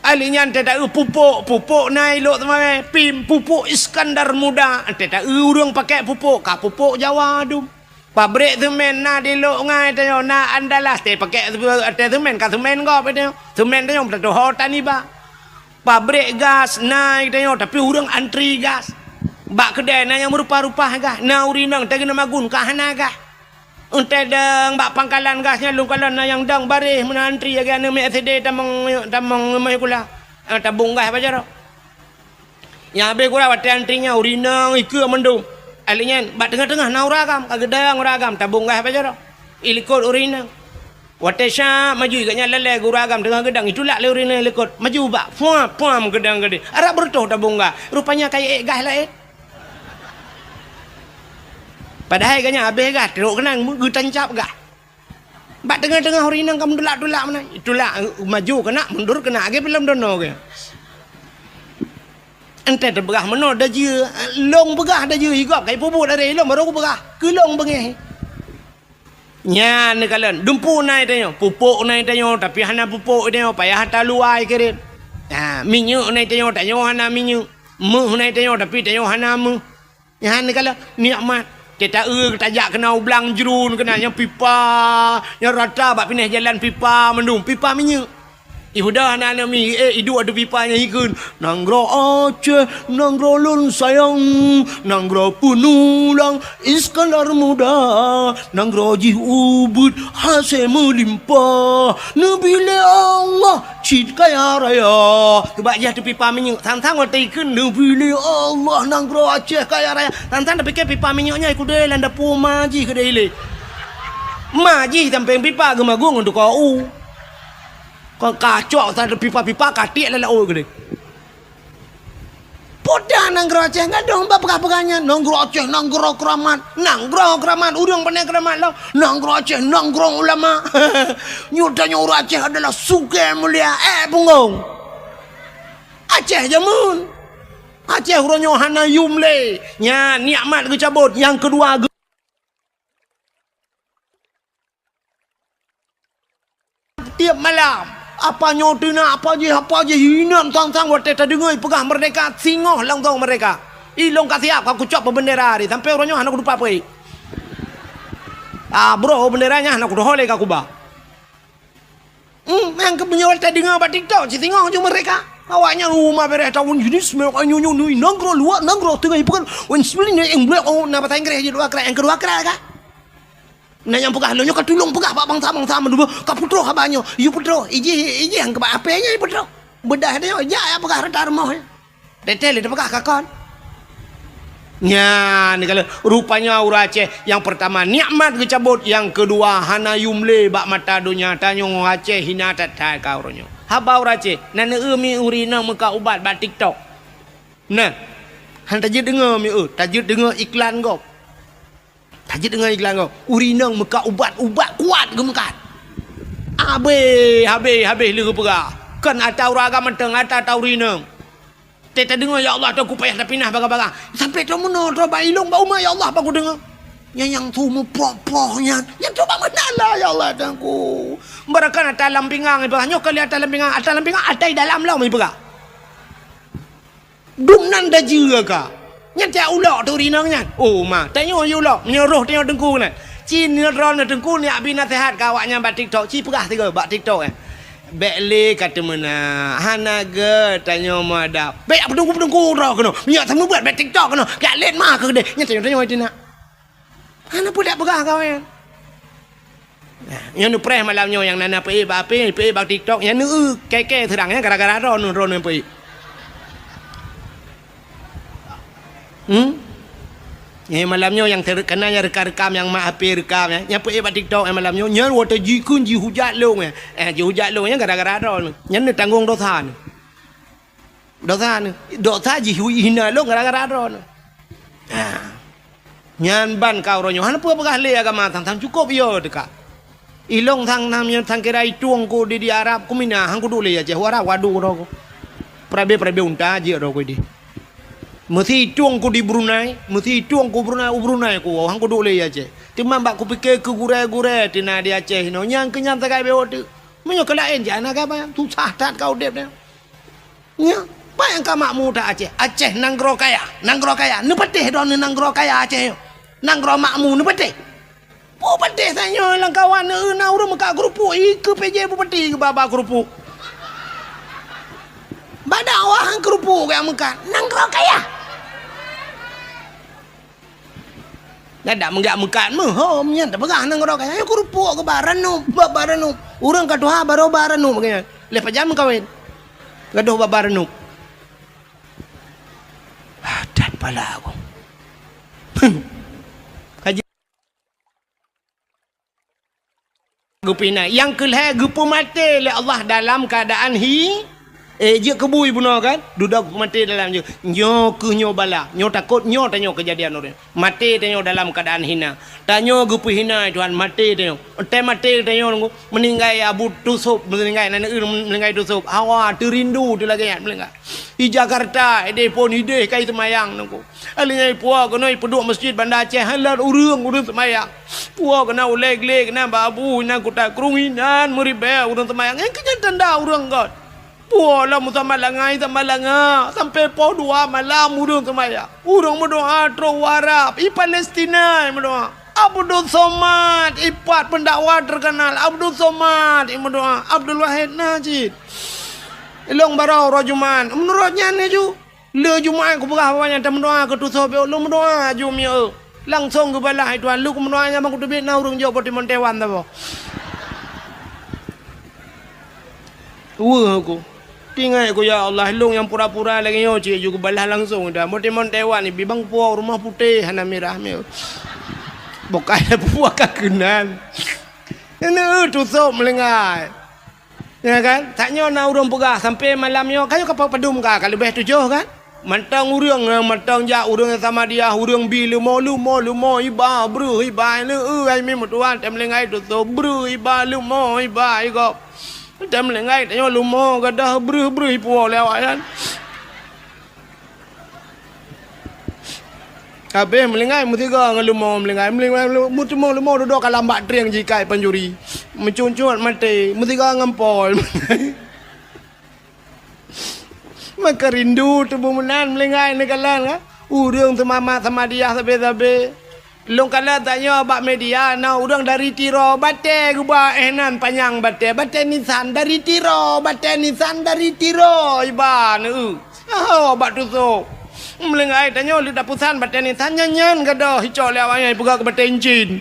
Ahli nyan ente taeu pupuk, pupuk na i Lhokseumawe, pim, pupuk Iskandar Muda. Ente taeu ureuëng pakèk pupuk, ka pupuk Jawa dum. Pabrik semen na di Lhokseumawe tanyoe, na Andalas, teuh pakèk ateueh semen, ka semen gob tanyoe. Semen tanyoe tatuho tan iba. Pabrik gas na tanyoe, tapi ureuëng antri gas. Bak keudè na nyang meurupa-rupa gas, na ureuëng inong teuh keuneuk magun ka hana gas. Ente dong bak pangkalan gas nyan lôn kalon na nyang dong baréh meunan antri lagèe aneuk miet S D tamong, tamong meuseukula. Eh, tabong gas bak jaroe. Nyang habéh gura watèe antri nyan ureuëng inong ikeue mandum. Ahli nyan bak teungoh-teungoh na ureuëng agam, ka geudong ureuëng agam tabong gas bak jaroe. Ilikot ureuëng inong. Watèe syak maju gobnyan lalè gura agam teungoh geudong itulak lé ureuëng inong ilikot. Maju bak, puam, puam geudong keudeh. Arab beureutoh tabong gas. Rupanya ka iék gas laén. Padahai gobnyan habéh gas, trok keunan geutancab gas. Bak teungoh-teungoh ureuëng inong ka meutulak-tulak meunan. Itulak, maju keunak, mundur keunak, lagèe filem Dono geuh. Ente teupeugah meunoe dajeue, lôn peugah dajeue, i gob ka ipeubuet aré lôn barô kupeugah. Keu lôn beungéh. Nyan neukalon, dumpeue na i tanyoe, pupuk na i tanyoe, tapi hana pupuk i tanyoe, payah taluwa i kirém. Ha, minyeuk na i tanyoe, tanyoe hana minyeuk. Meuh na i tanyoe, tapi tanyoe hana meuh. Nyan neukalon nikmat. Teuh taeu tajak keunoe u Blang Jruen keunan nyang pipa, nyang rata bak pinéh jalan pipa mandum, pipa minyeuk. Ibuda hana aneuk mi, eh, iduek ateueh pipa nyan ikheun, "Nanggroe Aceh, nanggroe lôn sayang, nanggroe peunulang Iskandar Muda, nanggroe jih ubit hasé meulimpah, neubi lé Allah cit kaya raya." Keubah jih ateueh pipa minyeuk, sang-sang watèe ikheun, "Neubi lé Allah nanggroe Aceh kaya raya." Sang-sang tapike pipa minyeuk nyan ikudée lam dapu ma jih keudeh ilée. Ma jih sampéng pipa geumagung ngon tukang u. Kon kacok sa pipa-pipa ka tiek lam laôt keudeh. Udah nanggroe Aceh gadôh bak peugah-peugah nyan, nanggroe Aceh nanggroe keuramat, nanggroe keuramat, ureuëng pandai keuramat lom, nanggroe Aceh nanggroe ulama. Nyoe tanyoe ureuëng Aceh adalah sugée mulia, eh punggong. Aceh jameun. Aceh uroe nyoe hana yum lé. Nyan nikmat geucabot, nyang keudua geu- Tiep malam, apa nyoe teunak, apa jih, apa jih, inan sang-sang watée tadeungoe peugah merdeka, singoh langsong merdeka. Ilong ka siap, ka kucok peubeundera hari, sampai uroe nyoe hana kutupat peue. Ah, bro, beundera nyan hana kudoh lé ka kuba. Hmm, nyang keu meunyoe tadeungoe bak TikTok, cit singoh ju merdeka. Awaknyan uma bereh tahun jenis, nyoe nyoe nui nanggroe luwa nanggroe teungoh ipeugah, wen sibling nyoe eng blek, oh, na bahasa Inggris jih dua krak, nyang keudua krak ka. Na nyang peugah lôn nyoe ka tulông peugah bak bansa-bansa meudua, ka peutroh haba nyoe. Yue peutroh, ijih, ijih nyang keubah apé nyan peutroh. Beudah nyoe, jak ya peugah rata rumoh nyoe. Teuntèe lé teupeugah ka kon. Nyan kalau rupanya ureuëng Aceh nyang peurtama nikmat geucabot, nyang keudua hana yum lé bak mata donya. Tanyoe Aceh hina that-that ka uroe nyoe. Haba ureuëng Aceh, na neueu mi ureuëng inong meukat ubat bak TikTok. Nah, han tajeuet deungoe mi eu, tajeuet deungoe iklan gob. Tajeuet deungoe iklan gob. Ureuëng inong meukat ubat, ubat kuat geumeukat. Habéh, habéh, habéh lé geupeugah. Kon ata ureuëng agam mantong, ata, ata ureuëng inong. Teuntèe deungoe, ya Allah, teuh kupayah tapinah bagah-bagah. Sampai troh meunoe, troh bak ilong, bak uma, ya Allah, bak kudeungoe. Nyang, nyang su meuproh-proh nyan. Nyang su bak meunala, ya Allah, teuh ku. Barakan ata lam pinggang, ipeugah nyoe kali ata lam pinggang, ata lam pinggang, ata dalam lom, ipeugah. Dum nan dajeue ka. Nyan tiak ulok tu rinong nyan. Oh, ma, tanyoe yue ulok. Meunyoe roh tanyoe teungku nyan. Ci neutrol na teungku, niyak bi naseuhat ka awaknyan bak TikTok. Ci peugah sigoe bak TikTok, eh. Bék lé ka teumeunak. Hana gét tanyoe meuadab. Bék peudengku-peudengku droe keunoe. Meunyoe seumeubeuet bék TikTok keunoe. Piak lét ma keu deh. Nyan tanyoe, tanyoe teunak. Hana peue dak peugah kawen. Nah, nyoe neupreh malam nyoe nyang na, na peuék bak apé, peuék bak TikTok, nyan neueu kèe-kèe seurang nyan gara-gara droeneuh, droeneuh peuék. Hmm? Nyoe malam nyoe nyang ter-, keunan nyang rekam-rekam nyang mak apé rekam nyan, nyang peuék bak TikTok nyan malam nyoe, nyan watèe jikheun jihujat lôn nyan. Eh, jihujat lôn nyan gara-gara droeneuh. Nyan neutanggong dosa neuh. Dosa neuh, dosa jih hina lôn gara-gara droeneuh. Ha. Nyan ban ka uroe nyoe, hana peue peugah lé agama sang-sang cukôp yo teuka. Ilong sang nam nyoe sang kira itueng ku di, di Arab ku mina, han kuduek lé Aceh, u Arab wadu droe ku. Peurabe-peurabe unta jeuet droe ku di. Meusi itueng ku di Brunei, meusi itueng ku Brunei, u Brunei ku, han kuduek lé Aceh. Teuma bak kupike keu gurèe-gurèe teuh na di Aceh inoe, nyang keu nyan sagai bewok teuk. Meunyoe keu laén jak na gaba, susah that ka udép nyoe. Nyoe, peue nyang ka makmu that Aceh? Aceh nanggroe kaya, nanggroe kaya. Neupatéh droeneuh nanggroe kaya Aceh nyoe. Nanggroe makmu neupatéh. Peue patéh tanyoe lam kawan, na ureuëng meukat keurupuk, ikeue P J bupati geuba-ba keurupuk. Bak dakwah keurupuk gaya meukat. Nanggroe kaya. Nyan dak meugak meukat meuhom nyan tapeugah nanggroe kaya. Nyoe keurupuk geuba ranup, ba, ba ranup. Ureuëng ka tuha barô ba ranup geuh nyan. Lheueh pajan meukawen. Gadôh ba, ba ranup. Ah, that pala aku. Kaji. Geupeuhina. Nyang keu lhèe geupeumaté lé Allah dalam keuadaan hi, eh, jeuet keu bui bunoe kan? Dudoe geupeumaté dalam jeuet. Nyoe keuh nyoe bala, nyoe takot, nyoe tanyoe keujadian ureuëng. Maté tanyoe dalam keuadaan hina. Tanyoe geupeuhina Tuhan, maté tanyoe. Teumaté tanyoe meuninggai Abu Tusop, meuninggai aneuk ureuëng meuninggai Tusop. Hawa teurindu teu lagèe nyan meuninggai. Di Jakarta, ideh phon ideh kai seumayang nunggu. Alèh nyan ipuwoe keunoe ipeuduek meuseujid Banda Aceh, hana ureuëng, ureuëng seumayang. Puwoe keunoe ulèe glé keunoe bak abu inan kuta krueng inan meuribèe ureuëng seumayang. Nyang keu nyan tanda ureuëng göt. Puwoe lom u Samalanga, i Samalanga, sampai poh dua malam ureuëng seumayang. Ureuëng meudoa trok u Arab, i Palestina meudoa. Abdul Somad, ipat pendakwah terkenal. Abdul Somad, i meudoa. Abdul Wahid Najib. Ilong barô uroe Jumat. Meunurot nyan laju. Le Jumat kupeugah awaknyan tameudoa keu Tusop, lôn meudoa aju mieu. Langsong geubalah Tuhan, lôn meudoa nyan bang kuteubiet na ureuëng jok boh timon Taiwan saboh. Weueh aku. Tingai aku, ya Allah, lôn nyang pura-pura lagèe nyoe cit ju geubalah langsong dah. Boh timon Taiwan ibi bang puwoe rumoh putéh hana mirah mieu. Bukai puwoe ka keunan. Nyoe Tusop meulinggai. Ya kan? Tanyoe na ureuëng peugah sampai malam nyoe, ka nyoe ka padum ka, ka leubeh tujoh kan? Mantong ureuëng, mantong jak ureuëng Samadiyah, ureuëng bi leumo, leumo, leumo, iba, breuh, iba, leu, ai mi meutuan, tem linggai tutoe, breuh, iba, leumo, iba, igop. Tem linggai tanyoe leumo, gadoh, breuh, breuh, ipuwoe lé awak nyan. Habéh meulinggai meusigoe ngon leumo meulinggai, meulinggai, meuteumé leumo dudoe ka lambak trieng jikai pancuri. Meucuncut maté, meusigoe ngon pol. Maka rindu teubeuh meunan meulinggai neukalon ka. Ureuëng seumama Samadiyah sabe-sabe. Lôn kalon tanyoe bak media na ureuëng dari Tiro, batée geuba éh nan panyang batée, batée nisan dari Tiro, batée nisan dari Tiro, iba neu. Aho bak tusoe. Meulinggai tanyoe leuda pusan batée nisan nyan-nyan gadoh icok lé awak nyan ipeugah keu batée incin.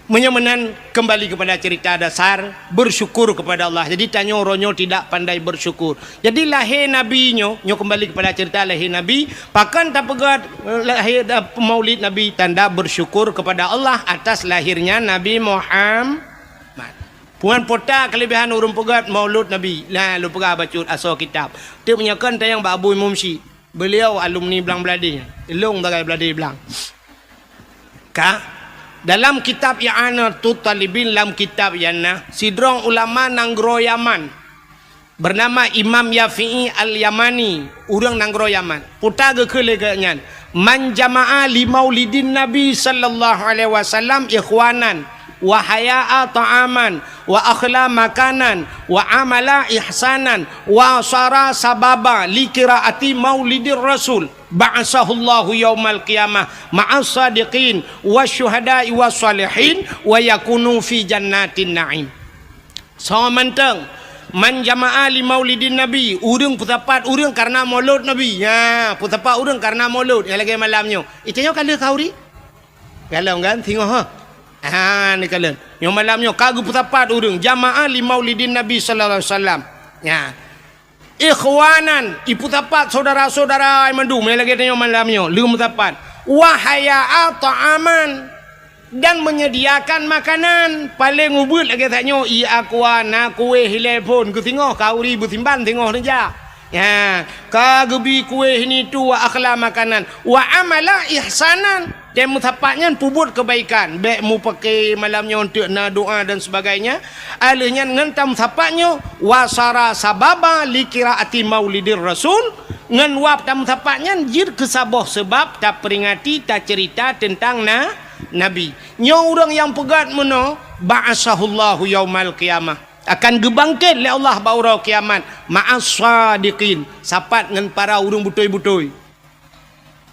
Meunyoe meunan, kembali kepada cerita dasar, bersyukur kepada Allah. Jadi tanyoe uroe nyoe tidak pandai bersyukur. Jadi lahé Nabi nyoe, nyoe kembali kepada cerita lahé Nabi, pakon tapeugét, eh, lahé, eh, maulid Nabi, tanda bersyukur kepada Allah atas lahirnya Nabi Muhammad. Puan pota kelebihan ureuëng peugét maulud Nabi. Nah, lôn peugah bacut asoe kitab. Teuk meunyoe kon tayang bak Abu Imum Syik. Beliau alumni Blang Blahdeh. Lôn sagai Blahdeh Blang. Ka, dalam kitab I'anatut Talibin, lam kitab nyan na, sidroe ulama nanggroe Yaman, bernama Imam Yafi'i Al-Yamani, ureuëng nanggroe Yaman. Pota geukheun lé geuh nyan, "Man jama'a li maulidin Nabi sallallahu alaihi wasallam ikhwanan, wa haya'a ta'aman, wa akhla makanan, wa amala ihsanan, wa sara sababa li qiraati maulidir rasul, ba'asahullahu yaumal qiyamah ma'as sadiqin, wa syuhada'i wa salihin, wa yakunu fi jannatin na'im." Soe mantong, "Man jama'a li maulidin Nabi," ureuëng peusapat ureuëng karena maulud Nabi. Ya, peusapat ureuëng karena maulud. Nyang lagée malam nyoe. Itanyoe ka lheueh khauri? Galom kan? Singoh ha. Ha, ni kalon. Nyoe malam nyoe ka geupeusapat ureuëng jama'a li maulidin Nabi sallallahu alaihi wasallam. Ya. Ikhwanan, ipeusapat saudara-saudara mandum, nyang lagée tanyoe malam nyoe, leuem sapat. Wa haya'a ta'aman, dan menyediakan makanan, paléng ubeuet lagée tanyoe, i aqua, na kuéh, ilée phon, keu singoh, khauri beusimban singoh neujak. Ya, ka geubi kuéh ini tu, wa akhla makanan, wa amala ihsanan. Dan meusapat nyan peubuet keubaikan, bék mupake malam nyoe untuk na doa dan sebagainya. Aleuh nyan ngon tameusapat nyoe, wasara sababa li qiraati maulidir rasul, ngon wab tameusapat nyan jeuet keu saboh seubab taperingati, taceurita teuntang na, Nabi. Nyoe ureuëng nyang peugét meunoe, ba'asahullahu yaumal qiyamah, akan geubangkét lé Allah bak uroe kiamat, ma'as sadiqin, sapat ngon para ureuëng beutôi-beutôi.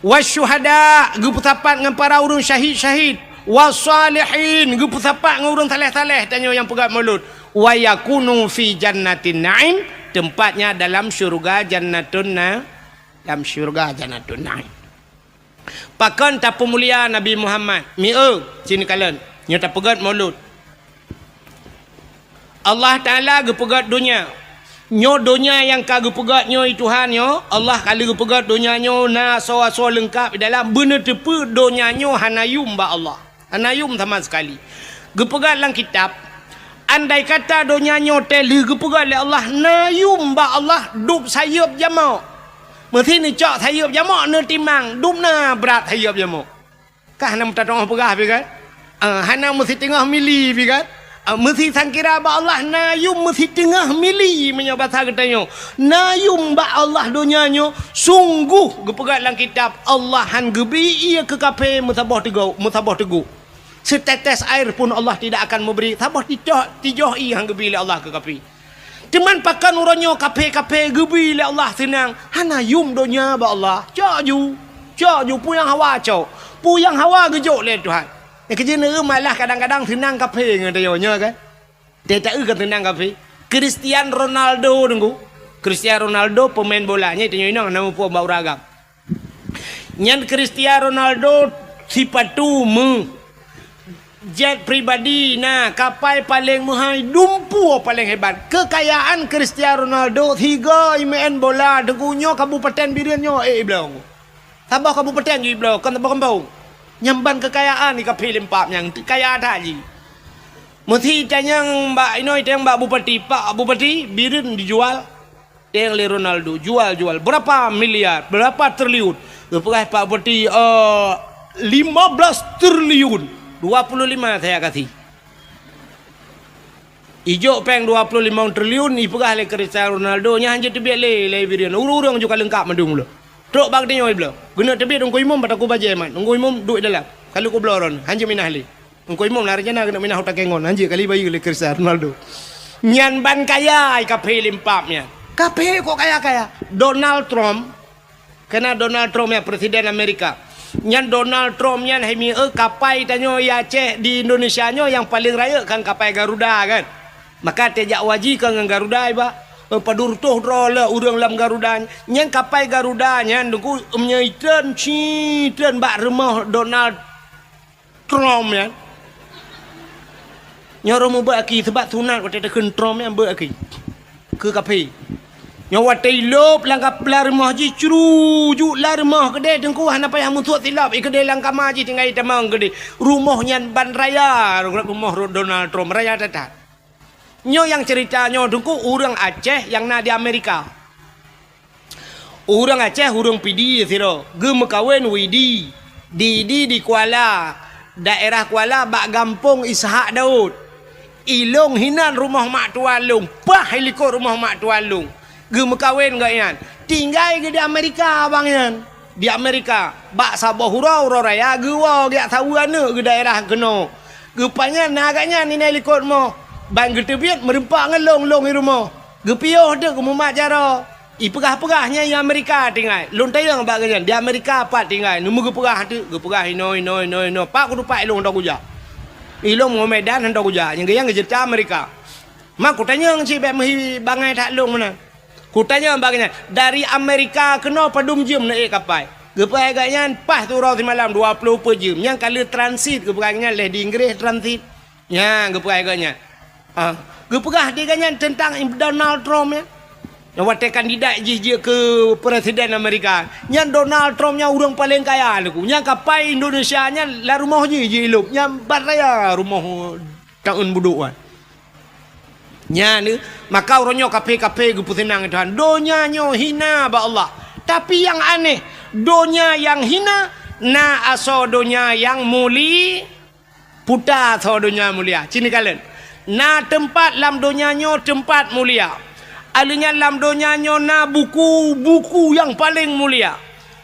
Wasyuhada, geupeusapat ngon para ureuëng syahid-syahid. Wasalihin, geupeusapat ngon ureuëng saleh-saleh tanyoe nyang peugét maulud. Wa yakunu fi jannatin na'im, tempatnya dalam syurga Jannatun Na-, dalam syurga Jannatun Na'im. Pakon tapeumulia Nabi Muhammad? Mieu, sini kalon. Nyoe tapeugét maulud. Allah Taala geupeugét donya. Nyoe donya nyang ka geupeugét nyoe, i Tuhan nyoe, Allah ka lheueh geupeugét donya nyoe na asoe-asoe leungkab di dalam, beuneuteupeu donya nyoe hana yum bak Allah. Hana yum sama sekali. Geupeugét lam kitab, andai kata donya nyoe teuh lheueh geupeugét lé Allah na yum bak Allah, dub sayeuep jamok. Meusi neucok sayeuep jamok, neutimang, dub na brat sayeuep jamok. Kah na meutatong peugah pi kan? Ah, hana meusiteungoh mili pi kan? Ah, meusi sangkira bak Allah na yum meusiteungoh mili meunyoe basa geutanyoe. Na yum bak Allah donya nyoe, sungguh geupeugah lam kitab, Allah han geubi ié keu kaphé meusaboh teugok, meusaboh teugok. Setetes air pun Allah tidak akan memberi, saboh tijoh, tijoh ié han geubi lé Allah keu kaphé. Teuma pakon uroe nyoe kaphé-kaphé geubi lé Allah seunang, hana yum donya bak Allah. Cok ju, cok ju, peue nyang hawa cok. Peue nyang hawa geujok lé Tuhan. Nyang keujeuet neueu malah kadang-kadang seunang kaphé ngon tanyoe nyoe kan. Teuta eu ka seunang kaphé. Cristiano Ronaldo deungoe. Cristiano Ronaldo pemain bola, nyan tanyoe inong na muphom bak ureueng agam. Nyan Cristiano Ronaldo sipatu meu, jet pribadi na, kapai paleng meuhai, dumpeue paleng hebat. Keukayaan Cristiano Ronaldo sigoe imeu'en bola deungoe nyoe Kabupaten Bireuen nyoe, eh, ibloe. Saboh kabupaten ju ibloe, kon saboh gampông. Nyan ban keukayaan di kaphé limpak nyang kaya that jih. Meusi tanyong bak inoe, tanyong bak bupati, "Pak Bupati, Bireuen dijual." Tanyong lé Ronaldo, "Jual, jual. Berapa miliar? Berapa triliun?" Geupeugah Pak Bupati, "Eh, lima belas triliun." "Dua puluh lima saya kasih." Ijok péng dua puluh lima triliun, ipeugah lé Cristiano Ronaldo, "Nyan hanjeuet teubiet lé, lé Bireuen. Ureuëng-ureuëng ju ka leungkap mandum lom. Trok bak geutanyoe bloe." Geuneuk teubiet Teungku Imum, bak takue bajée mat. Teungku Imum duek dalam. Ka lheueh kubloe droeneuh, hanjeuet minah lé. Teungku Imum na rencana geuneuk minah u Takengon, hanjeuet kali bayeue lé Cristiano Ronaldo. Nyan ban kaya, ai kaphé limpab nyan. Kaphé kok kaya-kaya. Donald Trump, kena Donald Trump nyan, Presiden Amerika. Nyan Donald Trump nyan hai mieu kapai tanyoe di Aceh, di Indonesia nyoe nyang paleng rayeuk kan kapai Garuda kan. Maka teuh jak haji ka ngon Garuda iba. Eh, padub reutôh droe le ureuëng lam Garuda nyan. Nyan kapai Garuda nyan Teungku, meunyoe itreun, ci treun bak rumoh Donald Trump nyan. Nyoe roh mubeuet aki, seubab sunat watée takheun Trump nyan beuet aki. Keu kaphé. Nyoe watée ilop lam kap-, lam rumoh jih, crujuk lam rumoh keudeh Teungku, hana payah musuek silop, i keudeh lam kama jih tinggai tamong keudeh. Rumoh nyan ban raya, rumoh Donald Trump, raya that-that. Nyoe nyang cerita nyoe Teungku, ureuëng Aceh nyang na di Amerika. Ureuëng Aceh, ureuëng Pidie sidroe, geumeukawen Widi, di, di, di Kuala, daerah Kuala bak gampông Ishak Daud. Ilong hinan rumoh mak tuan lôn, paih likot rumoh mak tuan lôn. Geumeukawen gobnyan. Tinggai geuh di Amerika abang nyan. Di Amerika, bak saboh uroe, uroe raya, geuwoe geujak saweue aneuëk geuh daerah keunoe. Geupajan na gobnyan inan likot rumoh. Ban geuteubiet meureumpok ngon lôn, lôn i rumoh. Geupiôh teuk geumumat jaroe. Ipeugah-peugah nyan i Amerika tinggai. Lôn tanyong bak gobnyan, "Di Amerika pat tinggai?" Neumeu geupeugah teuk, geupeugah inoe, inoe, inoe, inoe. Pat kuteumpat ilong hana kujak. Ilong ngon Medan hana kujak. Nyang geuh nyan geuceurita Amerika. Ma kutanyong cit bék meuhi bangai that lôn meunan. Kutanyong bak gobnyan, "Dari Amerika keunoe padum jeuem neuék kapai?" Geupeugah gobnyan, "Paih siuroe simalam dua ploh peuet jeuem." Nyan ka lheueh transit, geupeugah gobnyan, lheueh di Inggréh transit. Nyan geupeugah gobnyan. Ah, geupeugah di gobnyan teuntang Donald Trump nyan. Nyang watée kandidat jih jeuet keu Presiden Amerika. Nyan Donald Trump nyan ureuëng paleng kaya Teungku. Nyan kapai Indonesia nyan lam rumoh jih, jih ilop. Nyan ban raya rumoh taun budok nyan. Nyan, maka uroe nyoe kaphé-kaphé geupeuseunang Tuhan. Donya nyoe hina bak Allah. Tapi nyang aneh, donya nyang hina na asoe donya nyang muli-, puta asoe donya mulia. Ci neukalon. Na teumpat lam donya nyoe teumpat mulia. Alheuh nyan lam donya nyoe na buku-buku nyang paleng mulia.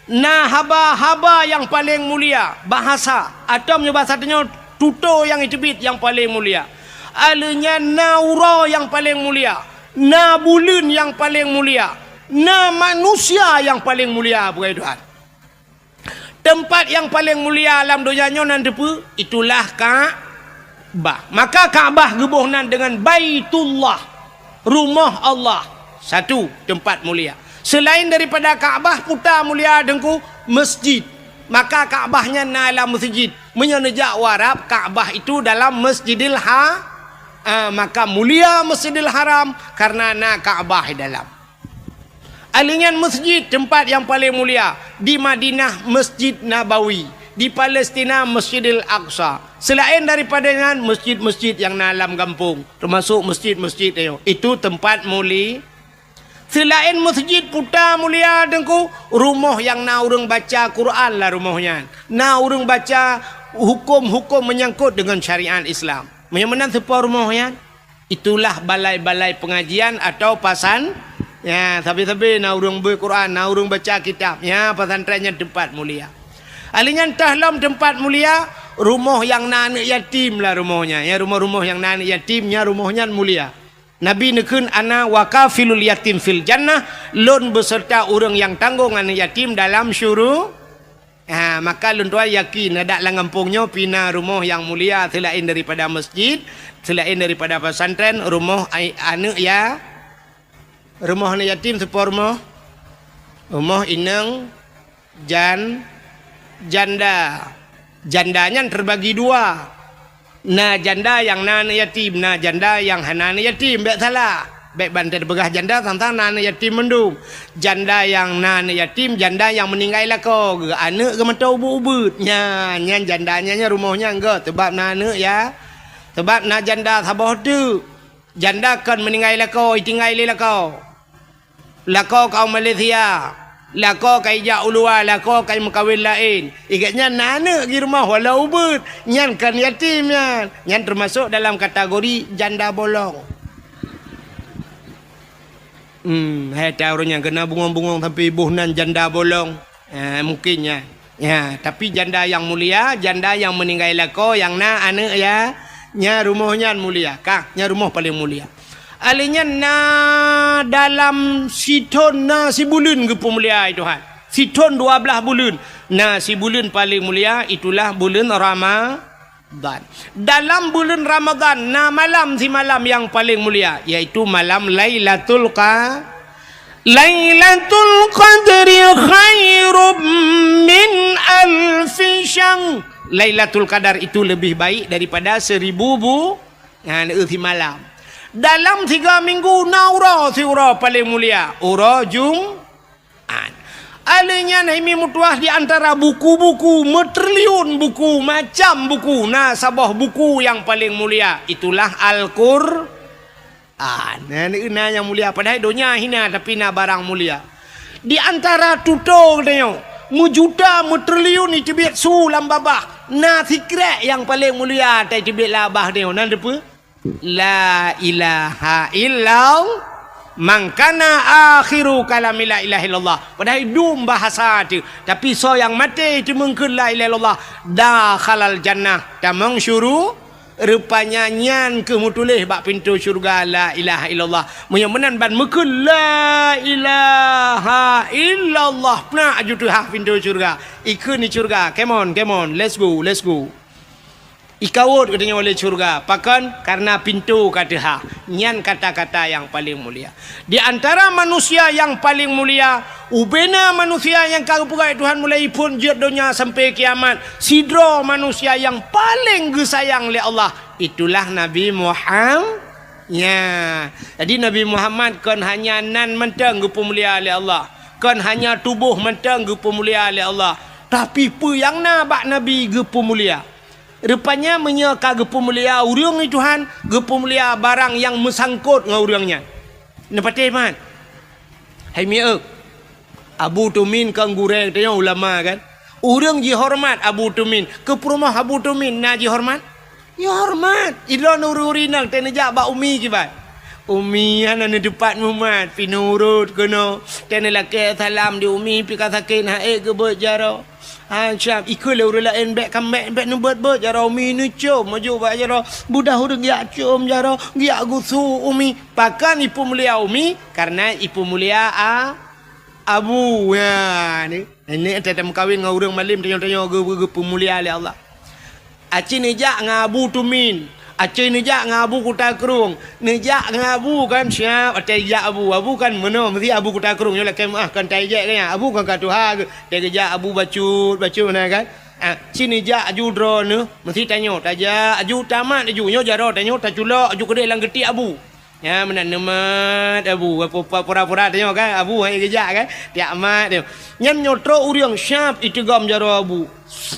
Na haba-haba nyang paleng mulia, bahasa, atau meunyoe bahasa tanyoe, tutoe nyang iteubiet nyang paleng mulia. Alheuh nyan na uroe nyang paleng mulia, na buleuen nyang paleng mulia, na manusia nyang paleng mulia, peugah Tuhan. Teumpat nyang paleng mulia lam donya nyoe nan teupeue? Itulah Ka-, Ka'bah. Maka Ka'bah geuboh nan deungon Baitullah, rumoh Allah. Satu, teumpat mulia. Seulaén daripada Ka'bah, puta mulia Teungku, masjid. Maka Ka'bah nyan na lam masjid. Meunyoe neujak u Arab, Ka'bah itu dalam Masjidil Ha-, ah, maka mulia Masjidil Haram karena na Ka'bah di dalam. Alheuh nyan masjid, teumpat nyang paleng mulia di Madinah, Masjid Nabawi, di Palestina, Masjidil Aqsa. Seulaén daripada nyan, masjid-masjid nyang na lam gampông, teumasok masjid-masjid nyoe, itu teumpat muli-, seulaén masjid puta mulia Teungku, rumoh nyang na ureuëng baca Quran lam rumoh nyan, na ureuëng baca huköm-huköm meunyangkot deungon syariat Islam. Meunyoe meunan seupôt rumoh nyan, itulah balai-balai pengajian atau pasan-, ya, sabe-sabe na ureuëng bui Quran, na ureuëng baca kitab. Ya, pesantren nyan teumpat mulia. Alheuh nyan teuh lom teumpat mulia, rumoh nyang na aneuëk yatim lam rumoh nyan. Ya, rumoh-rumoh nyang na aneuëk yatim, nyan rumoh nyan mulia. Nabi neukheun, "Ana wa kafilul yatim fil jannah," lôn beuseurta ureuëng nyang tanggong aneuëk yatim dalam syuru-, Ha, maka lôn tuan yakin, adak lam gampông nyoe pih na rumoh nyang mulia seulaén daripada masjid, seulaén daripada pesantren, rumoh ai-, aneuëk ya-, rumoh aneuëk yatim seupôt rumoh, rumoh inong, jan-, janda. Janda nyan teubagi dua. Na janda nyang na aneuëk yatim, na janda nyang hana aneuëk yatim, bék salah. Bék ban tapeugah janda sang-sang na aneuëk yatim mandum. Janda nyang na aneuëk yatim, janda nyang meuninggai lakoe geuh, aneuëk geuh mantong ubeuet-ubeuet. Nyan, nyan janda nyan, nyan rumoh nyan geuh, sabab na aneuëk ya-, Sabab na janda saboh teuk. Janda kon meuninggai lakoe, itinggai lé lakoe. Lakoe ka u Malaysia, lakoe ka ijak u luwa, lakoe ka meukawen laén. Ikat nyan na aneuk di rumoh walau ubeut, nyan kon yatim nyan. Nyan teumasok dalam kategori janda bolong. Hmm, hai ta ureuëng nyang keuneuk bungong-bungong sampoe boh nan janda bolong. Ha, mungkin nyan. Ya, tapi janda nyang mulia, janda nyang meuninggai lakoe, nyang na aneuk ya, nya rumoh nyan mulia. Kah, nya rumoh paleng mulia. Alèh nyan na dalam sithon na sibuleuen geupeumulia Tuhan. Sithon dua blaih buleuen. Na sibuleuen paleng mulia, itulah buleuen Rama-, Ramadan. Dalam buleuen Ramadan na malam simalam nyang paleng mulia, yaitu malam Lailatul Qa-, Lailatul Qadri khairum min alfi syahr. Lailatul Qadar itu lebih baik daripada seribu bu-, ha, simalam. Dalam tiga minggu na uroe siuroe paleng mulia, uroe Jum-, An. Alèh nyan hai mi meutuah di antara buku-buku, meutriliun buku, macam buku, na saboh buku nyang paleng mulia, itulah Al-Qur'an. Na, na nyang mulia, padahai donya hina, tapi na barang mulia. Di antara tutoe geutanyoe, meujuta, meutriliun iteubiet su lam babah, na sikrek nyang paleng mulia, ta iteubiet lam babah tanyoe, na teupeue? La ilaha illallah. Man kana akhiru kalami la ilaha illallah. Padahai dum bahasa tu. Tapi soe nyang maté teumeung kheun la ilaha illallah, dakhalal jannah, tamong syuru-, rupanya nyan keuh meutuléh bak pintoe syeuruga la ilaha illallah. Meunyoe meunan ban meukheun la ilaha illallah, peunak aju teuhah pintoe syeuruga. Ikheun di syeuruga, "Come on, come on, let's go, let's go." Ikawot geutanyoe lé syeuruga. Pakon? Karena pintoe ka teuhah. Nyan kata-kata nyang paleng mulia. Di antara manusia nyang paleng mulia, ubena manusia nyang ka geupeugah Tuhan mulai phon jeuet donya sampai kiamat, sidroe manusia nyang paleng geusayang lé Allah, itulah Nabi Muham-, nya. Jadi, Nabi Muhammad kon hanya nan mantong geupeumulia lé Allah, kon hanya tuboh mantong geupeumulia lé Allah, tapi peue nyang na bak Nabi geupeumulia. Rupanya meunyoe ka geupeumulia ureuëng di Tuhan, geupeumulia barang nyang meusangkot ngon ureuëng nyan. Neupatéh mat. Hai mieu, Abu Tumin kan gurée tanyoe ulama kan? Ureuëng jihoreumat Abu Tumin. Keu peurumoh Abu Tumin na jihoreumat? Jihoreumat. Ilôn ureuëng-ureuëng inong teuneujak bak umi kiban. Umi hana neuteupat mumat, pi nurot keunoe. Teuneulakée salam di umi pi ka sakét ha'ék geubeuet jaroe. Ha, siap, ikheun lé ureuëng laén, "Bék, ka bék, bék neubeuet-beuet jaroe umi, neucom aju bak jaroe. Beudah ureuëng geujak com jaroe, geujak geusu umi." Pakon ipeumulia umi? Karena ipeumulia a-, abu. Ya, ni. Ini teuh tameukawen ngon ureuëng malem tanyoe-tanyoe geu-, geu-, geupeumulia lé Allah. Aci neujak ngon Abu Tumin. Aci neujak ngon Abu Kuta Krueng. Neujak ngon Abu kan siap, watée jak Abu. Abu kan meunoe, meusi Abu Kuta Krueng nyoe lakée meuáh kan tajak kan. Abu kan ka tuha geu-, teugeujak Abu bacut, bacut na kan. Ah, ci neujak aju droeneuh, meusi tanyoe, tajak aju tamat aju. Nyoe jaroe tanyoe taculok aju keudeh lam geuti Abu. Nyan meunan neumat Abu, pura-pura tanyoe kan, Abu hai geujak kan, tiak mat tanyoe. Nyan nyoe trok ureuëng siap itigom jaroe Abu.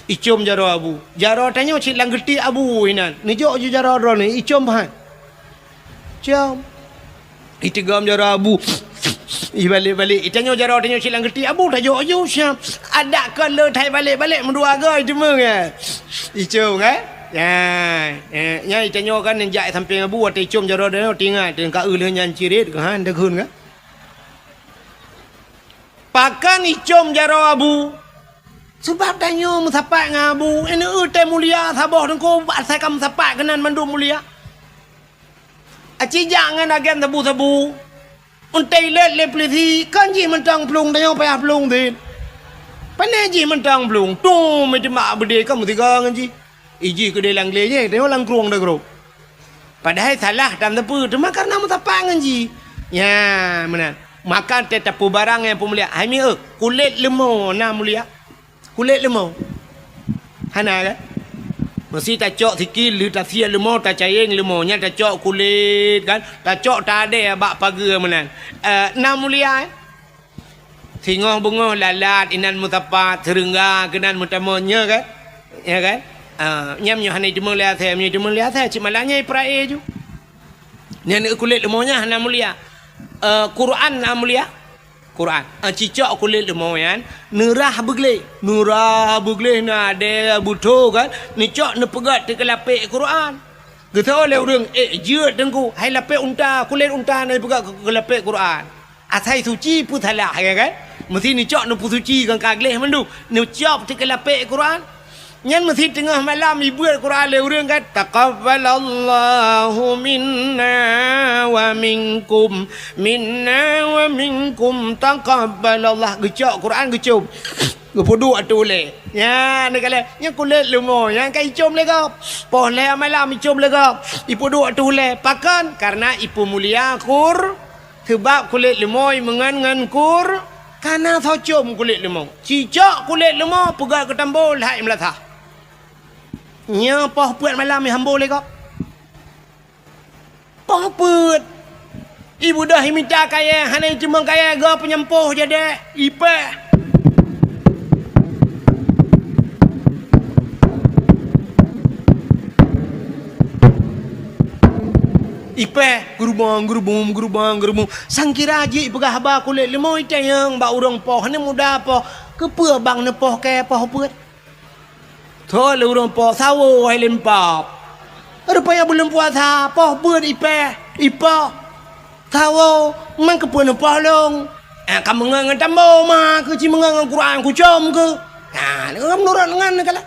Icom jaroe Abu. Jaroe tanyoe cit lam geuti Abu inan. Neujok ju jaroe droeneuh, icom hai. Cam. Itigom jaroe Abu. Ibalek-balek. Itanyoe jaroe tanyoe cit lam geuti Abu, tajok aju siap. Adak kon le thai balek-balek meudua goe iteumeueng ya. Icom kan? Ya, eh, nya itanyoe kan neujak sampéng Abu, watée icom jaroe tanyoe tingat, teuka eu lheueh nyan cirit, ha, deughun kan? Pakon icom jaroe Abu? Sebab tanyoe meusapat ngon Abu, ini eu tée mulia saboh teungku, asai ka meusapat keunan mandum mulia. Aci jak ngon agen sabu-sabu. Untée ilét lé peulisi, kon jih mantong plueng, tanyoe payah plueng sit. Pané jih mantong plueng, tum, meuteumé beudé ka meusigoe ngon jih. Ijih keudeh lam glé jih, tanyoe lam krueng dagroe. Padahai salah tan sapeue, teuma kareuna meusapat ngon jih. Nya, meunan. Maka teuh tapeubarang nyang peumulia. Hai mieu, kulét leumo na mulia. Kulét leumo. Hana kan? Meusi tacok sikil, lheueh tasiet leumo, tacayeng leumo. Nyan tacok kulét kan? Tacok tadée bak pageue meunan. Eh, na mulia, eh? Singoh beungoh lalat inan meusapat, seureungga keunan meutamong, nya kan? Ya kan? Ah, nyan meunyoe hana jiteumé lé asèe, meunyoe jiteumé lé asèe, cit malam nyan ipeurak éh ju. Nyan kulét leumo nyan hana mulia. Eh, Quran na mulia? Quran. Ah, cicok kulét leumo nyan, neurah beugleh. Neurah beugleh na adèe beutôi kan, neucok neupeugöt teukeulapék Quran. Geutho lé ureueng, "Eh, jeuet Teungku, hai lapék unta, kulét unta na ipeugöt keu, keu lapék Quran." Asai suci peue salah, ya kan? Meusti neucok neupeusuci ngon ka gleh mandum. Neucok teukeulapék Quran. Nyan meusti teungoh malam ibeuet Quran lé ureueng kan, "Taqabbalallahu minna wa minkum, minna wa minkum, taqabbalallah." Geucok Quran geucôm. Geupeuduek ateueh ulèe. Nyan, neukalon. Nyan kulét leumo. Nyan ka icôm lé gob. Poh lhèe malam icôm lé gob. Ipeuduek ateueh ulèe. Pakon? Karena ipeumulia Qur-, Sabab kulét leumo imeungon ngon Qur-, ka na soe com kulét leumo. Cicok kulét leumo peugöt keu tambo lhai meulasah. Nyoe poh peuet malam ihambo lé gob. Poh peuet. Ibeudôh imita kayèe, hana iteumé kayèe, gob peunyampôh jadèe, ipèh. Ipèh, geurubong, geurubong, geurubong, geurubong. Sangkira jih ipeugah haba kulét leumo itanyong bak ureueng poh, hana muda poh. Keupeue bang neupoh kayèe poh peuet? Tho lé ureueng poh, sawo hai lempap. Rupanya buleuen puasa, poh peuet ipèh, ipoh. Sawo, man keupeue neupoh lôn? Eh, ka meungon ngon tambo ma, keu ci meungon ngon Quran kucom keu. Nah, meunurot ngon neukalon.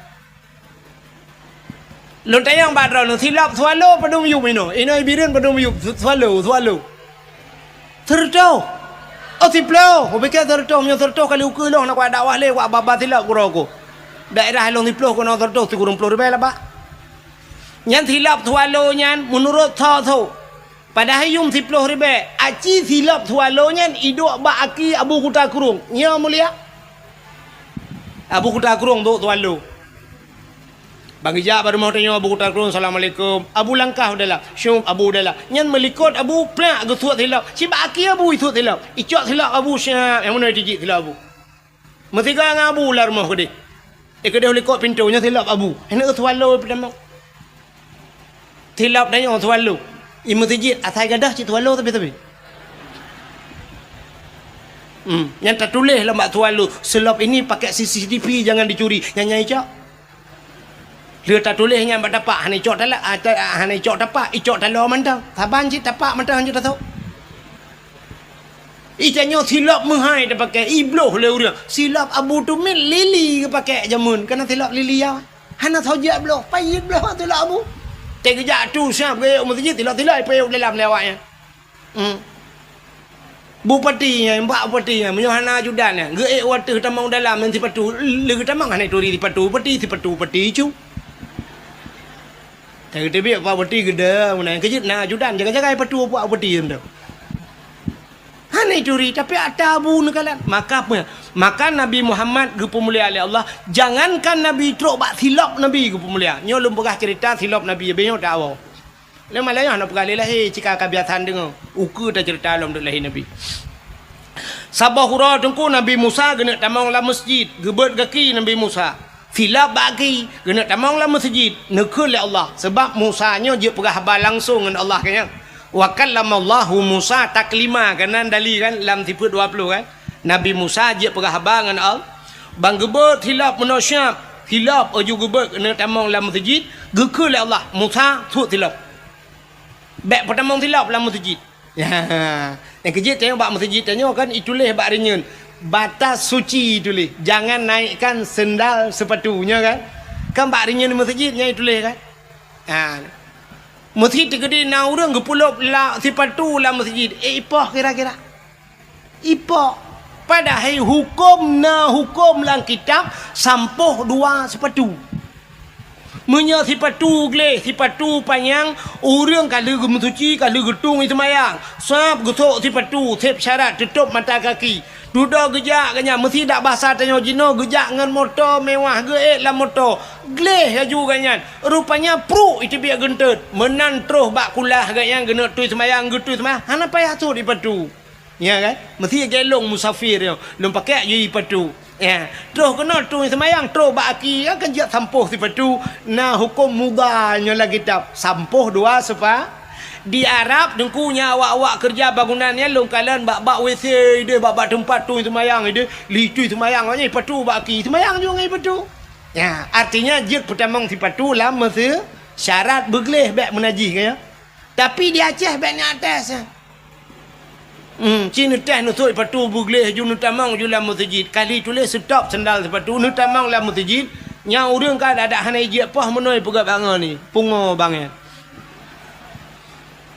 Lôn tanyong bak droeneuh, silop swallow padum yup inoe? Inoe Bireuen padum yup swallow, swallow? Sireutôh. Oh, siplôh. Kupike sireutôh, meunyoe sireutôh kali ukeue lôn hana kuat dakwah lé, kuat babah silop keudroe ku. Daerah lôn siplôh keunoe sireutôh sikureueng plôh ribèe lah bak. Nyan silop swallow nyan meunurot tho-tho. Padahai yuem siplôh ribèe, aci silop swallow nyan iduek bak aki Abu Kuta Krueng. Nyoe mulia. Abu Kuta Krueng duek swallow. Bang geujak bak rumoh tanyoe Abu Kuta Krueng, "Assalamualaikum." Abu langkah u dalam. "Syup, Abu, u dalam." Nyan meulikot Abu, plak geusuet silop. Cit bak aki Abu isuet silop. Icok silop Abu, syap, nyang meunoe tijik silop Abu. Meusigoe ngon Abu lam rumoh keudeh. Eh, keudeh u likot pintoe nyoe silop Abu. Hana swallow peutamong. Silop tanyoe swallow. I meuseujid asai gadôh cit swallow tapi-tapi. Hmm, nyang tatuléh lam bak swallow, "Silop ini pakai C C T V, jangan dicuri." Nyan nyang icok. Lheueh tatuléh nyan bak tapak, hana icok tala-, ah, ta-, ah, hana icok tapak, icok taloe mantong. Saban cit tapak mantong hanjeuet tasôk. Itanyoe silop meuhai tapakèk, ibloh lé ureueng. Silop Abu Tumit lili geupakèk jameun, kana silop lili ya. Hana soe jak bloh, payet bloh silop Abu. Teugeujak tu siap geuyue meuseujid, silop-silop ipayet dalam lé awaknyan. Hmm. Bupati nyan, bak bupati nyan, meunyoe hana ajudan nyan, geuék u ateueh tamong dalam ngon sipatu, lé geutamong hana ituri sipatu bupati, sipatu bupati cu. Tapi teubiet bak bupati geude, meunan keujeuet na ajudan, jaga-jaga sipatu bak bupati nyan tu. Hana ituri, tapi ata Abu neukalon. Maka, maka Nabi Muhammad geupeumulia lé Allah, jangankan Nabi trok bak silop Nabi geupeumulia. Nyoe lôn peugah cerita silop Nabi, habéh nyoe tawoe. Lé malam nyoe hana peugah lé lahé, cit ka kabiasaan deungoe. Ukeue tacerita lom duek lahé Nabi. Saboh uroe Teungku Nabi Musa geuneuk tamong lam meuseujid, geubeuet gaki Nabi Musa. Silop bak gaki, geuneuk tamong lam meuseujid, neukheun lé Allah. Sabab Musa nyoe jeuet peugah haba langsong ngon Allah keu nyan. Wa kallamallahu Musa taklima, keunan dali kan lam sifeuet dua ploh kan. Nabi Musa jeuet peugah haba ngon Allah. Ban geubeuet silop meunoe siap, silop laju geubeuet geuneuk tamong lam meuseujid, geukheun lé Allah, "Musa, suet silop. Bèk peutamong silop lam meuseujid." Ya, nyang keujeuet tanyoe bak meuseujid tanyoe kan ituléh bak rinyeun, "Batas suci" ituléh, "Jangan naikkan sendal sepatu," nyoe kan. Kan bak rinyeun meuseujid nyan ituléh kan. Ha. Meuseujid teukeudi na ureueng geupeulop la-, sipatu lam meuseujid, eh, ipoh kira-kira. Ipoh. Padahai huköm na huköm lam kitab sampôh dua sipatu. Meunyoe sipatu gleh, sipatu panyang, ureueng ka lheueh geumeusuci, ka lheueh geutung i seumayang. Sab geusok sipatu, sép syarat teutôp mata kaki. Dudoe geujak gobnyan, meusidak basa tanyoe jinoe geujak ngon moto mewah, geuék lam moto. Gleh laju gobnyan. Rupanya pruek iteubiet geunteut. Meunan troh bak kulah gobnyan geuneuk tui seumayang, geutui seumayang. Hana payah sot sipatu. Ya kan? Meusti gét lôn musafir nyoe, lôn pakai aju sipatu. Ya, troh keunoe tueng seumayang, troh bak aki, ya kan jeuet sampôh sipatu, na huköm mudha nyoe lam kitab, sampôh dua sepa-, di Arab, Teungku, nyan awak-awak keureuja bangunan nyan lôn kalon bak-bak W C ideh, bak-bak teumpat tueng seumayang ideh, li tueng seumayang awak nyan ipatu bak aki, seumayang juga ngon ipatu. Ya, artinya jeuet peutamong sipatu lam meusi-, syarat beugleh bèk meunajih ka ya. Tapi di Aceh bèk nyan atas ya. Hmm, ci neuteh neusok ipatu beugleh ju neutamong ju lam meuseujid. Kali tuléh seutop sandal sipatu neutamong lam meuseujid. Nyan ureueng ka adak hana ijak poh meunoe peugah bangon ni. Pungo bangai.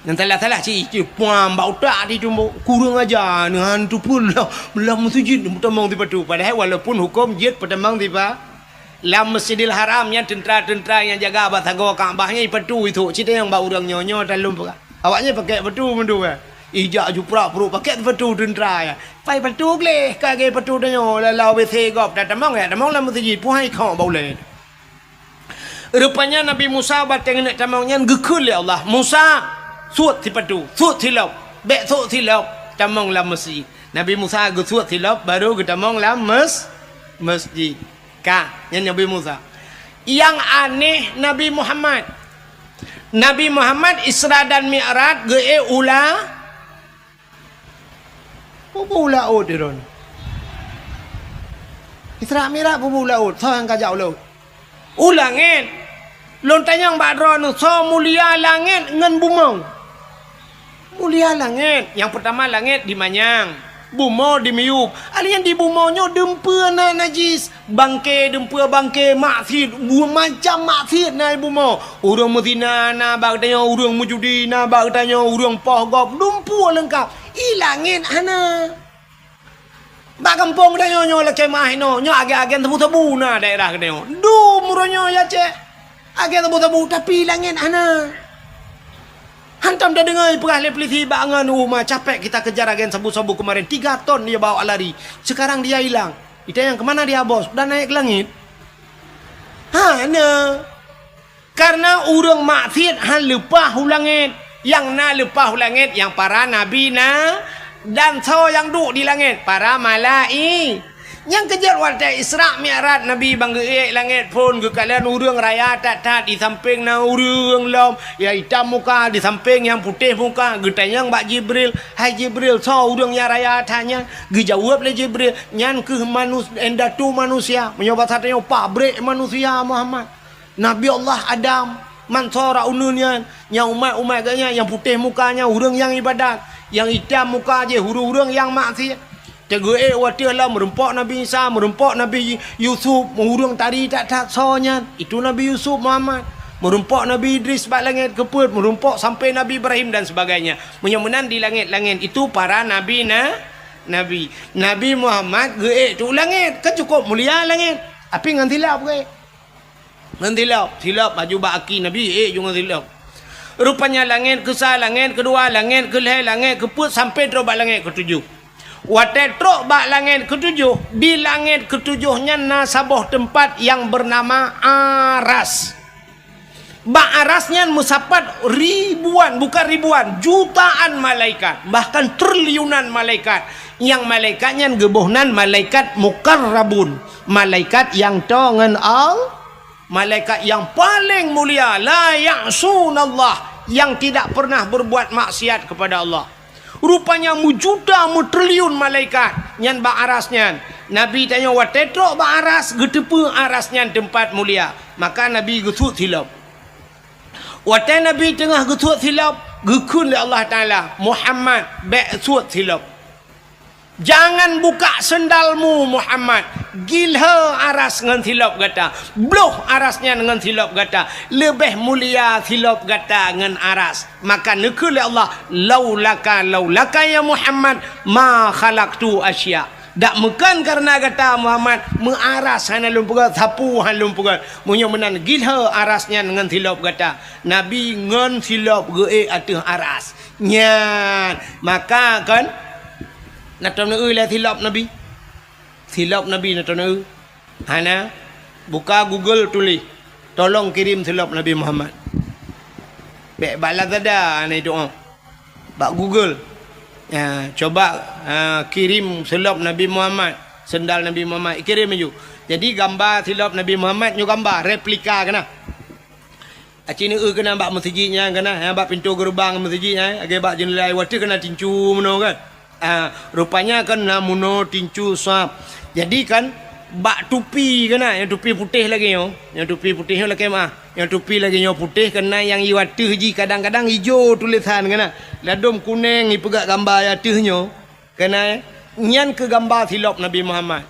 Nyang salah-salah ci, ci puang bak utak di tumbok. Kureueng aja neuhan teupeue lam, lam meuseujid neutamong sipatu. Padahai walaupun huköm jeuet peutamong sipa-, lam Masjidil Haram nyan teuntra-teuntra nyang jaga bak sagoe Ka'bah nyan ipatu isok. Ci tanyong bak ureueng nyoe, nyoe talom peugah. Awak nyan pakèk patu meudua. Ijak ju prak-prok pakèk patu teuntra ya. Pai patu gleh ka lagèe patu tanyoe lam W C gob tatamong ya, tamong lam meuseujid puhai khok bak ulèe. Rupanya Nabi Musa watèe geuneuk tamong nyan geukheun lé Allah, "Musa, suet sipatu, suet silop, bèk sok silop, tamong lam meuseujid." Nabi Musa geusuet silop baru geutamong lam mes-, meuseujid. Ka, nyan Nabi Musa. Nyang aneh Nabi Muhammad. Nabi Muhammad Isra dan Mi'raj geuék u la-, peue u laôt droeneuh. Isra Mi'raj peue u laôt, soe nyang ka jak u laôt? U langèt. Lôn tanyong bak droeneuh, soe mulia langèt ngon bumoe? Mulia langèt. Nyang peutama langèt dimanyang, bumoe dimiyueb. Alèh nyan di bumoe nyoe dumpeue na najis, bangke dumpeue bangke maksiet, dua macam maksiet na di bumoe. Ureueng meuzina na bak geutanyoe, ureueng meujudi na bak geutanyoe, ureueng poh gob, dumpeue leungkap. I langèt hana. Bak gampông geutanyoe nyoe lakèe meu'ah inoe, nyoe agen-agen sabu-sabu na daerah geutanyoe. Dum uroe nyoe ya cek. Agen sabu-sabu, tapi langèt hana. Hantom tadeungoe peugah lé pulisi bak ngon uma, "Capek kita kejar agen sabu-sabu kemarin, tiga ton dia bawa lari. Sekarang dia hilang." Itanyong, "Kemana dia, Bos?" "Dah naik ke langit." Hana. Kareuna ureueng maksiet han leupah u langèt. Nyang na leupah u langèt nyang para nabi na, dan soe nyang duek di langèt? Para malai-, nyang keujeuet watèe Isra Mi'raj Nabi ban geuék langèt phon geukalon ureueng raya that-that, di sampéng na ureueng lom, nyang itam muka, di sampéng nyang putéh muka, geutanyong bak Jibril, "Hai Jibril, soe ureueng nyang raya that nyan?" Geujaweueb lé Jibril, "Nyan kheueh manus-, indatu manusia, meunyoe basa tanyoe pabrék manusia, Muhammad." Nabi Allah Adam, man sora uneun nyan, nyang umat-umat geuh nyan, nyang putéh muka nyan ureueng nyang ibadat, nyang itam muka jih ureueng-ureueng nyang maksiet. Teugeuék watèe lom meurumpok Nabi Isa, meurumpok Nabi Yusuf, ureueng tari that-that soe nyan, itu Nabi Yusuf Muhammad. Meurumpok Nabi Idris bak langèt keupeuet, meurumpok sampoe Nabi Ibrahim dan sebagainya. Meunyoe meunan di langèt-langèt itu para nabi na, nabi. Nabi Muhammad geuék tu langèt, kan cukôp mulia langèt. Tapi ngon silop geuék. Ngon silop, silop laju bak aki Nabi, ék ju ngon silop. Rupanya langèt keusa, langèt keudua, langèt keulhèe, langèt keupeuet, sampoe trôk bak langèt keutujoh. Watèe trôk bak langèt keutujoh, di langèt keutujoh nyan na saboh teumpat nyang beunama Aras. Bak Aras nyan meusapat ribuan, bukan ribuan, jutaan malaikat, bahkan triliunan malaikat. Nyang malaikat nyan geuboh nan malaikat muqarrabun, malaikat nyang toe ngon Al-, malaikat nyang paleng mulia, la ya'sunallah, nyang tidak pernah berbuat maksiat kepada Allah. Rupanya meujuta meutriliun malaikat nyan bak Aras nyan. Nabi tanyoe watèe trôk bak Aras, geuteupeue Aras nyan teumpat mulia. Maka Nabi geusuet silop. Watèe Nabi teungoh geusuet silop, geukheun lé Allah Taala, "Muhammad, bèk suet silop." Jangan buka sendalmu, Muhammad. Gilhô Aras ngon silop gata. Bloh Aras nyan ngon silop gata. Leubeh mulia silop gata ngon Aras. Maka neukheun lé Allah, "Laulaka, laulaka ya Muhammad, ma khalaqtu asya." Dak meukeun kareuna gata, Muhammad, meu Aras hana lôn peugöt, sapeue hana lôn peugöt. Meunyoe meunan, gilhô Aras nyan ngon silop gata. Nabi ngon silop geuék ateueh Aras. Nyan, maka kon na tom neueu lé silop Nabi. Silop Nabi na tom neueu. Hana, buka Google tuléh, "Tolong kirim silop Nabi Muhammad." Bèk bak Lazada hana doa. Bak Google. Ha, cuba, ha, kirim silop Nabi Muhammad. Seundal Nabi Muhammad, ikirém laju. Jadi gamba silop Nabi Muhammad nyoe gamba replika keunan. Aci neueu keunan bak meuseujid nyan keunan, ha, bak pintoe geureubang meuseujid nyan, lagèe bak jeundela watèe keunan tincu meunoe kan. Ha, rupanya kan na meunoe tincu sab. Jadi kan bak tupi keunan, nyang tupi putéh lagèe nyoe, nyang tupi putéh nyoe lakèe meu'ah, nyang tupi lagèe nyoe putéh keunan nyang i ateueh jih kadang-kadang ijo tulésan keunan, ladôm kunèng ipeugah gamba i ateueh nyoe. Keunan, nyan keuh gamba silop Nabi Muhammad.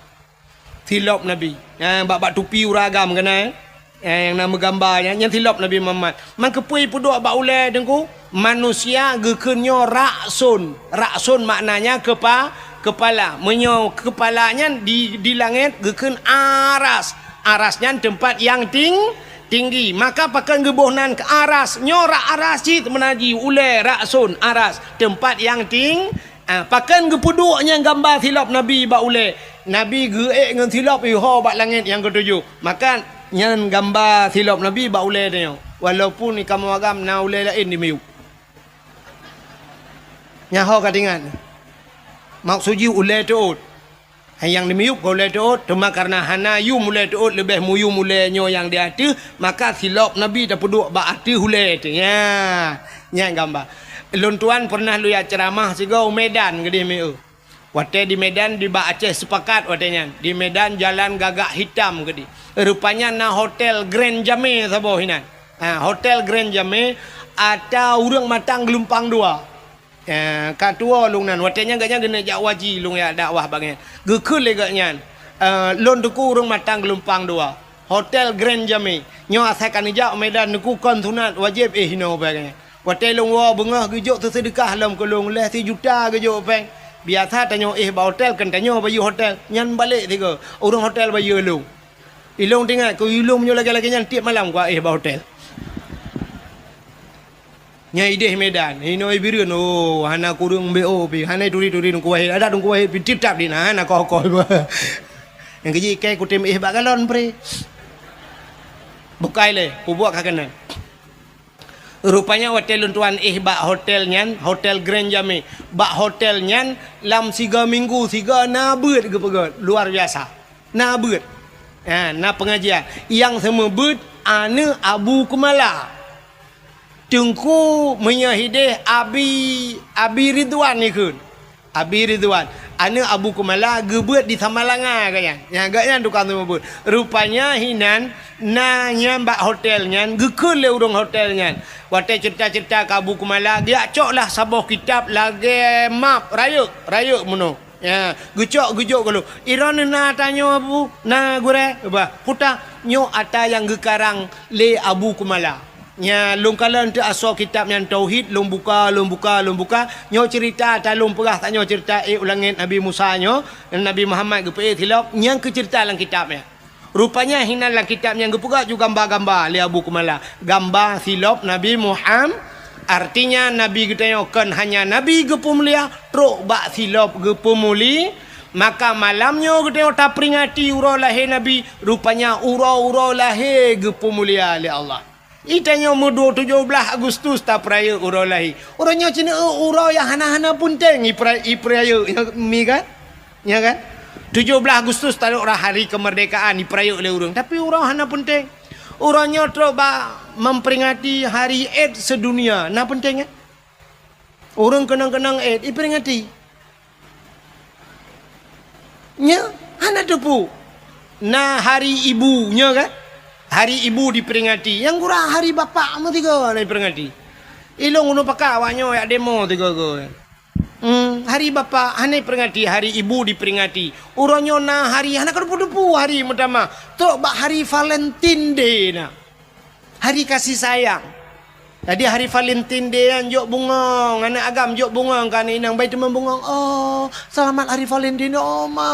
Silop Nabi. Nyan bak, bak tupi ureueng agam keunan, eh. Eh, nyang na meugamba nyan, nyan silop Nabi Muhammad. Man keupeue ipeuduek bak ulèe Teungku? Manusia geukheun nyoe ra'sun. Ra'sun maknanya kepa-, kepala. Meunyoe kepala nyan di, di langèt geukheun aras. Aras nyan teumpat nyang ting-, tinggi. Maka pakon geuboh nan keu aras. Nyoe rak aras cit meunan jih ulèe ra'sun, aras. Teumpat nyang ting-, Ah, pakon geupeuduek nyan gamba silop Nabi bak ulèe? Nabi geuék ngon silop iho bak langèt nyang keutujoh. Maka nyan gamba silop Nabi bak ulèe tanyoe. Walaupun di kamoe agam na ulèe laén di miyueb. Nyan ho ka teuingat. Maksud jih ulèe teuôt. Nyang di miyueb ka ulèe teuôt, teuma kareuna hana yum ulèe teuôt leubeh muyum ulèe nyoe nyang di ateueh, maka silop Nabi tapeuduek bak ateueh ulèe teuh. Nyan, nyan gamba. Lôn tuan peureunah lôn jak ceuramah sigoe u Medan keudéh meu. Watèe di Medan, di bak Aceh Sepakat watèe nyan. Di Medan jalan Gagak Hitam keudéh. Rupanya na hotel Grand Jamé saboh inan. Ha, hotel Grand Jamé ata ureueng matang geulumpang dua. Eh, ka tuwoe lôn nan, watèe nyan gobnyan geuneuk jak haji, lôn jak dakwah bak gobnyan. Geukheun lé gobnyan, eh, "Lôn Teungku ureueng matang geulumpang dua, hotel Grand Jamé. Nyoe asai ka neujak u Medan Teungku kon sunat, wajéb éh inoe," bak gobnyan. Watèe lôn woe beungoh geujok teuseudeukah lom keu lôn, lhèe sijuta geujok péng. Biasa tanyoe éh bak hotel, kon tanyoe bayeue hotel. Nyan balek sigoe, ureueng hotel bayeue lôn. Ilôn teuingat keu ilôn meunyoe lagèe-lagèe nyan tiep malam kuéh bak hotel. Nyan idéh Medan, inoe Bireuen, oh, hana kureueng B O pih, hana turi-turi Teungku Wahid, adak Teungku Wahid pih titap di na, hana koh-koh. Nyang keujih ikai kutem éh bak galon pre. Bukai lé, kubuat ka keunan. Rupanya watèe lôn tuan éh bak hotel nyan, hotel Grand Jamé. Bak hotel nyan lam siga minggu siga na beuet geupeugöt, luar biasa. Na beuet. Ha, na pengajian. Nyang seumeubeuet aneuk Abu Keumala. Teungku meunyoe hidéh Abi, Abi Ridwan ikheun. Abi Ridwan, aneuk Abu Keumala geubeuet di Samalanga gobnyan. Nyan gobnyan tukang seumeubeuet. Rupanya hinan na nyan bak hotel nyan, geukheun lé ureueng hotel nyan. Watèe ceurita-ceurita keu Abu Keumala, geujak cok lah saboh kitab lagèe map, rayeuk, rayeuk meunoe. Ya, geucok geujok geuloh. Droeneuh na ata nyoe Abu, na gurèe, bah, peue ata nyoe ata nyang geukarang lé Abu Keumala. Nyan lôn kalon teuk asoe kitab nyan tauhid, lôn buka, lôn buka, lôn buka. Nyoe ceurita ata lôn peugah tanyoe ceurita ék u langèt Nabi Musa nyoe, Nabi Muhammad geupeuék silop, nyan keuh ceurita lam kitab nyan. Rupanya hinan lam kitab nyan geupeugah ju gamba-gamba lé Abu Keumala. Gamba silop Nabi Muham-, artinya Nabi geutanyoe kon hanya Nabi geupeumulia, trok bak silop geupeumuli-, maka malam nyoe geutanyoe taperingati uroe lahé Nabi, rupanya uroe-uroe lahé geupeumulia lé Allah. Itanyoe meudua tujoh blaih Agustus tapeurayeuk uroe lahé. Uroe nyoe ceuneuk uroe nyang hana-hana peunteng ipera-, ipeurayeuk, nyoe mi kan? Nyoe kan? Tujoh blaih Agustus taduek rah hari kemerdekaan ipeurayeuk lé ureueng, tapi uroe hana peunteng. Uroe nyoe trok bak memperingati hari AIDS sedunia, na peunteng kan? Ureueng keunong-keunong AIDS iperingati. Nyoe hana teupeu. Na hari ibu, nyoe kan? Hari ibu diperingati. Nyang gura hari bapak meusigoe hana diperingati. Ilôn uneun pakat awak nyoe jak demo sigoe-goe. Hmm, hari bapak hana diperingati, hari ibu diperingati. Uroe nyoe na hari hana keudeupu-deupu hari meutamah. Trok bak hari Valentine Day na. Hari kasih sayang. Jadi hari Valentine Day nyan jok bungong, aneuk agam jok bungong keu aneuk inong, bai teuma bungong, "Oh, selamat hari Valentine, oh ma."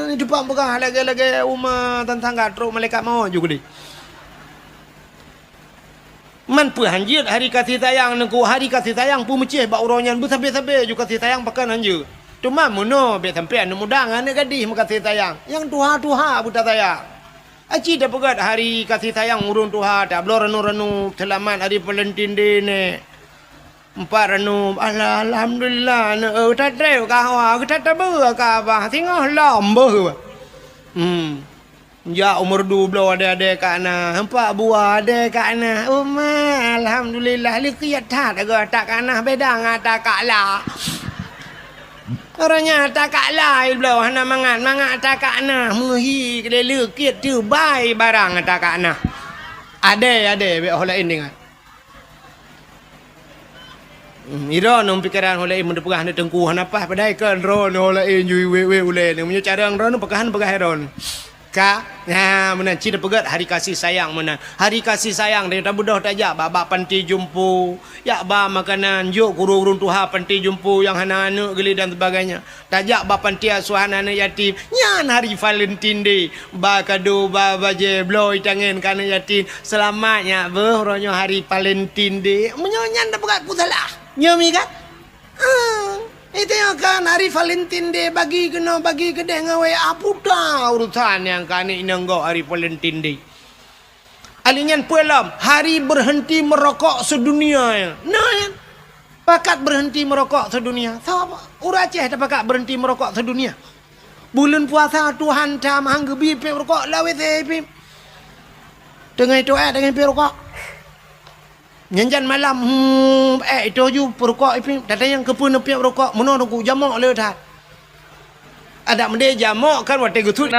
Di depan peugah lagèe-lagèe uma tantangga trok malaikat maut ju keudeh. Man peue han jeuet hari kasih sayang Teungku, hari kasih sayang peumeucéh bak uroe nyan beusabe-sabe ju kasih sayang pakon han jeuet. Teuma meunoe bèk sampoe aneuk muda ngon aneuk gadih meukasih sayang, nyang tuha-tuha beuta sayang. Aci tapeugöt hari kasih sayang ureueng tuha, tabloe ranup-ranup, seulamat hari Valentine Day nèk. Empat ranub, alah, alhamdulillah, aneuk, eh, tatrép ka hawa, ka tateubeu ka abah, singoh lom beuh. Hmm. Jak u Meureudu bloe adé-adé ka na, empat buah adé ka na. Uma, alhamdulillah, leukiet that, agoe, tak ka na beda ngon takakla. Uroe nyan takakla bloe hana mangat, mangat takakna, meuhi keudéh leukiet teubai barang takakna. Adé, adé, bék ho laén ingat. Hmm, droeneuh pikeran ho laén meuneupeugah aneuk teungku hana paih, padahai kan droeneuh ho laén jui wék-wék ulée nyoe. Meunyoe cara droeneuh peugah hana peugah droeneuh. Ka, nah, meunan cit peugét hari kasih sayang meunan. Hari kasih sayang, dan tabeudôh tajak bak, bak panti jompo, jak ba makanan, jok keu ureuëng tuha panti jompo nyang hana aneuk geuh dan sebagainya. Tajak bak panti asuhan aneuk yatim, nyan hari Valentine Day. Ba kado, ba bajée, bloe itangen keu aneuk yatim. Seulamat nyak beuh, uroe nyoe hari Valentine Day. Meunyoe nyan tapeugah peue salah? Nyoe mi kan? Ah, itu nyoe kan hari Valentine Day, bagi keunoe, bagi keudeh ngon wayah, ah, puta urusan nyang keu aneuk inong gob hari Valentine Day. Alèh nyan peue lom, hari berhenti merokok sedunia nyan. Nah, nyan. Pakat berhenti merokok sedunia. Sapa? Ureuëng Aceh tapakat berhenti merokok sedunia. Buleuen puasa Tuhan that meuhang geubi piep rukok lawét éh piep. Teungoh itu éh, teungoh piep rukok. Nyan jan malam, hmm, éh, itu ju peurukok éh piep. Tatanyong keupeue neupiep rukok, meunoe teungku jamok le that. Adak meudeh jamok kan watée geusut.